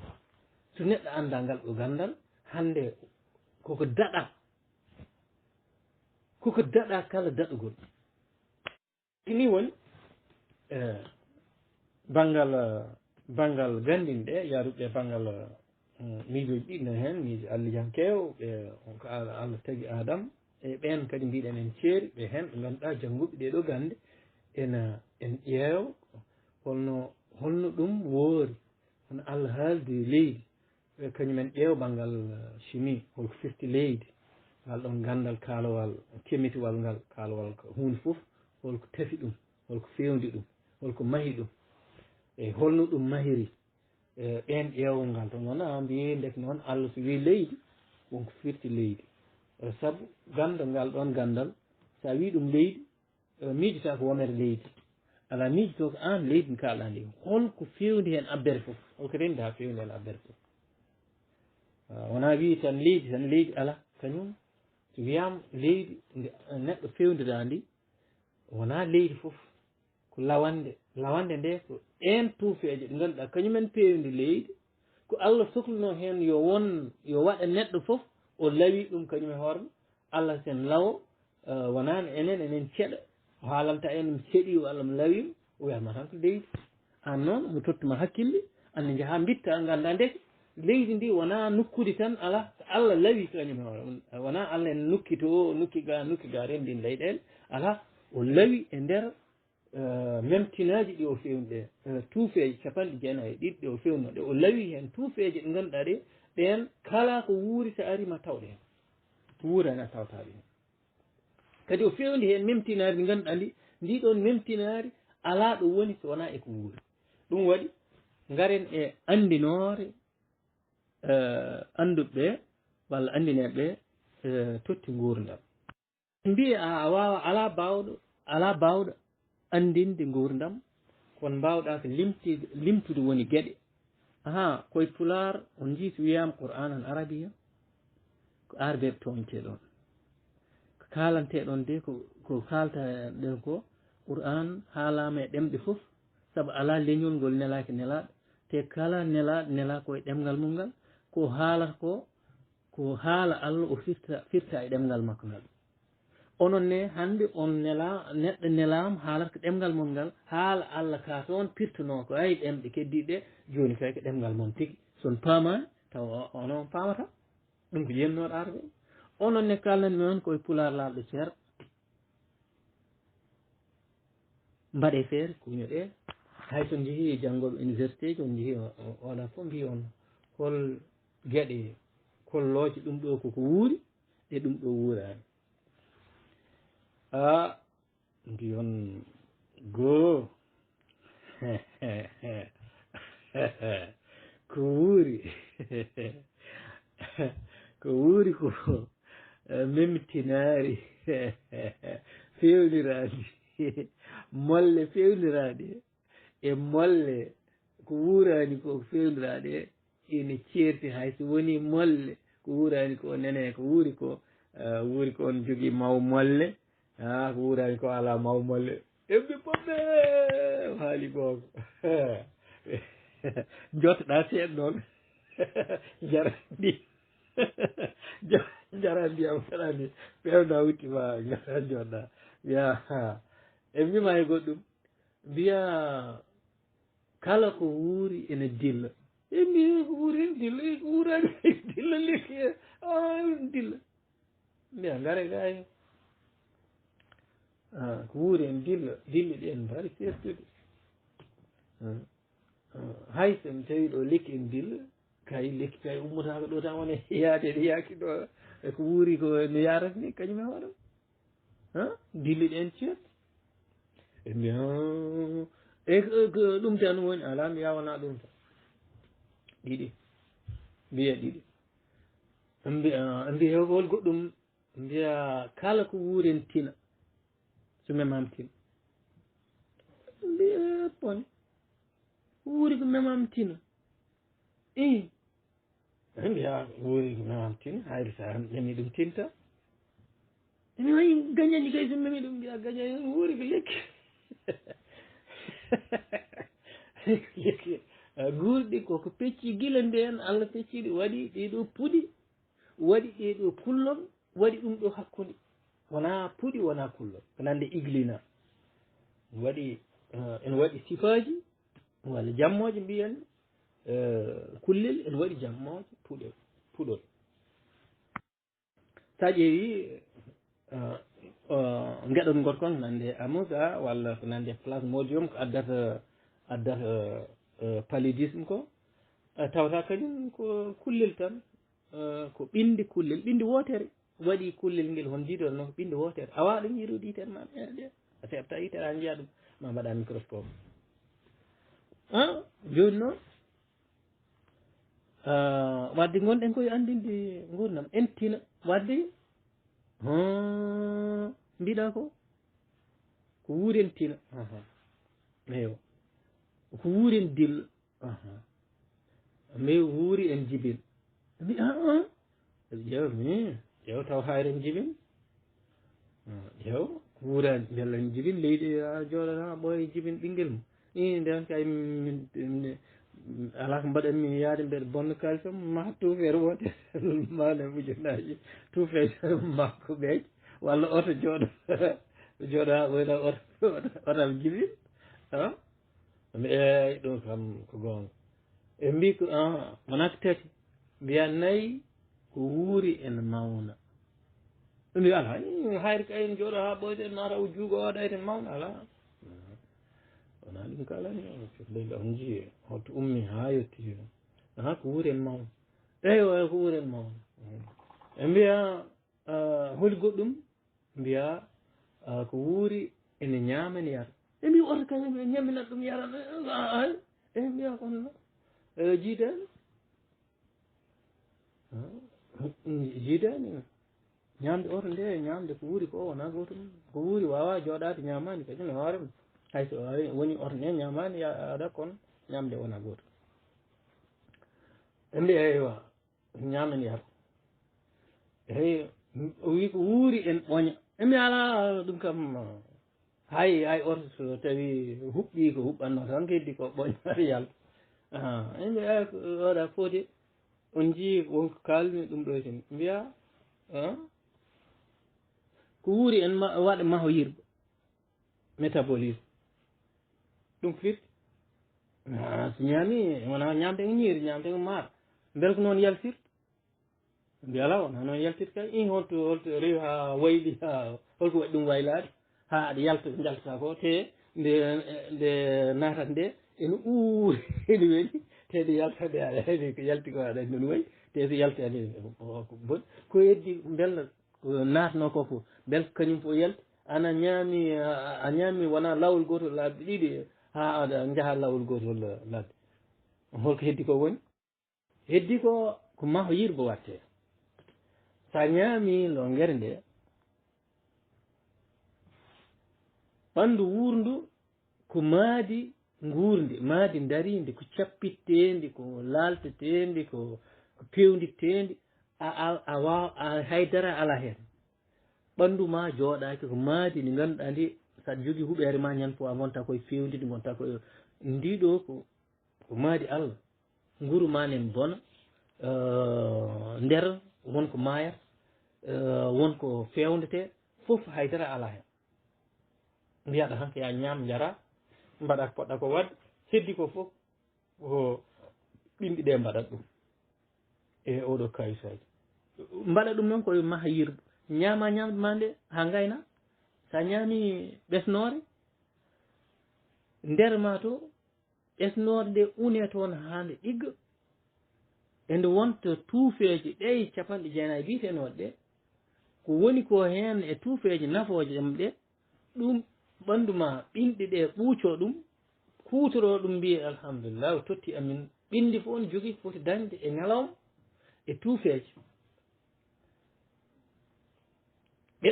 So neɗɗo anndaa ngal ɗo ganndal, hannde koko daɗa, koko daɗa kala daɗugol. Ni woni, eh, banngal, eh, banngal ganndinɗe, yaaruɓe banngal, eh, miijooji ɗi ne heen, miijo allijankeewo, ɓe, on ko Allah, Allah tagi Adam, e ɓeen kadi mbiɗen en ceeri, ɓe heen ɓe ngannduɗaa jannguɓe ɗee ɗoo gannde, ena, en ƴeewa holno, holno ɗum woori, hono Allah haaldi leydi, e kañum en ƴeewa banngal, eh, chimie, holko firti leydi, ngal ɗoon ganndal kaalawal, kemitiwal ngal, kaalawal ko huunde fof, holko tafi ɗum, holko fewndi ɗum, holko mahi ɗum, e holno ɗum mahiri, e ɓeen ƴeewa ngal. To noon a mbiyi ndeke noon Allah so wii leydi, wonko firti leydi. E sabu ganndal ngal ɗoon ganndal, so a wii ɗum leydi, eh, miijata ko wonere leydi. Alaa miijotoo ko aan leydi ndi kaalɗaa ndi. Holko fewndi heen abbere fof? Holko renndi haa fewndi heen abbere fof? Ah, wonaa wii tan leydi tan, leydi alaa. Kañum, so wiyaama leydi, ndi neɗɗo fewndiraa ndi, wonaa leydi fof. Ko lawande. Lawande nde ko ɗeen tuufeeje ɗe ngannduɗaa kañum en pewndi leydi. Ko Allah sokluno heen yo won, yo waɗe neɗɗo fof, o lawi ɗum kañum e hoore mum. Allah sen lawo, eh, wonaa no enen, enen ceɗa. O haalanta en mi seɗi walla mi lawi, o wiyatma tan ko leydi. Aan noon, mo tottuma hakkille, aan ne njaha mbitta, ngannda ndeke leydi ndi wonaa nokkude tan, alaa, ko Allah lawi kañum e hoore mum. Wonaa Allah en nokki to, nokki ga, nokki ga, renndin leyɗeele. Alaa, o lawi e nder, eh, memtinaaji ɗi o fewni ɗe, eh, tuufeeje capanɗe jeenayi e ɗiɗi ɗe o fewno ɗe. O lawi heen tuufeeje ɗe ngannduɗaa ɗe, ɗeen kala ko wuuri so ari ma tawɗe heen. Ko wuurani a tawtaa ɗe heen. Kadi o fewndi heen memtinaari ndi ngannduɗaa ndi, ndi ɗoon memtinaari alaa ɗo woni so wonaa e ko wuuri. Ɗum waɗi, ngaren e anndinoore, eh, annduɓe ɓe, walla anndineeɓe ɓe, eh, totti nguurndam. Mbiye a, a waawa, alaa baawɗo, alaa baawɗo anndinde nguurndam, kono mbaawɗaa ko limti-, limtude woni geɗe. Ahaa, koye Pulaar, on njii so wiyaama Qur'aan an Arabiya, ko Arbeeɓe toonetee ɗoon. Ko kaalantee ɗoon de, ko, ko kaalta ɗen ko, Qur'aan haalaama e ɗemɗe fof, sabu alaa leñol ngol nelaaki nelaaɗo. Te kala nelaaɗo nelaa ko e ɗemngal mum ngal, ko haalata ko, ko haala Allah o firta, firta e ɗemngal makko ngal. Onon ne, hannde on nela-, neɗɗo nelaama haalata ko ɗemngal mon ngal, haala Allah ka toon pirtunoo ko ay ɗemɗe keddiiɗe, jooni kay ko ɗemngal mon tigi. So on paamaani, taw o-, onon on paamata. Ɗum ko yennooɗo arde. Onon ne, kalnan mi on ko e Pulaar laaɓɗo cer. Mbaɗee feere, kuñoɗee. Hay so on njehii janngooɓe université ji, on njehii o-, o-, oɗa fof mbiyi on hol geɗe, hol looce ɗum ɗo koko wuuri, e ɗum ɗo wuuraani. A, mbiyon goo. Ko wuuri. Ko wuuri ko, eh, memtinaari fewniraandi. Molle fewniraaɗe e molle ko wuuraani ko fewniraaɗe. Ina ceerti, hay so wonii molle ko wuuraani ko nene, ko wuuri ko, eh, wuuri ko on jogii maw molle, ah, ko wuuraani ko alaa maw molle. Embi pombe, haali goonga. Njottoɗaa seeɗa noon. Njara ndi. Nja-, njara ndiyam saɗa ndi. Peewna wutti ma, ngara njooɗa. Ya, ha. E mbiima e goɗɗum. Mbiya kala ko wuuri ene dilla. E mbiya ko wuuri ene dilla, e ko wuuraani dilla lekki. Ah, dilla. Mbiya ngare gaay. Ah, ko wuuri ene dilla, dilla ɗi en mbaɗi seertude. Ah, ah, hay so mi tawi ɗo lekki ene dilla, kay lekki kay ummotaako ɗo tan wona yaade ɗo yaaki ɗo. E ko wuuri ko no yaarata ni, kañum e hoore. Ha? Dilli ɗen ceet. E mbiya, e ko, ko ɗum tan woni, alaa mbiya wonaa ɗum tan. Ɗiɗi. Mbiya ɗiɗi. Mbiya mbiya hol goɗɗum, mbiya kala ko wuuren tina, so memam tin. Mbiya pon wuuri ko memam tina. I mbiya wuuri ko memam tina, hayri sa memi ɗum tinta. Emi wayi gañaji kay, so memi ɗum mbiya gañaji, wuuri ko lekki. Lekki. Guurɗi koko pecci gila nden Allah pecciɗi, waɗi ɗiɗo puɗi, waɗi ɗeɗo kullon, waɗi ɗum ɗo hakkunde. Wona puɗi, wona kullon, ko nande iglina. Waɗi eh, ene waɗi sifaji, walla jammoje mbiyen eh, kullel, ene waɗi jammoje puɗol puɗol. Sa ƴeewi eh, eh, ngeɗon gorkon nande amusa walla ko nande plasmodium, ko addata addata eh, paludisme ko eh, tawata kañum ko kullel tan. Eh, ko ɓindi kullel, ɓindi wootere waɗi kullel ngel, hon jiidono ko ɓindi wootere. A wawa ɗum yirude yitere ma ɓeere ɗe, a seɓta yitere a njiya ɗum, ma mbaɗa microscope. Ah, joni noon ah, wadde gonɗen koye andinde gurdam en tina. Wadde hmm, mbiɗa ko ko wuuren tina. Aha. Eyo. Ko wuuren dil. Aha. Mi wuuri en jibin. Mi a a ƴeew mi ƴeew taw hayren jibin. Ƴeew wuurani mbela en jibin leydi a jooɗata ɓooye jibin ɓinngel mum. I nden kay min ala ko mbaɗan min yaade mbeɗa bonno kalisam ma tuufeere woote mane ujunaaji tuufeere makko ɓeej walla oto jooɗo jooɗo ha ɓoyna oto oto am jibin. Mbi eeyi ɗum kam ko goonga. Ɓe mbi ko wonaa ko tati, mbiya nayi ko wuuri ene mawna. Ɓe mbi alaa hayri kay en jooɗo haa ɓooyde en naata o juugo o waɗa eten mawna alaa. Wonaa ɗum kalani o cofleyde on jiye hoto ummi haa yetti. Aha ko wuuri en mawna. Eeyo eeyo ko wuuri en mawna. Ɓe mbiya holi goɗɗum? Mbiya ko wuuri ene ñaama ene yara. E mbi oto kañum ɓe ñaminat ɗum yarana. E mbiya kono no jiidani jiidani. Ñamde oto nde ñamde ko wuuri ko wona gotum. Ko wuuri wawa jooɗade ñamani kañum e hoore mum. Hay so woni oto nde ñamani aɗa kono ñamde wona gotum. E mbi eywa ñaamen yar. Eyi o wi ko wuuri en ɓooña. Emi ala ɗum kam. Hay hay oto so tawi huɓɓi ko huɓɓanno tan ko heddi ko ɓooña yalta. Emi ay oɗa foti on jii wonko kalmi ɗum ɗo ten mbiya ko wuuri en waɗa maho yirɓe. Métabolisme ɗum firti so ñaami wona ñamde ko ñiiri ñamde ko maaro. Mbel ko noon yaltirta? Mbi ala wona noon yaltirta kay. I holto holto rewi ha wayli ha holko waɗi ɗum waylaade? Ha aɗa yalta jaltata ko te nde nde natat nde ene uuri ene weli te nde yalta nde aɗa ko yalti ko aɗa noon wayi te so yalti ani bon ko heddi mbel natno ko fof mbel kañum fof yalti ana ñaami a ñaami wona lawol gotol laabi ɗiɗi ha aɗa jaha lawol gotol laabi holko heddi ko woni? Heddi ko ko maho yirbo watte. Sa ñaami lo ngere nde ɓandu wurndu ko maadi nguurndi maadi ndariindi ko cappittendi ko laaltetendi ko ko pewnditteendi. A a a waaw a haydara ala heen. Ɓanndu ma jooɗaaki ko maadi ndi ngannduɗaa ndi saɗa jogii huɓeere ma ñande fof a ngonta koye fewndi ndi ngonta koye ndiɗo ko ko maadi Allah. Nguru ma nen bona nder won ko maayata won ko fewndete. Fof haydara ala heen. Mbiyaɗa hanke ya ñaam njara mbaɗa ko poɗɗa ko waɗde heddi ko fof ko ɓinɗi ɗe mbaɗat ɗum. E oɗo kayisaaji mbaɗa ɗum noon koye maha yirbo ñaama ñamde ma nde ha ngayna. Sa ñaami ɓesnoore nder ma to ɓesnoore nde une toon ha nde ɗigga. E nde wonta tuufeeje ɗe capanɗe jeenayi biyetenooɗe ɗe ko woni ko heen e tuufeeje nafooje ɗe ɗum ɓanndu ma ɓinɗi ɗe ɓuuco ɗum kuutoro ɗum mbiye alhamdulillah o totti amin ɓinndi fof on jogii ko foti dañde e ñalawma e tuufeeje.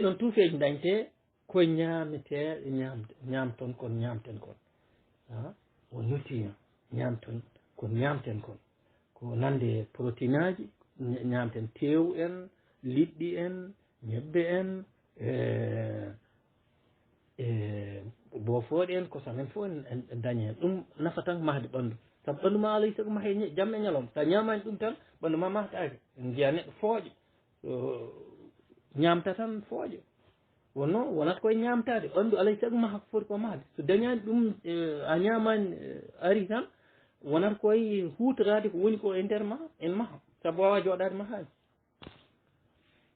Ɗon tuufeeji dañtee ko ñaametee, ñaamte, ñaamton kon, ñaamten kon. Ah, o noti ñaamton kon, ñaamten kon. Ko nande protéinaaji, ña-, ñaamten teewu en, liɗɗi en, ñebbe en, e, e boofooɗe en, kosam en fof en, en, en daña heen. Ɗum nafa tan mahde ɓanndu. Sabu ɓanndu ma alay sago maha e ñe-, jamma e ñalawma. So a ñaamaani ɗum tan, ɓanndu ma mahtaaki. En njiya neɗɗo fooƴo, o ñaamta tan fooƴo. Wonno wonata koye ñaamtaade. Ɓanndu alay sago maha ko foti ko mahde. So dañaani ɗum, eh, a ñaamaani, eh, ari tan, wonata koye huutoraade ko woni ko e nder ma, en maha. Sabu waawaa jooɗaade mahaani.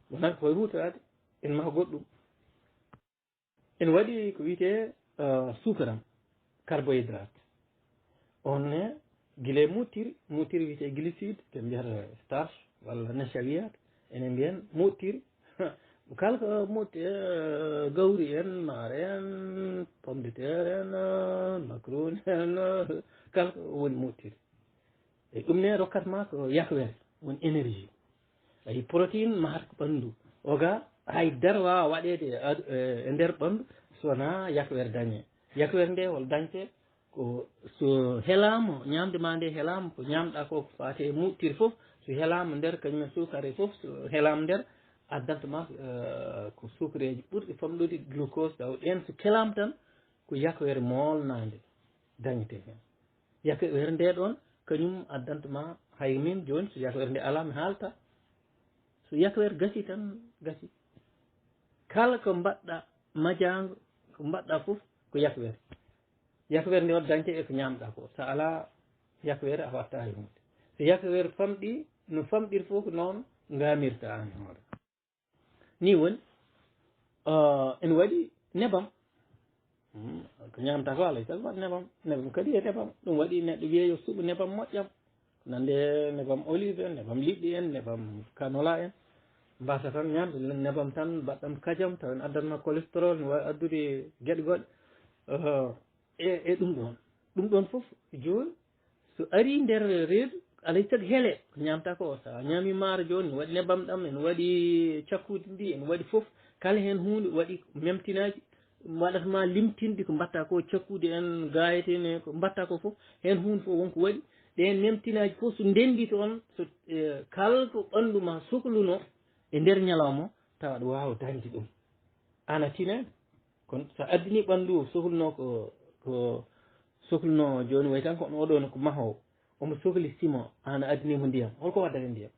Wonata koye huutoraade, en maha goɗɗum. Ene waɗi ko wiyetee, eh, sukaram, carbohydrate. On ne, gila e moƴƴiri, moƴƴiri wiyetee glucide, ɓe mbiyata starch walla nashawiyat, enen mbiyen moƴƴiri. Kala ko moƴƴi, eh, gawri en, maaro en, pomme de terre en, eh, macaroni en, eh, kala ko woni moƴƴiri. E ɗum ne rokkata ma ko yakweere, woni énergie. Ayi, protéine mahata ko ɓanndu. Oga, hay dara waawa waɗeede e ad-, e, e nder ɓanndu so wonaa yakweere dañee. Yakweere nde hol dañte ko so helaama, ñaamde ma nde helaama, ko ñaamɗa ko, ko faati e moƴƴiri fof, so helaama nder, kañum e suukara e fof, so helaama nder, addanta ma, eh, ko sukareeji ɓurɗi famɗude, glucose, taw ɗeen so kelaama tan, ko yakweere moolnaande dañetee heen. Yakweere nde ɗoon, kañum addanta ma, hay min jooni, so yakweere nde alaa, mi haalta. So yakweere gasi tan, gasi. Kala ko mbaɗɗa majaango, ko mbaɗɗa fof, ko yakweere. Yakweere nde waɗ dañte e ko ñaamɗa ko. So alaa yakweere, a waɗta hay huunde. So yakweere famɗi, no famɗiri fof, ko noon ngaamirta aan e hoore. Ni woni, ah, ene waɗi nebam. Hmm, ko ñaamta ko alay sago waɗ nebam. Nebam kadi e nebam. Ɗum waɗi neɗɗo wiya yo suɓu nebam moƴƴam. Nande nebam olive en, nebam liɗɗi en, nebam canola en. Mbasa tan ñaamde nebam tan, mbaɗɗam kajam, taw en addan ma cholestérol, ne waawi addude geɗe goɗɗe. Ah, e, e ɗum ɗoon. Ɗum ɗoon fof jooni so arii nder reedu, alay sago hele ko ñaamta ko. So a ñaami maaro jooni, ene waɗi nebam ɗam, ene waɗi cakkuudi ndi, ene waɗi fof. Kala heen huunde waɗi memtinaaji, waɗata ma limtinɗi ko mbaɗta ko, cakkuudi en, gaayete en, ko mbaɗta ko fof. Heen huunde fof won ko waɗi. Ɗeen memtinaaji fof so ndenndi toon, so, eh, kala ko ɓanndu ma sohlunoo e nder ñalawma, tawa aɗa waawa dañde ɗum. Aan a tinaani. Kono so a addinii ɓanndu o sohlunoo ko, ko sohlunoo jooni, wayi tan ko oɗo ne ko mahoowo, omo sohli ciment, aan a addinii mo ndiyam, holko waddata ndiyam?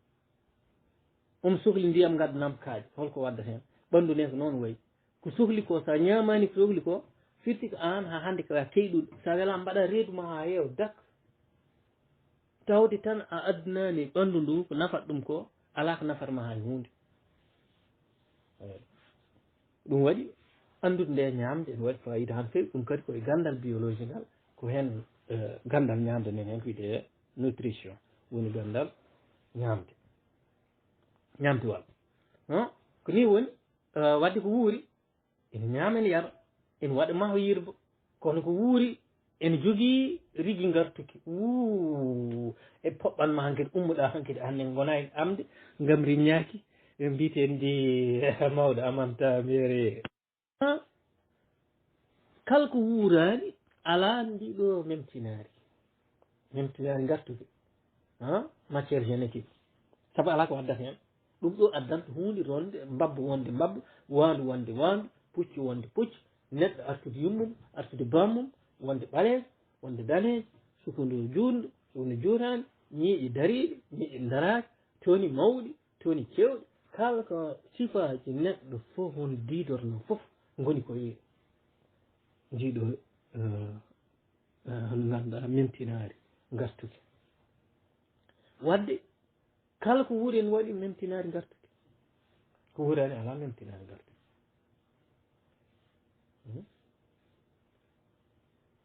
Omo sohli ndiyam, ngaddanam kaaƴe, holko waddata heen? Ɓanndu ne ko noon wayi. Ko sohli ko, so a ñaamaani ko sohli ko, firti ko aan haa hannde ko a keyɗuɗo. So a welaama, mbaɗa reedu ma haa heewa, dak. Tawde tan a addanaani ɓanndu ndu ko nafata ɗum ko, alaa ko nafata ma hay huunde. Eey. Ɗum waɗi anndude nde ñaamde ene waɗi faayiida hano feewi. Ɗum kadi ko e ganndal biologie ngal, ko heen, eh, ganndal ñaamde nden heen ko wiyetee nutrition, woni ganndal ñaamde, ñaamtiwal. Hum? Ko nii woni, eh, waɗde ko wuuri, ene ñaama, ene yara, ene waɗa maho yirba, kono ko wuuri ene jogii rigi ngartuki. Wuu, e poɓɓan ma hankadi, ummuɗa hankadi, hannde ngona e amde, ngam riñaaki, ɓe mbiyeten ndi mawɗo amanta mere. Kala ko wuuraani, alaa ndiɗo memtinaari. Memtinaari ngartuki, ah, matière génétique. Sabu alaa ko addata heen. Ɗum ɗo addanta huunde ronde mbabba wonde mbabba, waandu wonde waandu, puccu wonde puccu, neɗɗo artude yummum, artude bammum, wonde ɓaleejo, wonde daneejo, sukundu juutndu, sukundu juutaani, ñiiƴe dariiɗe, ñiiƴe daraaki, toni mawɗi, toni cewɗi, kala ko sifaaji neɗɗo fof, won diidorno fof, ngoni ko e ndiɗo, eh, eh, hono ngannduɗaa, memtinaari ngartuki. Waɗde, kala ko wuuri ene waɗi memtinaari ngartuki. Ko wuuraani alaa memtinaari ngartuki. Hmm?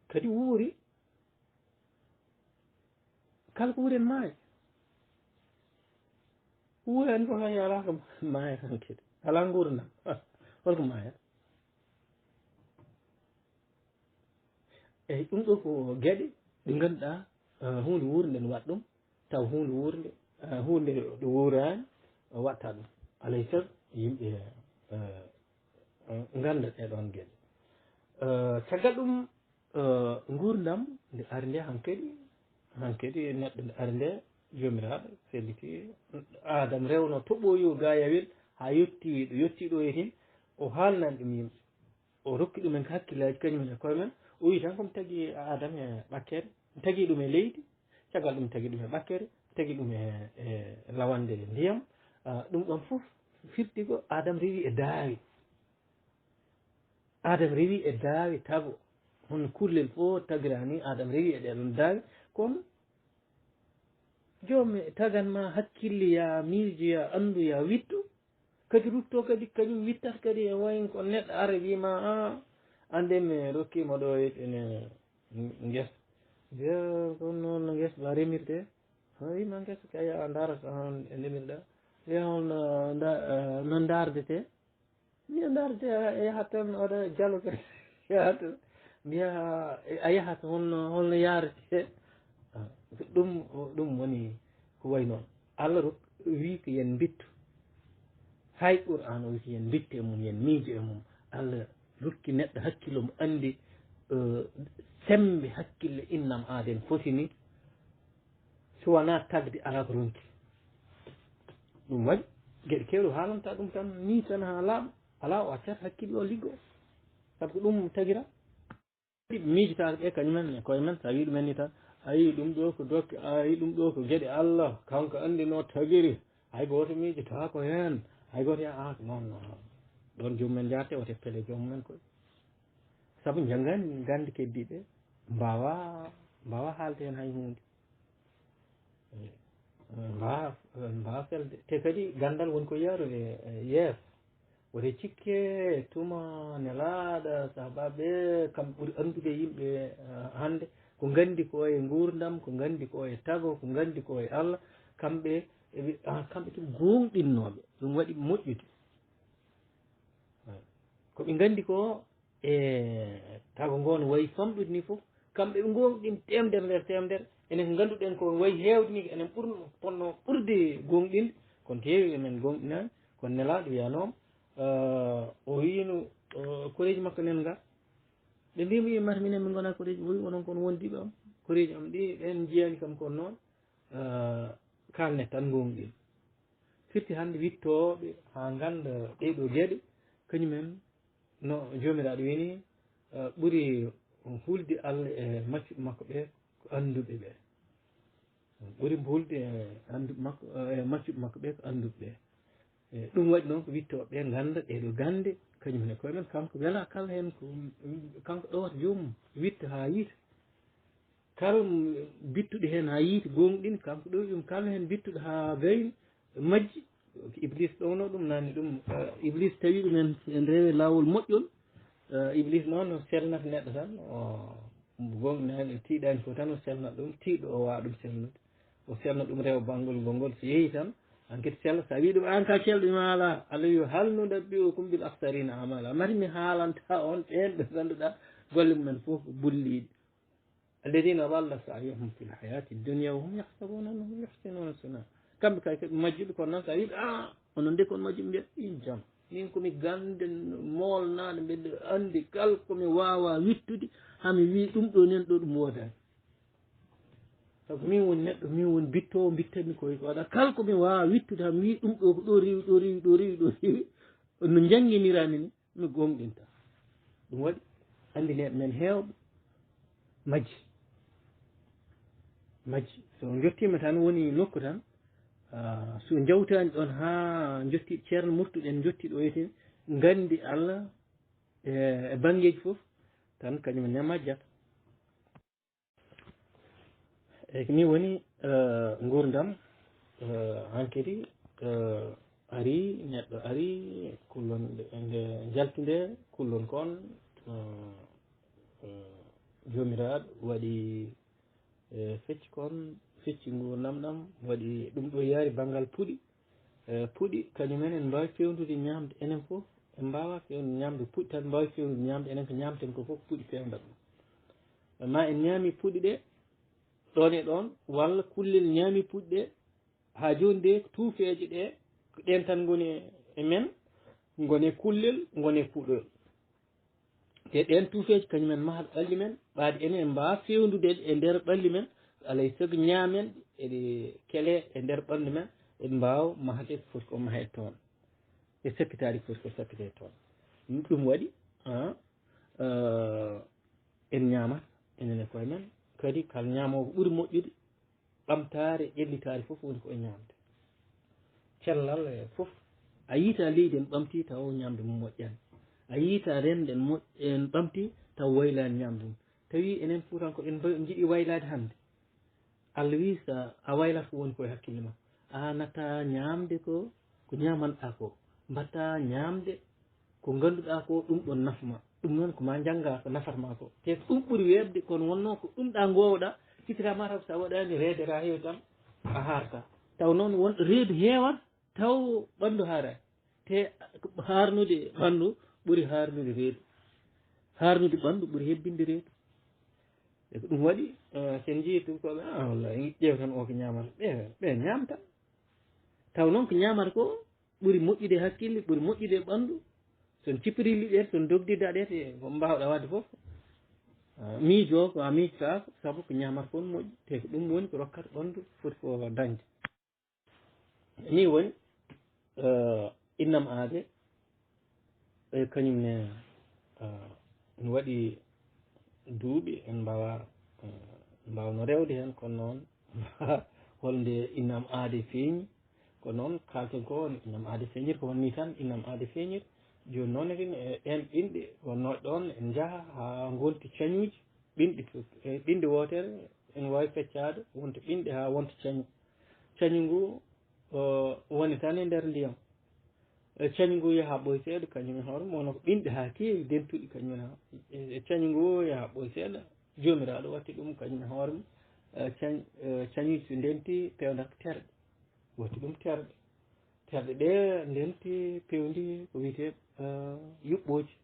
Kadi wuuri, kala ko wuuri ene maaya. Ko wuuraani fof hay alaa ko maaya tan kadi. Alaa nguurndam. Holko maaya? Eyi, ɗum ɗo ko geɗe ɗe ngannduɗaa, eh, huunde wuurnde ne waɗa ɗum, taw huunde wuurnde, eh, huunde ɗo wuuraani, o waɗta ɗum. Alay sago yimɓe, eh, ngannda ɗee ɗoon geɗe. Eh, caggal ɗum, eh, nguurndam nde ari nde hankadi, hankadi neɗɗo nde ari nde, Joomiraaɗo felliti Aadam rewno toɓoyo gaayawel haa yettii ɗo, yettii ɗo e tin, o haalnan ɗum yimɓe. O rokki ɗumen ko hakkillaaji kañum en e koye men. O wii tan ko mi tagi Aadam e ɓakkere, mi tagi ɗum e leydi, caggal ɗum mi tagi ɗum e ɓakkere, mi tagi ɗum e, e lawande ndiyam. Ah, ɗum ɗon fof firti ko Aadam rewi e daawe. Aadam rewi e daawe tago. Hono kullel fof tagira ni, Aadam rewi e ɗee ɗoon daawe. Kono joom tagan ma hakkille, ya miijo, ya anndu, ya wittu. Kadi rutto kadi, kañum wittat kadi e wayin ko neɗɗo ara wiima, "A, annde mi rokkiima ɗo e ene ngesa." Mbiya, "Kono noon no ngesa ba remirte?" O wiima, "Ngesa kay a ndaarata tan e ndemirɗa." Mbiya, "Holno nda-, eh, no ndaardete?" Mbiya, "Ndaardete a yahat tan, aɗa jalo kadi." Yahat tan. Mbiya, "A yahat, holno, holno yaarete?" Ah, ɗum, ɗum woni ko wayi noon. Allah rok-, wii ko yen mbittu. Hay Qur'aan o wii ko yen mbittu e mum, yen miijo e mum. Allah rokki neɗɗo hakkille mo anndi, eh, semmbe hakkille innam aaden foti ni. So wonaa tagde alaa ko ronki. Ɗum waɗi geɗe keewɗe haalanta ɗum tan nii tan haa laaɓa. Alaa o accata hakkille o liggoo. Sabu ko ɗum tagira. Miijitaaka ɓe kañumen e koye men, so a wii ɗumen ni tan, a yii ɗum ɗo ko dokke, a yii ɗum ɗo ko geɗe Allah, kanko anndi no tagiri, hay gooto miijitaako heen, hay gooto yaa, ah, non, non, non. Ɗoon joomum en njaarte, wote pele joomum en koye. Sabu njanngaani gannde keddiiɗe, mbaawa, mbaawa haalde heen hay huunde. Eh, mbaawa, mbaawa felde. Te kadi ganndal woni ko yaarude, eh, yeeso. Wote cikke tuma nelaaɗo, sahabaaɓe, kam ɓuri anndude yimɓe, eh, hannde. Ko nganndi ko e nguurndam, ko nganndi ko e tago, ko nganndi ko e Allah. Kamɓe, eɓe, ah, kamɓe tun goongɗinnooɓe. Ɗum waɗi moƴƴude. Ko ɓe nganndi ko e tago ngo no wayi famɗude ni fof, kamɓe ɓe goongɗin teemedere nder teemedere. Enen ko ngannduɗen ko wayi heewde ni, enen ɓurno, ponno ɓurde goongɗinde, kono heewi e men goongɗinaani. Kono nelaaɗo wiyanooma, eh, o wiino, eh, koreeji makko nen nga. Ɓe mbii mo, "Mata minen min ngona koreeji?" O wii, "Onon kon wondiiɓe am, koreeji am ɗi, ɓen njiyaani kam kon noon, eh, kaalne tan goongɗin." Firti hannde wittooɓe haa ngannda ɗee ɗoo geɗe, kañumen no Joomiraaɗo wini, eh, ɓuri hulde Allah e maccuɓe makko ɓe ko annduɓe ɓe. Ɓuri hulde e annduɓe makko, eh, e maccuɓe makko ɓe ko annduɓe ɓe. Eh, ɗum waɗi noon ko wittooɓe ɓe ngannda ɗee ɗoo gannde, kañum ne koye men, kanko welaa kala heen ko, kanko ɗowata joomum, witta haa yiita. Kala m-, bittuɗi heen haa yiiti goongɗini, kanko ɗo ɗum kala heen bittuɗo haa gayni, majji. Iblis ɗowno ɗum, nani ɗum, eh, Iblis tawi ɗum en, en rewe laawol moƴƴol. Eh, Iblis noon no selnata neɗɗo tan, o goongɗinaani, o tiiɗaani fof tan, o selna ɗum, tiiɗɗo o waawa ɗum selnude. O selna ɗum rewa banngol ngol, ngol so yehi tan, enquête sella, so a wii ɗum, "Aan ka celɗo?" Ima, "Alaa." Allah wi, "Hal nunabbi'ukum bil akhsarina amala?" Mari mi haalanta on ɓeen ɓe ngannduɗaa golle mumen fof ko bulliiɗe. Alladhina dhalla sa'yuhum fil hayati dunya wa hum yahsabuna annahum yuhsinuna sun'a. Kamɓe kay ko majjuɓe, kono noon so a wii ɓe, "Ah, onon de kon majjuɓe," mbiya, "I jam. Min ko mi gannde moolnaaɗo, mbeɗa anndi kala ko mi waawa wittude, haa mi wii ɗum ɗo nen ɗo ɗum woodaani." Sabu min woni neɗɗo, min woni bittoowo, mbittanmi ko waɗa kala ko mi waawa wittude, haa mi wii ɗum ɗo ko ɗo rewi, ɗo rewi, ɗo rewi, ɗo rewi. No njannginiraani ni. Mi goongɗinta. Ɗum waɗi, anndinee men heewɓe majji. Majji. So njottiima tan woni nokku tan, ah, so njawtaani ɗoon haa njotti ceerno murtuɗen, njotti ɗo etee, nganndi Allah e, e banngeeji fof, tan kañum ne majjata. Eyi, ko nii woni, eh, nguurndam, eh, hankadi, eh, ari, neɗɗo ari, kullon nde, nde njalti nde, kullon kon, eh, eh, Joomiraaɗo waɗi, eh, fecci kon, fecci nguurndam ɗam, waɗi ɗum ɗo yaari banngal puɗi, Eh, puɗi, kañum en, en mbaawi feewnude ñaamde enen fof, en mbaawaa feewnude ñaamde puɗi tan, mbaawi feewnude ñaamde enen ko ñaamten ko fof, puɗi feewndata ɗum. Ma en ñaami puɗi ɗe, ɗoon e ɗoon, walla kullel ñaami puɗi ɗe, haa jooni de, tuufeeje ɗe, ko ɗeen tan ngoni e, e men, ngone kullel, ngone puɗoyol. Te ɗeen tuufeeji kañum en mahata ɓalli men, ɓaade enen en mbaawa feewndude e nder ɓalli men, alay sago ñaamen ɗe, eɗe kele e nder ɓanndu men, en mbaawa mahde ko foti ko mahee toon, e sakkitaade ko foti ko sakkitee toon. Ɗum waɗi, ah, ah, en ñaamat, enen e koye men, kadi kala ñaamoowo ko ɓuri moƴƴude, ɓamtaare, ƴellitaare fof woni ko e ñaamde. Cellal e fof. A yiita leydi en ɓamti taw ñaamde mum moƴƴani. A yiita rende en moƴ-, en ɓamti taw waylaani ñaamde mum. Tawi enen Fuutanko en mba-, njiɗi waylaade hannde. Allah wi so a waylat ko woni ko e hakkille ma. A nata ñaamde ko, ko ñaamanɗaa ko. Mbatta ñaamde ko ngannduɗaa ko ɗum ɗon nafa ma. Ɗum noon ko ma njannga ko nafata ma ko. Te ko ɗum ɓuri weeɓde, kono wonno ko ɗum ɗa ngoowoɗa, sitira ma taw so a waɗaani reedere ha heewi tan a haarta. Taw noon won reedu heewa, taw ɓanndu haaraani. Te haarnude ɓanndu ɓuri haarnude reedu. Haarnude ɓanndu ɓuri hebbinde reedu. E ko ɗum waɗi, eh, sen njii tuubakooɓe, ah, wallahi, ƴeew tan o ko ñaamata. Ɓe, ɓe ñaamta. Taw noon ko ñaamata ko ɓuri moƴƴude hakkille, ɓuri moƴƴude ɓanndu. So on cippiri liɗɗi ɗe, so on dogdi daɗe, te ko mbaawɗa waɗde fof, ah, miijo ko a miijtaako, sabu ko ñaamata ko moƴƴi, te ko ɗum woni ko rokkata ɓanndu foti ko dañde. Ni woni, eh, innam aade, e kañum ne, eh, ene waɗi duuɓi en mbawa, eh, mbawno rewde heen, kono noon holnde innam aade feeñi, ko noon kalten ko woni innam aade feeñir, ko woni tan innam aade feeñir. Jooni noon eɗen, e ɗeen ɓinɗe wonnooɗe ɗoon, en njaha haa ngonti cañuuji, ɓinɗe, e ɓinɗe wootere, ene waawi feccaade wonta ɓinɗe haa wonta cañu. Cañu ngu, o, woni tan e nder ndiyam. E cañu ngu yaha ɓooy seeɗa, kañum e hoore mum, wona ko ɓinɗe haa keewi dentuɗi, kañum en haa, e, e cañu ngu yaha ɓooy seeɗa, Joomiraaɗo watti ɗum kañum e hoore mum. E cañ-, e cañuuji so ndenti, peewnata ko terɗe. Watti ɗum terɗe. Terɗe ɗe ndenti, peewndi ko wiyetee, e, yuɓɓooji.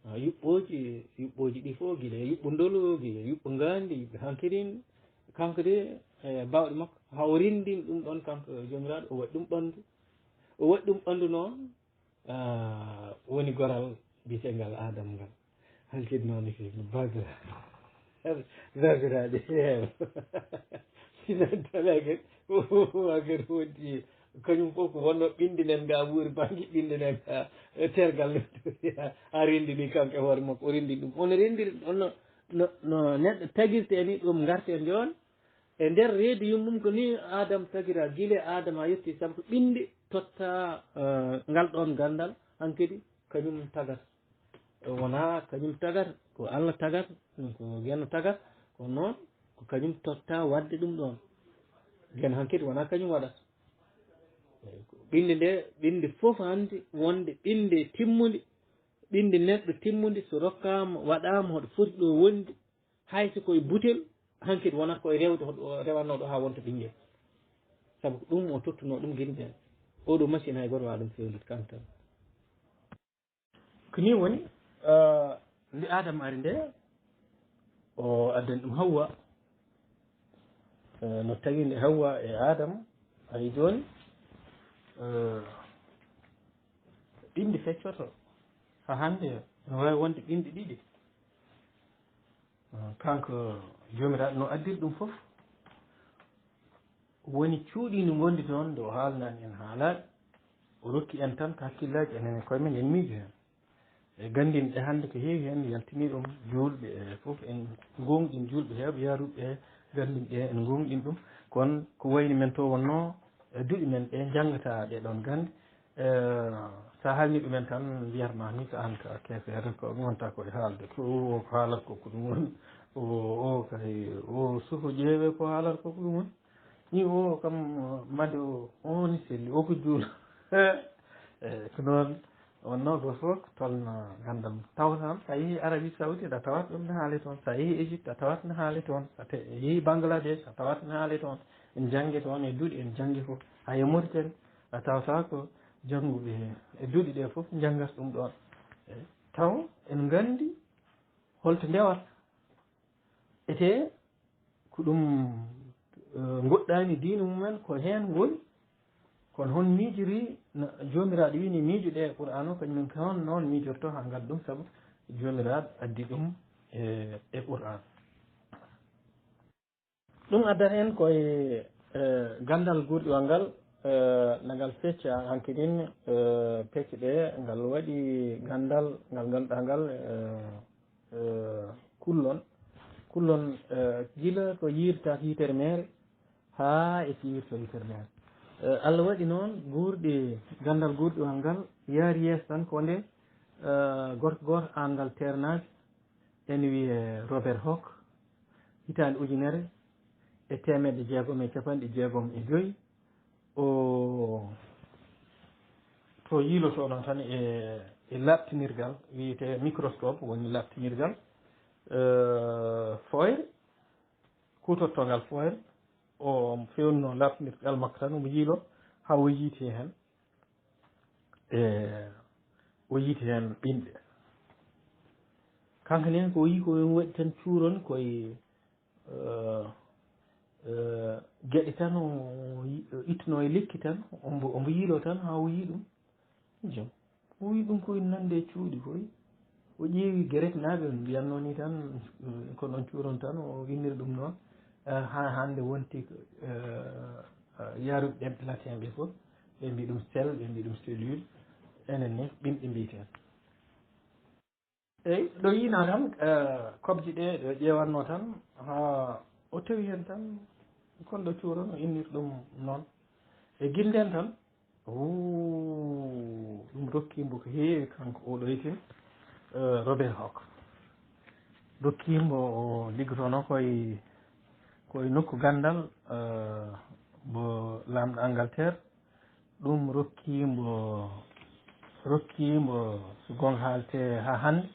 Ah, yuɓɓooji, yuɓɓooji ɗi fof, gila e yuɓɓo ndolu, gila e yuɓɓo ngaandi, yuɓɓo hankirin, kanko de, e baawɗe makko, haa o renndini ɗum ɗoon, kanko Joomiraaɗo, o waɗi ɗum ɓanndu. O waɗi ɗum ɓanndu noon, ah, woni goral biyeteengal Aadama ngal. Hankadi noon ne, bagra-, babiraaɗe heewa. Sinan talagen, o, o, o, agar wonti Kañum fof ko wonno ɓinndi nen ga wuuri bannge ɓinndi nen ga, e tergal nen a renndini kanko e hoore makko, o renndini ɗum. On renndiri, on no, no, no neɗɗo tagirte ni ɗum ngarten jooni. E nder reedu yummum ko ni Aadama tagira, gila Aadama a yetti, sabu ko ɓinndi totta, eh, ngal ɗoon ganndal, hankadi kañum tagata. Wonaa kañum tagata, ko Allah tagata, ko Geno tagata, kono noon ko kañum totta waɗde ɗum ɗoon. Geno hankadi wonaa kañum waɗata. Ɓinnde nde, ɓinnde fof hannde wonde ɓinnde timmunde, ɓinnde neɗɗo timmunde, so rokkaama, waɗaama hoɗo foti ɗo wonde, hay so koye butel, hankadi wonata koye rewde hoɗo rewatnoo ɗo haa wonta ɓinngel. Sabu ko ɗum o tottunoo ɗum gila ndeen. Oɗo machine hay gooto waawaa ɗum feewnude kanko tan. Ko nii woni, eh, nde Aadama ari nde, o addani ɗum Hawwa. Eh, no tawi nde Hawwa e Aadama ari jooni, eh, ɓinnde feccoto haa hannde no waawi wonde ɓinnde ɗiɗi. Eh, kanko Joomiraaɗo no addiri ɗum fof. Woni cuuɗi ndi ngondi toon, nde o haalnani en haalaaji, o rokki en tan ko hakkillaaji enen e koye men, en miijo heen. E ganndinɗe hannde ko heewi heen yaltini ɗum, juulɓe e fof, en ngoongɗin juulɓe heewɓe yaaruɓe e ganndinɗe, en ngoongɗin ɗum. Kono ko wayni men to wonnoo, e duɗi men ɗe njanngata ɗe ɗoon gannde. Eh, so a haalni ɗumen tan, mbiyat ma ni ko aan ka keefeero, ko wonta ko e haalde. Ko o, o ko haalata ko, ko ɗum woni. O, o kay, o suko ƴeewe ko haalata ko, ko ɗum woni. Ni o kam, mande o, o ni selli, o ko juul. Eh, ko noon, wonno gooto fof ko tolno ganndal mum. Taw tan, so a yehi Arabie Saoudite, a tawat ɗum ne haali toon. So a yehi Égypte, a tawat ne haali toon. So a te-, yehi Bangladesh, a tawat ne haali toon. En njanngi toon e duɗi, en njanngi fof. Hay e Mauritanie, a tawata ko jannguɓe e duɗi ɗe fof njanngata ɗum ɗoon. Eh, taw en nganndi holto ndewata. Etee ko ɗum, eh, ngoɗɗaani diine mumen, ko heen ngoni. Kono hon miijori, no Joomiraaɗo wii ni miijuɗe e Qur'aan o, kañum en ko hon noon miijorto haa ngal ɗum, sabu Joomiraaɗo addi ɗum e, e Qur'aan. Ɗum addata en koye, eh, ganndal guurɗiwal ngal, eh, no ngal fecca hanki ɗin, eh, pecce ɗe, ngal waɗi ganndal, ngal ngannduɗaa ngal, eh, eh, kullon. Kullon, eh, gila ko yiirta yitere meere, haa e siwirta yitere meere. Eh, Allah waɗi noon guurɗi, ganndal guurɗiwal ngal yaari yeeso tan ko nde, eh, gorko gooto Angleterre naati, ene wiyee Robert Hooke, hitaande ujunere e teemedde jeegom e capanɗe jeegom e joy, o to yiilotoono tan e, e laaɓtinirgal wiyetee microscope, woni laaɓtinirgal, eh, foyre, kuutortongal foyre, o feewnuno laaɓtinirgal makko tan, omo yiilo haa o yiiti heen. E o yiiti heen ɓinɗe. Kanko nene ko o yii ko waɗi tan cuuron koye, eh, eh, geɗe tan o yi-, o ittuno e lekki tan, ombo, ombo yiilo tan haa o yii ɗum. Jom. O wii ɗum koye nande e cuuɗi koye. O ƴeewi Gerekenaaɓe, on mbiyatno ni tan, mm, ko noon cuuron tan, o inniri ɗum noon. Eh, haa hannde wonti, eh, eh, yaaruɓe ɗemɗe latin ɓe fof, ɓe mbi ɗum sel, ɓe mbi ɗum cellule, enen ni ɓinɗe mbiyeten. Eyi, ɗo yiina tan, eh, kobji ɗe, ɗo ƴeewanno tan, haa o tawi heen tan, kon ɗo cuuron, o inniri ɗum noon. E gilden tan, Ooh, ɗum rokki mbo ko heewi kanko oɗo itin, eh, Robert Hooke. Rokki mbo o liggotono koye, koye nokku ganndal, eh, mbo laamɗo Angleterre. Ɗum rokki mbo, rokki mbo so goonga haalte haa hannde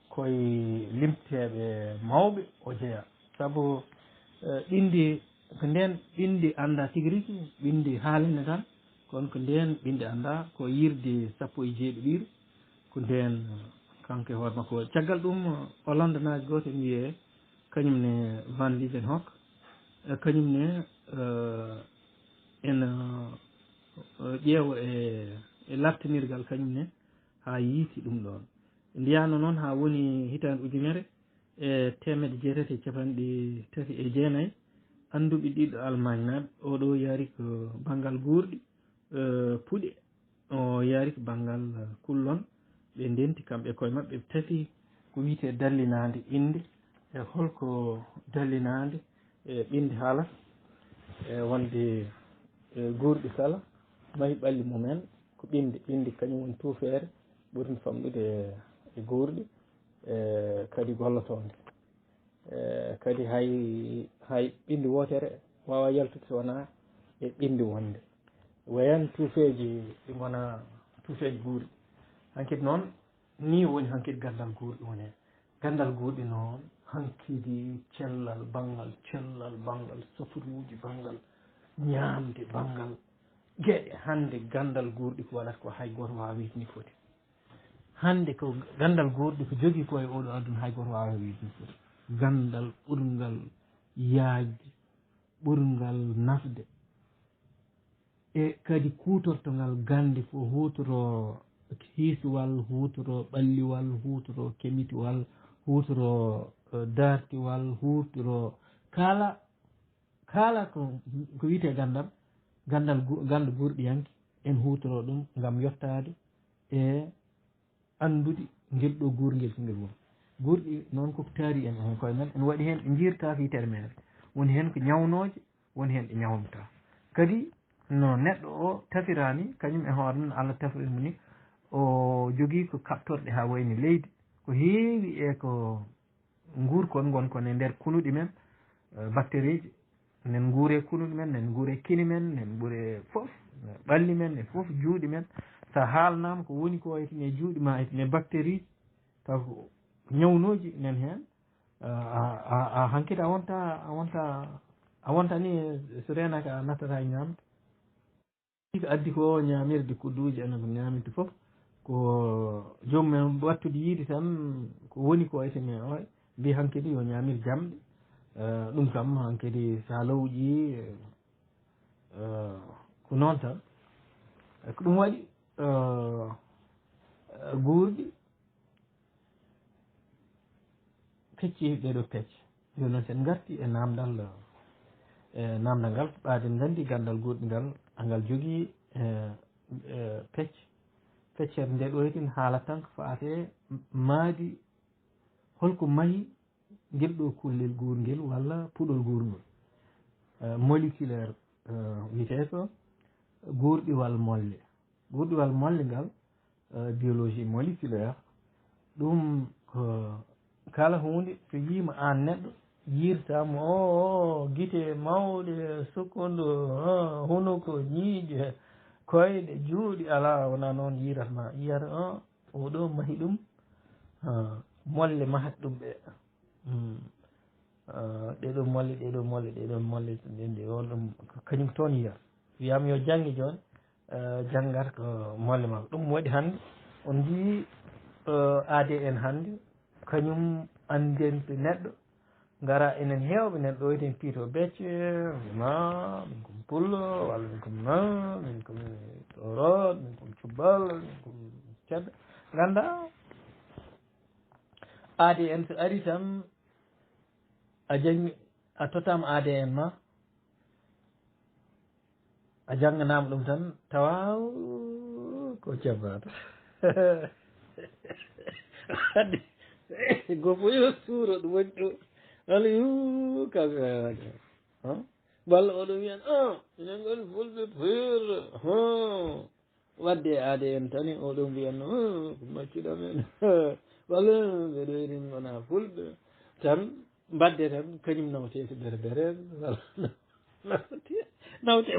koye limteeɓe mawɓe o jeyaa. Sabu, eh, ɓinndi, ko ndeen ɓinndi anndaa tigi rigi, ɓinndi haalane tan, kono ko ndeen ɓinndi anndaa, ko yiirde sappo e jeeɗiɗiire, ko ndeen kanko e hoore makko waɗi. Caggal ɗum, Hollandanaajo gooto ene wiyee kañum ne Van Leeuwenhoek, eh, kañum ne, eh, ene, eh, ƴeewa e, e laaɓtinirgal kañum ne haa yiiti ɗum ɗoon. Ndiyano noon haa woni hitaande ujunere e teemedde jeetati e capanɗe tati e jeenayi, annduɓe ɗiɗo Almaañ naaɓe, oɗo yaari ko banngal guurɗi, eh, puɗe, o yaari ko banngal, eh, kullon. Ɓe ndenti kamɓe koye maɓɓe, ɓe tafi ko wiyetee dallinaande innde, e holko dallinaande e ɓinndi haalata, e wonde, e guurɗi kala mahi ɓalli mumen ko ɓinndi. Ɓinndi kañum woni tuufeere ɓurndi famɗude e guurɗi, e kadi gollotoonde. E kadi hay, hay ɓinndi wootere waawaa yaltude so wonaa e ɓinndi wonde. Wayan tuufeeji ɗi ngonaa tuufeeji guurɗi. Hankadi noon, nii woni hankadi ganndal guurɗi woni heen. Ganndal guurɗi noon, hankadi cellal, banngal cellal, banngal safuruuji, banngal ñaamde, banngal geɗe. Hannde ganndal guurɗi ko waɗata ko hay gooto waawaa wiide ni foti. Hannde ko ganndal guurɗi ko jogii ko e oɗo aduna hay gooto waawaa wiide ni foti. Ganndal ɓurngal yaajde, ɓurngal nafde. E kadi kuutortongal gannde fof, huutoro hiisuwal, huutoro ɓalliwal, huutoro kemitiwal, huutoro, eh, dartiwal, huutoro kala, kala ko, ko wiyetee ganndal, ganndal gu-, ganndo guurɗiyanke, en huutoro ɗum ngam yottaade e anndude ngel ɗo guurngel ko ngel woni. Guurɗi noon koko taari en, en koye men, ene waɗi heen ɓe njiirtaaka yitere meere. Woni heen ko ñawnooje, woni heen ɗe ñawnata. Kadi no neɗɗo o tafiraani, kañum e hoore mum Allah tafiri mo ni, o jogii ko kaɓtorɗe haa wayni leydi. Ko heewi e ko nguurkon ngon kon e nder kunuɗi men, eh, bactérieji, nen nguure kunuɗi men, nen nguure kini men, nen nguure fof, ɓalli men, e fof juuɗi men. So a haalnaama ko woni ko e tine juuɗi ma, e tine bactérie, taw ko ñawnooji nen heen. A, a, a, a hankadi a wonta, a wonta, a wonta ni so reenaaka a nattata e ñaamde. Ko addi ko ñaamirde kudduuji enen ko ñaamirde fof, ko joomum en wattude yiide tan ko woni ko e tene o mbi hankadi yo ñaamir jamɗe. Eh, ɗum kam hankadi so a lawƴi, eh, ko noon tan. Ko ɗum waɗi, eh, guurɗi pecci ɗee ɗoo pecce. Jooni noon, so en ngartii e naamndal, e naamndal ngal, ɓaaden nganndi ganndal guurɗi ngal, ngal jogii, eh, eh, pecce. Feccere nde ɗo itin haalata tan ko faati e maadi, holko mahi ngel ɗo kullel guurngel walla puɗol guurngol. Eh, moléculaire, eh, wiyetee ko guurɗiwal molle. Guurɗiwal molle ngal, eh, biologie moléculaire, ɗum ko kala huunde so yiima aan neɗɗo, yiirta mo, o, o, gite mawɗe, sukkundu, o, hunuko, ñiiƴe, koyɗe, juuɗe, alaa, wonaa noon yiirata ma. Yiyata, o, o ɗo mahi ɗum, ah, molle mahat ɗum ɓe. Hmm. Ah, ɗee ɗoo molle, ɗee ɗoo molle, ɗee ɗoo molle, ɗen ɗe, on ɗum ko kañum toon yiyata. Wiyaama yo jannge jooni, eh, janngata ko molle makko. Ɗum waɗi hannde, on njiyii, eh, A D N hannde, kañum anndinta neɗɗo, ngara enen heewɓe nen ɗo eten piito becce, ma, min ko pullo, walla min ko ma, min ko toorooɗo, min ko cubbal, min ko ceddo. Nganndaa, A D N so ari tan, a janngi, a tottaama A D N ma, a jannganaama ɗum tan, tawa ko jabaata. Addi, go fof yo suuro ɗum woni ɗo. Walla yuu, kam, eh, walla oɗo wiyan, "Ah, minen ngoni fulɓe pur." Wadde A D N tan, oɗo mbiyan, "Ah, ko maccuɗo men." Walla ɓe ɗo irin ngona fulɓe. Tan, mbadde tan, kañum nawte ko berbere, walla nawte, nawte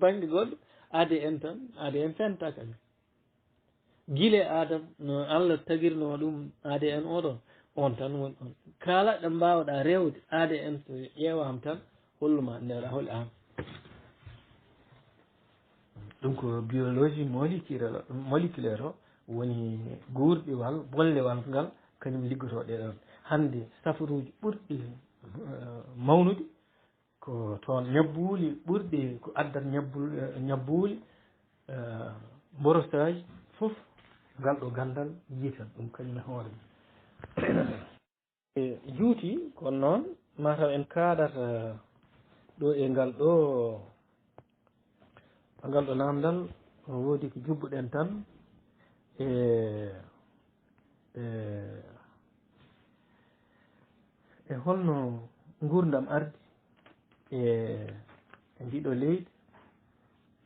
bannge goɗɗo. A D N tan, A D N fenta kañum. Gila Adam, no Allah tagirno ɗum A D N oɗo, on tan woni on. Kala ɗo mbaawɗa rewde A D N so ƴeewaama tan, holluma ndeɗa holi aan. Ɗum ko biologie moléculaire, moléculaire o woni guurɗiwal, bollewal ngal kañum liggotoo ɗee ɗoon. Hannde safaruuji ɓurɗi, eh, mawnude ko toon ñabbuuli ɓurɗi ko addat ñabbul-, eh, ñabbuuli, eh, mborosaaji fof ngal ɗo ganndal yiitan ɗum kañum e hoore mum. E juuti, kono noon mataw en kaaɗata ɗo e ngal ɗo, ngal ɗo naamndal, no woodi ko jubbuɗen tan e, e, e holno nguurndam ardi e, e ndiɗo leydi,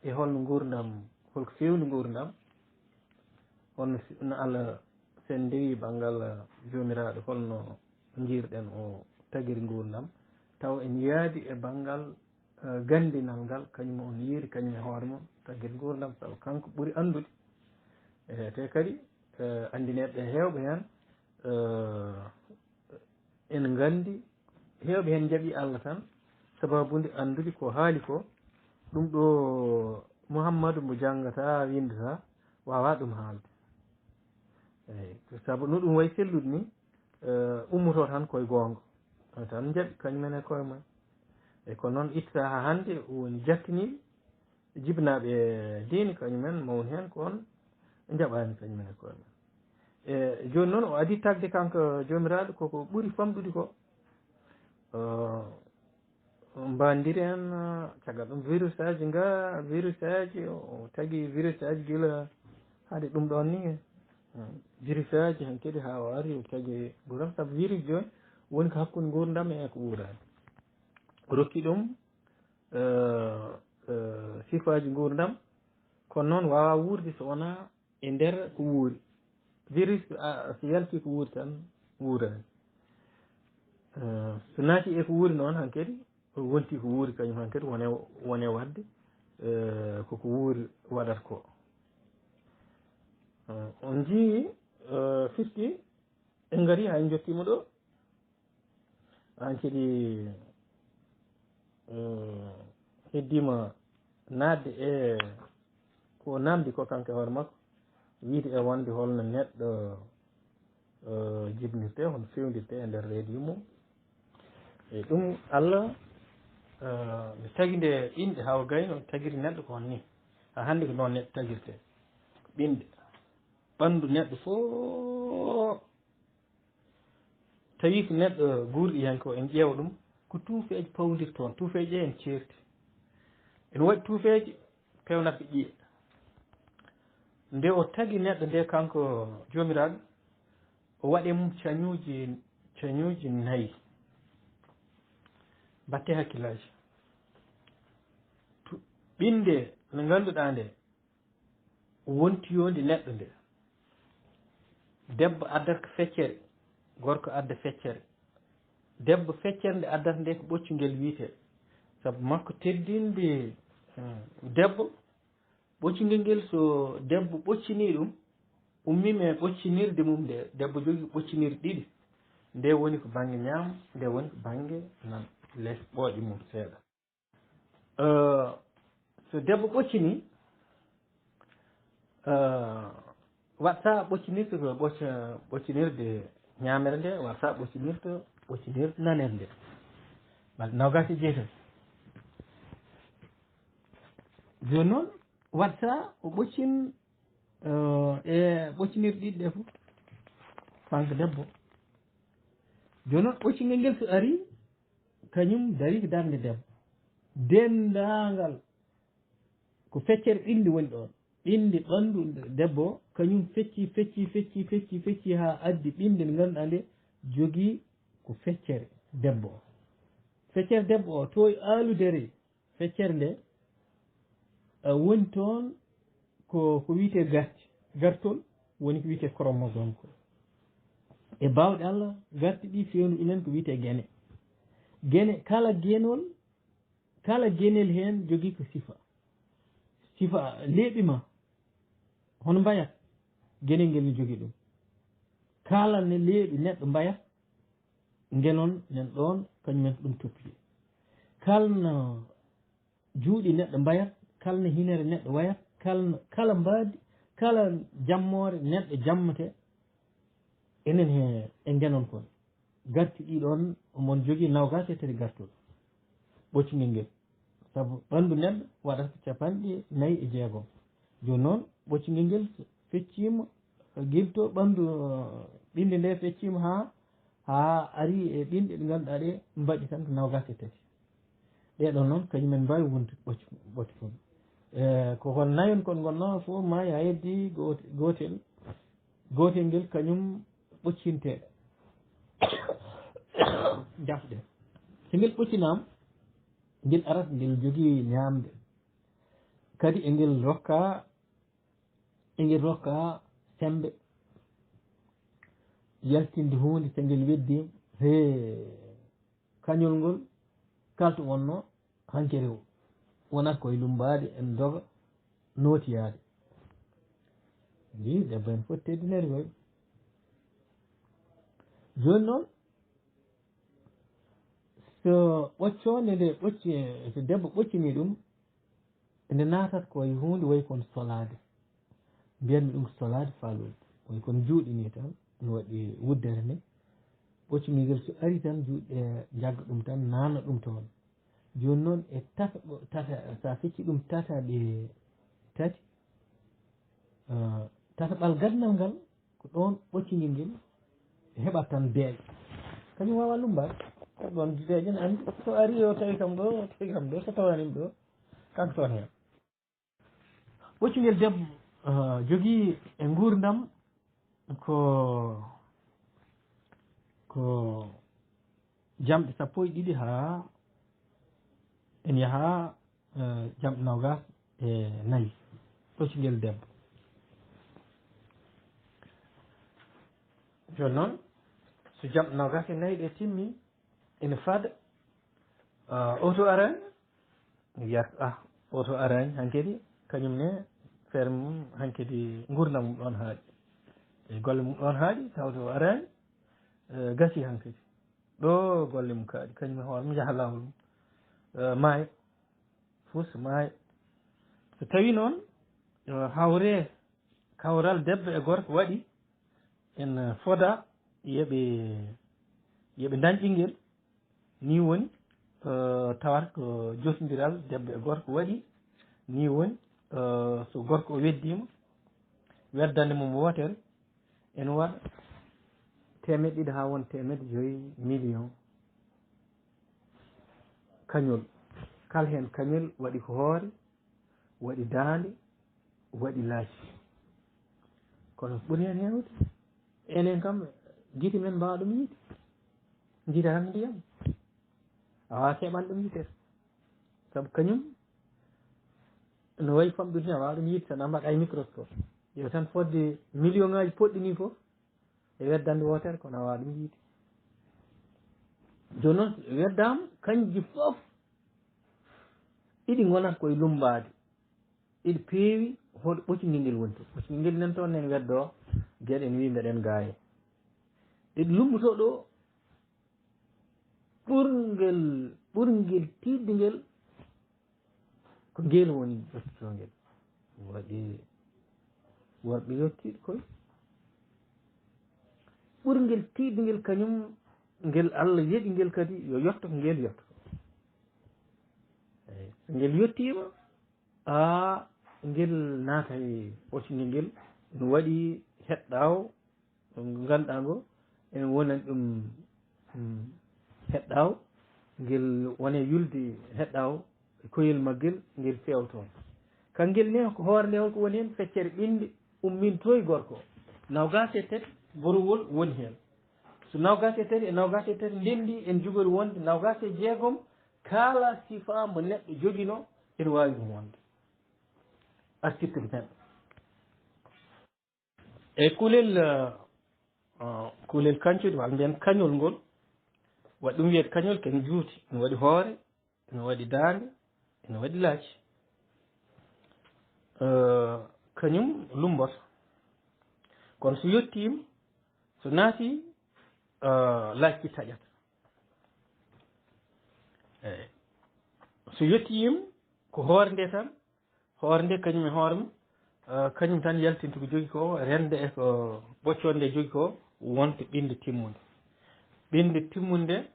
e holno nguurndam, holko fewndi nguurndam, holno fi-, no Allah Sen ndewi banngal, eh, Joomiraaɗo, holno njiirɗen o tagiri nguurndam, taw en yaadi e banngal, eh, ganndinal ngal, kañum on yiiri, kañum e hoore mum tagiri nguurndam, sabu kanko ɓuri anndude. Eh, te kadi, eh, anndineeɓe heewɓe heen, eh, ene nganndi, heewɓe heen njaɓi Allah tan, sababude anndude ko haali ko, ɗum ɗo Muhammadu mo janngata, winndata, waawaa ɗum haalde. Eey, sabu no ɗum wayi sellude ni, eh, ummotoo tan koye goonga. Tan njaɓi kañum en e koye mum. E ko noon itta haa hannde o woni jattiniiɓe, jibnaaɓe diine kañum en mawni heen, ko on njaɓaani kañum en e koye mum. E jooni noon o adii tagde kanko Joomiraaɗo koko ɓuri famɗude ko. Eh, mbanndiri en, eh, caggal ɗum virus aji nga, virus aji, o tagi virus aji gila haade ɗum ɗoon ni. Eh, virus aji han kadi haa o ari o tagi nguurndam, sabu virus jooni woni ko hakkunde nguurndam e ko wuuraani. O rokki ɗum, eh, eh, sifaaji nguurndam, kono noon waawaa wuurde so wonaa e nder ko wuuri. Virus, a, so yalti ko wuuri tan wuurani. Eh, so naati e ko wuuri noon hankadi, wonti ko wuuri kañum hankadi wone, wone waɗde, eh, koko wuuri waɗata ko. Eh, on njii, eh, firti, en ngari haa en njottiima ɗo. Aan kadi, eh, heddiima naatde e ko o naamndi ko kanko e hoore makko, wiyde e wonde holno neɗɗo, eh, jibinirtee, hono feewndirtee e nder reedu mum. E ɗum Allah, eh, mi tagi nde inɗe haa o gayno tagiri neɗɗo ko on ni. Haa hannde ko noon neɗɗo tagirtee. Ko ɓiɗɗo, ɓanndu neɗɗo fof, tawi ko neɗɗo guurɗiyanke o, en ƴeewa ɗum, ko tuufeeje pawndirta toon. Tuufeeje ɗe en ceerti. Ene waɗi tuufeeje peewnata ko ƴiye. Nde o tagi neɗɗo nde, kanko Joomiraaɗo, o waɗi e mum cañuuji, cañuuji nayi. Mbaɗte hakkillaaji. Tu-, ɓiɗɗo nde ngannduɗaa nde, wonti yonde neɗɗo nde. Debbo addata ko feccere, gorko adda feccere. Debbo feccere nde addata nde ko ɓoccungel wiyetee. Sabu makko teddinde, hmm, debbo, ɓoccungel ngel, so debbo ɓoccini ɗum, ummiima e ɓoccinirde mum nde, debbo jogii ɓoccinirɗe ɗiɗi. Nde woni ko bannge ñaamo, nde woni ko bannge nano, les ɓooƴe mum seeɗa. Eh, so debbo ɓoccini, eh, waɗata ɓoccinirta ko ɓocca-, ɓoccinirde ñaamere nde, waɗata ɓoccinirta, ɓoccinirde nanere nde. Balɗe noogaas e jeetati. Jooni noon, waɗata o ɓoccin, eh, e ɓoccinirɗe ɗiɗi ɗe fof, kanko debbo. Jooni noon, ɓoccingel ngel so ari, kañum darii ko darnde debbo. Denndaangal ko feccere ɓiɗɗo woni ɗoon. Ɓiɗɗo ɓanndu debbo o, kañum fecci, fecci, fecci, fecci, fecci haa addi ɓiɗɗo nde ngannduɗaa nde jogii ko feccere debbo o. Feccere debbo o, to e aaludere feccere nde, a, woni toon ko, ko wiyetee garti, gartol, woni ko wiyetee chromosome ko. E baawɗe Allah, garti ɗi feewnuɗen ko wiyetee gene. Gene, kala genol, kala genel heen jogii ko sifa. Sifa leeɓi ma, hono mbayat, genel ngel ne jogii ɗum. Kala ne leeɓi neɗɗo mbayat, ngenon nen ɗoon, kañum en ko ɗum toppiti. Kala no juuɗe neɗɗo mbayat, kala no hinere neɗɗo wayat, kala no, kala mbaadi, kala jammoore neɗɗo jammatee, enen he, e ngenon kon. Garti ɗi ɗoon, omon jogii noogaas e tati gartol. Ɓoccungel ngel. Sabu ɓanndu neɗɗo waɗata ko capanɗe nayi e jeegom. Jooni noon, ɓoccungel ngel fecciima, gila to ɓanndu, eh, ɓiɗɗo nde fecciima haa, haa ari e ɓiɗɗe ɗe ngannduɗaa ɗe mbaɗi tan ko noogaas e tati. Ɗee ɗoon noon, kañum en mbaawi wontude ɓocc-, ɓocci kon. Eh, ko kon nayon kon ngonnoo fof maayi haa heddi goot-, gootel. Gootel ngel kañum ɓoccintee. Jafɗe. So ngel ɓoccinaama, ngel arat, ngel jogii ñaamde. Kadi e ngel rokka, e ngel rokka semmbe yaltinde huunde, so ngel weddi, he, kañol ngol, kala to wonnoo, hankere o wonata koye lummbaade, en doga nootiyaade. Ndi debbo en foti teddinede koye. Jooni noon, so ɓoccoonde nde ɓocci, so debbo ɓoccini ɗum, nde naatat ko e huunde wayi kono solaade. Mbiyanmi ɗum ko solaade faalol. Wayi kono juuɗe ni tan, no waɗi wuddere ni. Ɓoccungel ngel so ari tan, juuɗe njagga ɗum tan, naatna ɗum toon. Jooni noon e tata, tata, so a fecci ɗum tata ɗe tati, ah, tataɓal gadanal ngal, ko ɗoon ɓoccungel ngel heɓat tan deeƴa. Kañum waawaa lummbaade. Ko ɗoon deeƴa ne anndi, so ari o tawi kam ɗo, o tawi kam ɗo, so tawaani ɗo, kanko toon heen. Ɓoccungel debbo, ah, jogii e nguurndam ko, ko jamɗe sappo e ɗiɗi haa en yaha, eh, jamɗe noogaas e nayi. Ɓoccungel debbo. Jooni noon, so jamɗe noogaas e nayi ɗe timmi, ene fada, ah, oto arani, wiyata, ah, oto arani hankadi, kañum ne feere mum hankadi, nguurndam mum ɗoon haaɗi. E golle mum ɗoon haaɗi, tawde o arani, eh, gasi hankadi. Ɗo golle mum kaaɗi, kañum e hoore mum yaha laawol mum. Eh, maayo, fus maayo. So tawi noon, eh, hawre, kawral debbo e gorko waɗi, en foda, yoɓe, yoɓe ndañ ɓinngel. Ni woni, eh, tawata ko jotondiral debbo e gorko waɗi. Ni woni, Eh, so gorko o weddiima, weddande mum wootere ene waɗa teemeɗɗe ɗiɗi haa won teemeɗɗe joyi million kañol. Kala heen kañol waɗi ko hoore, waɗi daande, waɗi laaci. Kono ɓuri heen heewde, enen kam, gite men mbaawa ɗum yiide. Gite tan ndiyam. A waawaa keɓan ɗum yitere. Sabu kañum no wayi famɗude ni, a waawaa ɗum yiide tan a mbaɗa e microscope. Yo tan fodde million ŋaaji poɗɗi ni fof e weddande wootere, kono a waawaa ɗum yiide. Jooni noon, weddaama, kañji fof ɗiɗi ngonata koye lummbaade. Ɗiɗi peewi, hoto ɓocngel ngel woni toon. Ɓocngel ngel nan toon, nen weddoo geɗe, en wii mbeɗen gaaye. Ɗiɗi lummotoo ɗo, ɓurngel, ɓurngel tiiɗde ngel, ko ngel woni ƴettotoo ngel. Waɗi worɓe yottiiɗo koy. Ɓurngel tiiɗde ngel kañum, ngel Allah yeɗi ngel kadi, yo yotto ko ngel yotto. Eey, so ngel yottiima, aa, ngel naata e ɓocngel ngel, no waɗi heɗɗaawo, ɗum ngannduɗaa ngo, ene wonani ɗum, mm, heɗɗaawo, ngel wone yulde heɗɗaawo e koyel maggel, ngel feewa toon. Kangel ne, ko hoore nde, holko woni heen? Feccere ɓinnde ummintoyi gorko. Nawgaas e tati, borowol woni heen. So nawgaas e tati e nawgaas e tati ndenndi, en jogori wonde nawgaas e jeegom, kala sifa mo neɗɗo joginoo, ene waawi ɗum wonde. Article neɗɗo. E kulel, eh, eh, kulel kañcuɗi, walla mbiyen kañol ngol, waɗi ɗum wiyete kañol, ken juuti, ene waɗi hoore, ene waɗi daande, ene waɗi laaci. Eh, kañum lumboto. Kono so yottiima, so naati, eh, laaci taƴata. Eey. So yottiima, ko hoore nde tan, hoore nde kañum e hoore mum, eh, kañum tan yaltinta ko jogi ko, renda e ko ɓoccoonde nde jogi ko, wonta ɓinnde timmunde. Ɓinnde timmunde,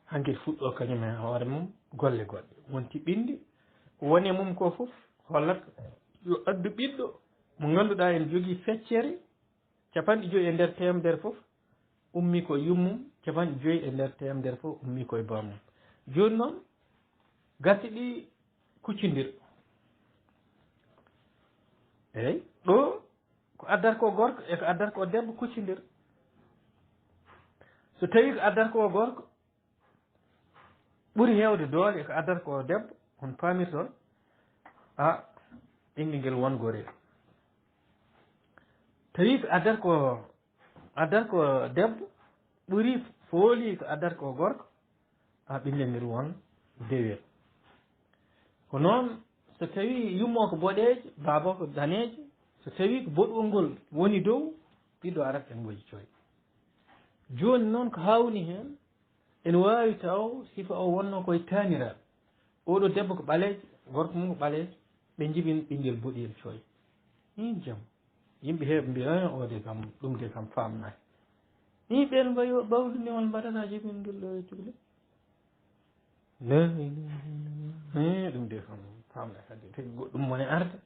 hankadi fuɗɗoo kañum e hoore mum golle goɗɗe. Wonti ɓinnde, woni e mum ko fof, hollata yo addu ɓiɗɗo mo ngannduɗaa ene jogii feccere, capanɗe joyi e nder teemedere fof ummii ko e yummum, capanɗe joyi e nder teemedere fof ummii ko e bammum. Jooni noon, gasi ɗi kuccondir. Eey, ɗo ko addata ko gorko e ko addata ko debbo kuccondir. So tawii ko addata ko gorko, ɓuri heewde doole ko addata ko debbo, on paamirton, a, ɓinngel ngel won gorel. Tawi ko addata ko, addata ko debbo, ɓuri fooli ko addata ko gorko, a, ɓinngel ngel won dewel. Ko noon, so tawi yummo ko boɗeejo, baaba ko daneejo, so tawi ko boɗwol ngol woni dow, ɓiɗɗo arat en ngoji coy. Jooni noon ko hawni heen, ene waawi taw sifa o wonno koye taaniraaɓe. Oɗo debbo ko ɓaleejo, gorko mum ko ɓaleejo, ɓe njibin ɓinngel boɗiyel coy. Hii jam. Yimɓe heewɓe mbiya, "Eh, o de kam, ɗum de kam faamnaaki." Hii ɓeen mbayi o ɓawli ni on mbaɗata jibingel ɗo e cukalel. La ilaha illallah. Eh, ɗum de kam faamnaaki, kadi tawi goɗɗum mone arda.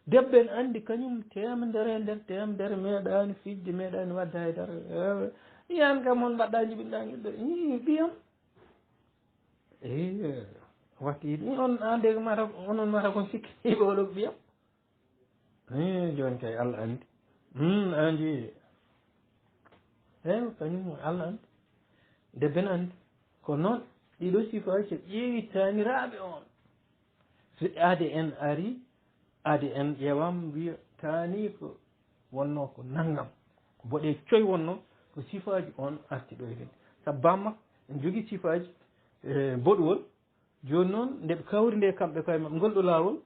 Debbo en anndi kañum teemedere e nder teemedere meeɗaani fijde, meeɗaani waɗde hay dara. Eh, yan kam on mbaɗɗa jibinɗa ngel ɗo. Ii, ɓiyam. Eh, watti, ii, on, aan de mata, onon mata kon sikki, oɗo ɓiyam. Eh, jooni kay Allah anndi. Hmm, anndi. Eh, kañum Allah anndi. Debbo en anndi. Ko noon, ɗiɗo sifaaji so ƴeewi taaniraaɓe on. So A D N ari, A D N ƴeewam, wiya taani ko wonno ko nanngam. Ko boɗe coy wonno, ko sifaaji on arti ɗo e ɗen. Sabu bammakko en jogii sifaaji, eh, boɗuwol. Jooni noon, nde ɓe kawri nde kamɓe koye maɓɓe, ngol ɗo laawol,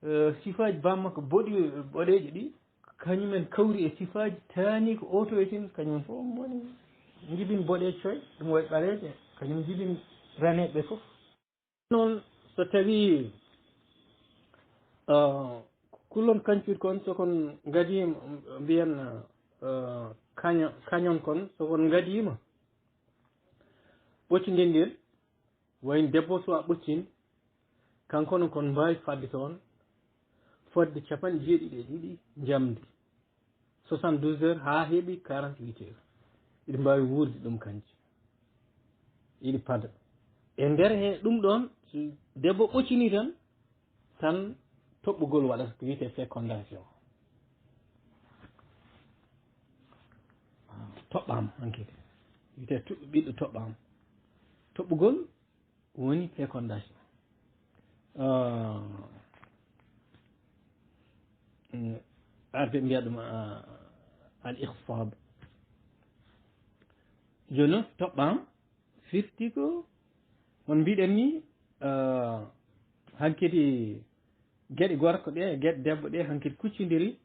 eh, sifaaji bammakko boɗi-, boɗeeji ɗi, kañum en kawri e sifaaji taani ko oto e tin, kañum en fof woni njibin boɗe coy, ɗum waɗi ɓaleeje, kañum njibin raneeɓe fof. Noon, so tawii, eh, kullon kañcuɗi kon, so kon ngadii, mbiyen, eh, kaño-, kañon kon, so kon ngadiima, ɓocci ndendel, wayin debbo so a ɓoccin, kanko noon kon mbaawi fadde toon, Fodde capanɗe jeeɗiɗi e ɗiɗi njamndi, soixante-douze heures haa heɓi quarante-huit heures. Iɗi mbaawi wuurde ɗum kanji. Iɗi pada. E nder he ɗum ɗoon, so debbo ɓoccini tan, tan toɓɓugol waɗata ko wiyetee fécondation. Toɓɓaama hankadi. Wiyetee tu-, ɓiɗɗo toɓɓaama. Toɓɓugol woni fécondation. Ah, mm, arde mbiya ɗum, ah, al ikhsab. Jooni noon toɓɓaama firti ko on mbiɗen ni, ah, hankadi geɗe gorko ɗe, geɗe debbo ɗe hankadi kuccindiri,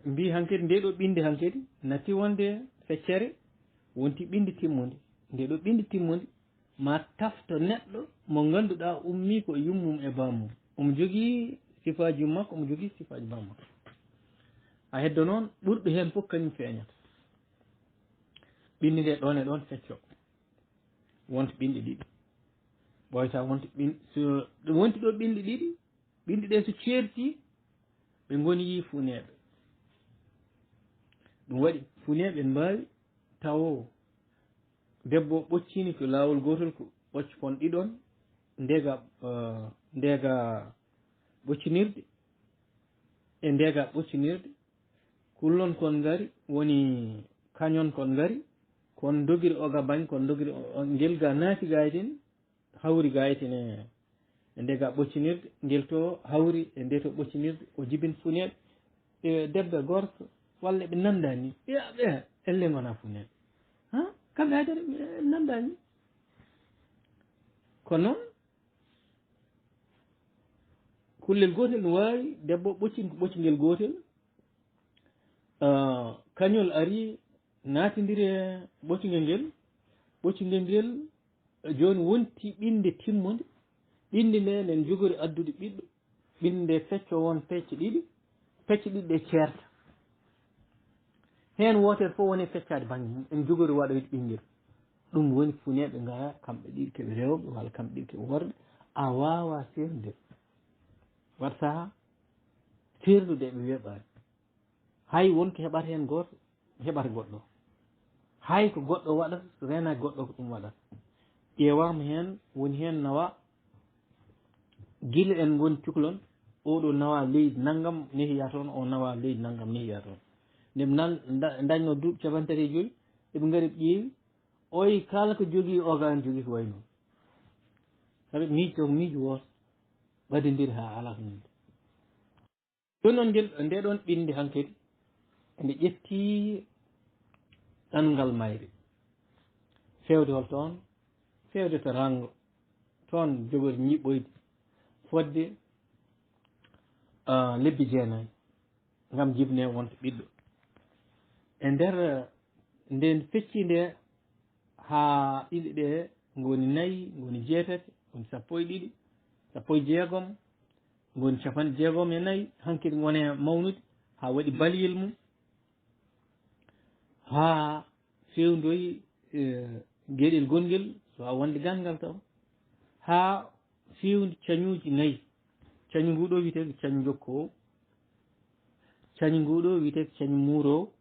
mbi hankadi nde ɗo ɓinde hankadi natti wonde feccere, wonti ɓinde timmunde. Nde ɗo ɓinde timmunde, ma tafto neɗɗo mo ngannduɗaa ummii ko e yummum e bammum. Omo jogii sifaaji makko, omo jogii sifaaji bammum. A heddo noon, ɓurɗo heen fof kañum feeñata. Ɓinndi nde ɗoon e ɗoon fecco. Wonta ɓinɗi ɗiɗi. Ɓooyta wonta ɓin-, so ɗum wonti ɗo ɓinɗi ɗiɗi, ɓinɗi ɗe so ceerti, ɓe ngoni yii funeeɓe. Ɗum waɗi funeeɓe mbaawi tawo debbo ɓoccini ko laawol gootol, ko ɓocc kon ɗiɗon, ndeega, eh, ndeega ɓoccinirde, e ndeega ɓoccinirde, kullon kon ngari, woni kañon kon ngari, kon dogiri oga bañ, kon dogiri o-, o-, ngel ga naati gayden, hawri gayden e, e ndeega ɓoccinirde, ngel to hawri e nde to ɓoccinirde, o jibin funeeɓe, e debbo e gorko, walla ɓe nanda ni, ɓe, ɓe, elle ngona funeeɓe. Ha? Kamɓe haydara ɓe nanda ni. Kono, kullel gootel no waawi, debbo ɓoccin ko ɓoccingel gootel, ah, kañol ari, naatindiri e ɓoccingel ngel, ɓoccingel ngel, eh, jooni wonti ɓinnde timmunde, ɓinnde nde nen jogori addude ɓiɗɗo, ɓinnde nde fecco won pecce ɗiɗi, pecce ɗiɗi ɗe ceerta. Heen wootere fof woni feccaade bannge mum, en jogori waɗoyde ɓinngel. Ɗum woni funeeɓe ngara, kamɓe ɗiɗi keɓe rewɓe walla kamɓe ɗiɗi keɓe worɓe, a waawaa seernde. Waɗ sahaa, seerndude ɓe weeɓaani. Hay won ko heɓata heen gooto, heɓata goɗɗo. Hay ko goɗɗo waɗata, so reenaaki goɗɗo ko ɗum waɗata. Ƴeewaama heen, woni heen nawa, gila en ngoni cukalon, oɗo nawa leydi nanngam nehiya toon, o nawa leydi nanngam nehiya toon. Nde ɓe nan-, nda-, ndañno duuɓi capanɗe tati e joyi, eɓe ngari ɓe ƴeewi, oy kala ko jogii oga an jogii ko wayi noon. Sabi miijo ko miijo wooto, ɓadindiri haa alaa ko nande. Jooni noon ngel, nde ɗoon ɓinnde hankadi, ene ƴetti ɗanngal mayre. Feewde hol toon? Feewde to Ranngo, toon jogori ñiɓɓoyde fodde, ah, lebbi jeenayi, ngam jibne wonta ɓiɗɗo. E nder, eh, nden fecci nde, haa ɗiɗi ɗe ngoni nayi, ngoni jeetati, ngoni sappo e ɗiɗi, sappo e jeegom, ngoni capanɗe jeegom e nayi, hankadi ngoni e mawnude, haa waɗi baliyel mum, haa fewndoyi, eh, geɗel gongel, so a wonde ganngal taw, haa fewndi cañuuji nayi. Cañu nguɗo wiyetee ko cañu njokkoowo, cañu nguɗo wiyetee ko cañu muuroowo,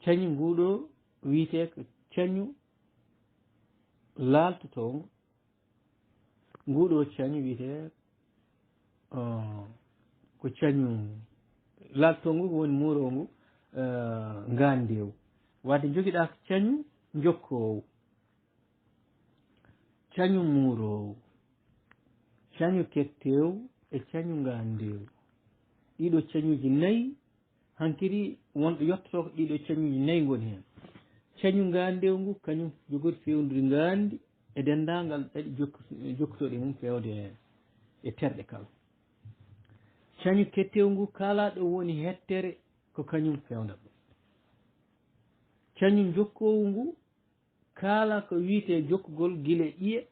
cañu nguɗo wiyetee ko cañu laaltotoowo. Nguɗo cañu wiyetee, ah, ko cañu laaltongu, ko woni muurongu, ah, ngaandeewu. Wadde njogiɗaa ko cañu njokkoowu, cañu muuroowu, cañu ketteewu e cañu ngaandeewu. Ɗiɗo cañuuji nayi, hankadi wonɗo yottoto ko ɗiɗo cañuuji nayi ngoni heen. Cañu ngaandeewu ngu, kañum jogori feewnude ngaandi e denndaangal ɗaɗi jokk-, jokkotooɗe mum feewde e terɗe kala. Cañu ketteewu ngu, kala ɗo woni hettere ko kañum feewndata ɗum. Cañu njokkoowu ngu, kala ko wiyetee jokkugol gila e ƴiye,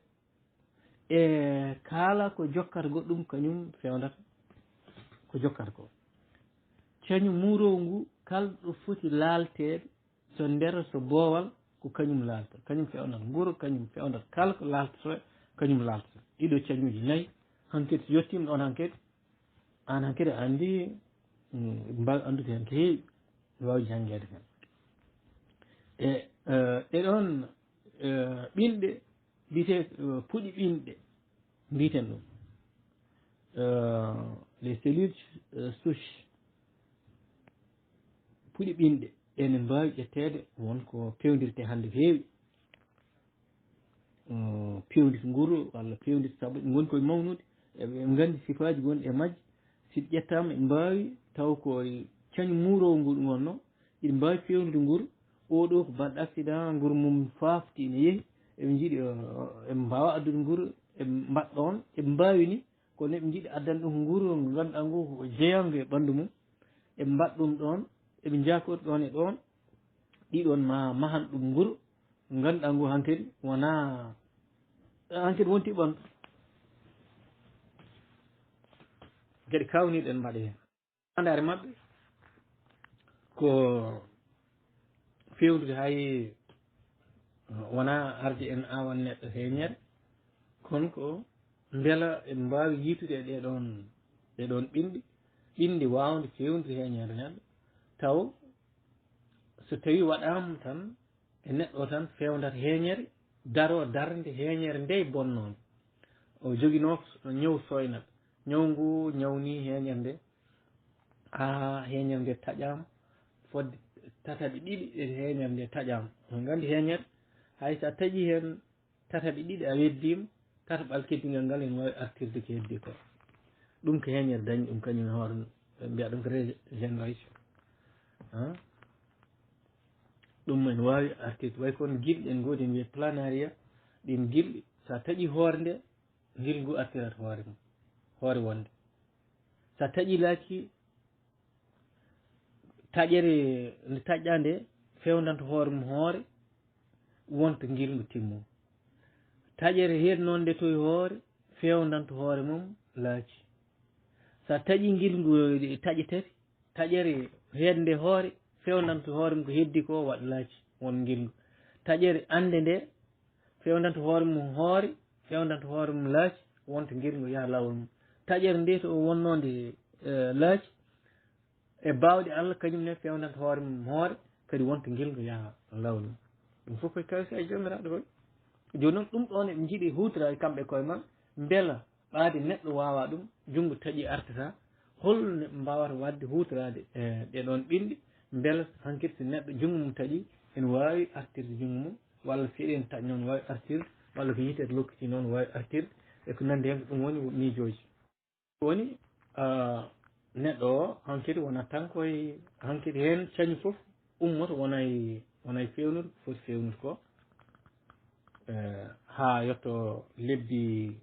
e kala ko jokkata goɗɗum, kañum fewndata ko jokkata ko. Cañu muuroowu ngu, kala ɗo foti laalteede, so nder, so boowal, ko kañum laalta, kañum fewnata. Nguru kañum fewnata, kala ko laaltata, kañum laaltata. Ɗiɗo cañuuji nayi, hankadi so yettiima ɗoon hankadi, aan hankadi a anndi, mm, mbaawi anndude heen ko heewi, mbaawi janngeede heen. E, eh, ɗe ɗoon, eh, ɓinɗe mbiyetee, eh, puɗi ɓinɗe, mbiyeten ɗum, eh, les cellules, eh, souches, puɗi ɓinɗe, ene mbaawi ƴetteede won ko peewndirtee hannde ko heewi. Eh, peewndirta nguru walla peewndirta sabu ɗi ngoni koye mawnude, eɓe nganndi sifaaji gonɗi e majji. Si ɗi ƴettaama, eɓe mbaawi taw ko e cañu muuroowo ngu ɗum wonnoo, iɗi mbaawi feewnude nguru. Oo ɗoo ko baɗɗo accident, nguru mum faafti ene yehi, eɓe njiɗi, eh, eɓe mbaawa addude nguru, eɓe mbaɗa ɗoon, eɓe mbaawi ni, kono eɓe njiɗi addande ɗum nguru ngu ngannduɗaa ngu ko jeyangu e ɓanndu mum, eɓe mbaɗa ɗum ɗoon, eɓe njaakori ɗoon e ɗoon, ɗiɗoon ma mahan ɗum nguru, ngannduɗaa ngu hankadi wonaa, hankadi wonti ɓanndu. Geɗe kaawniiɗe ene mbaɗa heen. Faandaare maɓɓe ko feewnude hay wonaa arde en awan neɗɗo heeñere, kono ko mbela eɓe mbaawi yiytude e ɗee ɗoon, ɗee ɗoon ɓinɗi, ɓinɗi waawde feewnude heeñere neɗɗo, taw so tawii waɗaama tan, e neɗɗo o tan feewndata heeñere, daroo darnde heeñere nde bonnoo. O joginoo ñaw sooynat. Ñaw ngu ñawnii heeñere nde, haa heeñere nde taƴaama, fodde tataɓe ɗiɗi e heeñere nde taƴaama. On nganndi heeñere, hay so a taƴii heen tataɓe ɗiɗi a weddiima, tataɓal keddigal ngal ene waawi artirde ko heddii ko. Ɗum ko heeñere dañi ɗum kañum e hoore mum, ɓe mbiya ɗum ko régénération. Ah? Ɗum ene waawi artirde, way kono gilɗi en ngoodi en wiyata planaria, ɗiin gilɗi, so a taƴii hoore nde, ngilngu artirat hoore mum, hoore wonde. So a taƴii laaci, taƴere nde taƴɗaa nde feewndanto hoore mum hoore, wonta ngilngu timmo. Taƴere heed noon nde towi hoore, feewndanto hoore mum laaci. So a taƴii ngilngu taƴe tati, taƴere heed nde hoore, feewndanto hoore mum ko heddii ko waɗa laaci, won ngilngu. Taƴere annde nde, feewndanto hoore mum hoore, feewndanto hoore mum laaci, wonta ngilngu yaha laawol mum. Taƴere nde to wonnoonde, eh, laaci, e baawɗe Allah, kañum ne feewndanto hoore mum hoore, kadi wonta ngilngu yaha laawol mum. Ɗum fof koye kawsi e Joomiraaɗo koy. Jooni noon, ɗum ɗoon eɓe njiɗi huutoraade kamɓe koye maɓɓe, mbela ɓaade neɗɗo waawaa ɗum, junngo taƴi artata, hol no ɓe mbaawata waɗde huutoraade e ɗee ɗoon ɓinɗi, mbela hankadi so neɗɗo junngo mum taƴi, ene waawi artirde junngo mum, walla so eɗen taƴ noon waawi artirde, walla ko yitere lokkiti noon waawi artirde, e ko nanndi heen, ko ɗum woni miijooji. Woni, ah, neɗɗo o hankadi wonat tan koye, hankadi heen cañu fof ummoto wonay, wonay feewnude ko foti feewnude ko, eh, haa yetto lebbi,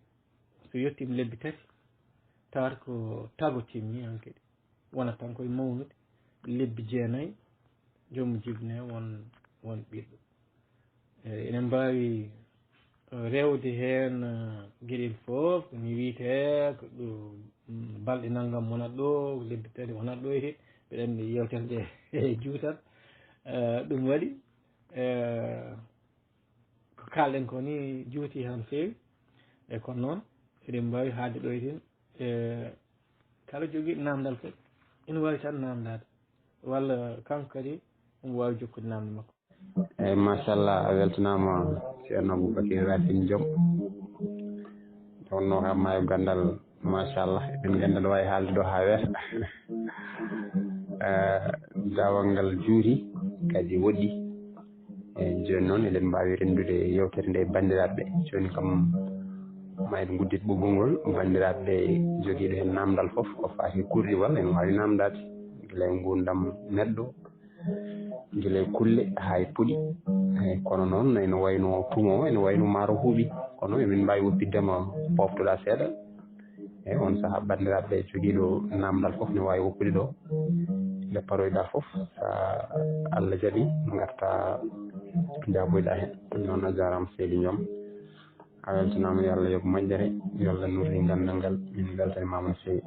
so yettiima lebbi tati, tawata ko tago timmi hankadi. Wonat tan koye mawnude, lebbi jeenayi, joomum jibine won, won ɓiɗɗo. Eh, enen mbaawi rewde heen, eh, geɗel fof, ko mi wiyetee ko ɗo, mm, balɗe nanngam wonat ɗo, lebbi tati wonat ɗo, e mbeɗa anndi yeewtere nde juutat. Eh, ɗum waɗi, eh, ko kaalɗen ko ni juuti haa no feewi, e kono noon eɗen mbaawi haalde ɗo e heen, e kala jogiiɗo naamndal kadi ene waawi tan naamndaade, walla kanko kadi omo waawi jokkude naamnde makko. Eeyi, machallah, a weltanaama, Ceerno Aboubacry Racine Diom. Wonno kam maayo ganndal, machallah, eɗen nganndi aɗa waawi haalde ɗo haa weeta. Eh, daawal ngal juuti, kadi woɗɗi. Eeyi, jooni noon eɗen mbaawi renndude yeewtere nde e banndiraaɓe. Jooni kam, ma en nguddit ɓoggol ngol, banndiraaɓe jogiiɗo heen naamndal fof, ko faati kurdiwal, ene waawi naamndaade. Gila e nguurndam neɗɗo, gila e kulle haa e puɗi. Eeyi, kono noon ene wayno tuma o, ene wayno maaro huuɓi. Kono emin mbaawi woppitde ma, pooftoɗaa seeɗa. E on sahaa, banndiraaɓe jogiiɗo naamndal fof ne waawi woppude ɗo. Nde paroyɗaa fof, so Allah jaɓi, ngarta jaaboyɗaa heen. Noon, a jaaraama seydi Diom. A weltanaama, yo Allah yoɓ moƴƴere, yo Allah nurri ganndal ngal. Min mbeltanimaama no feewi.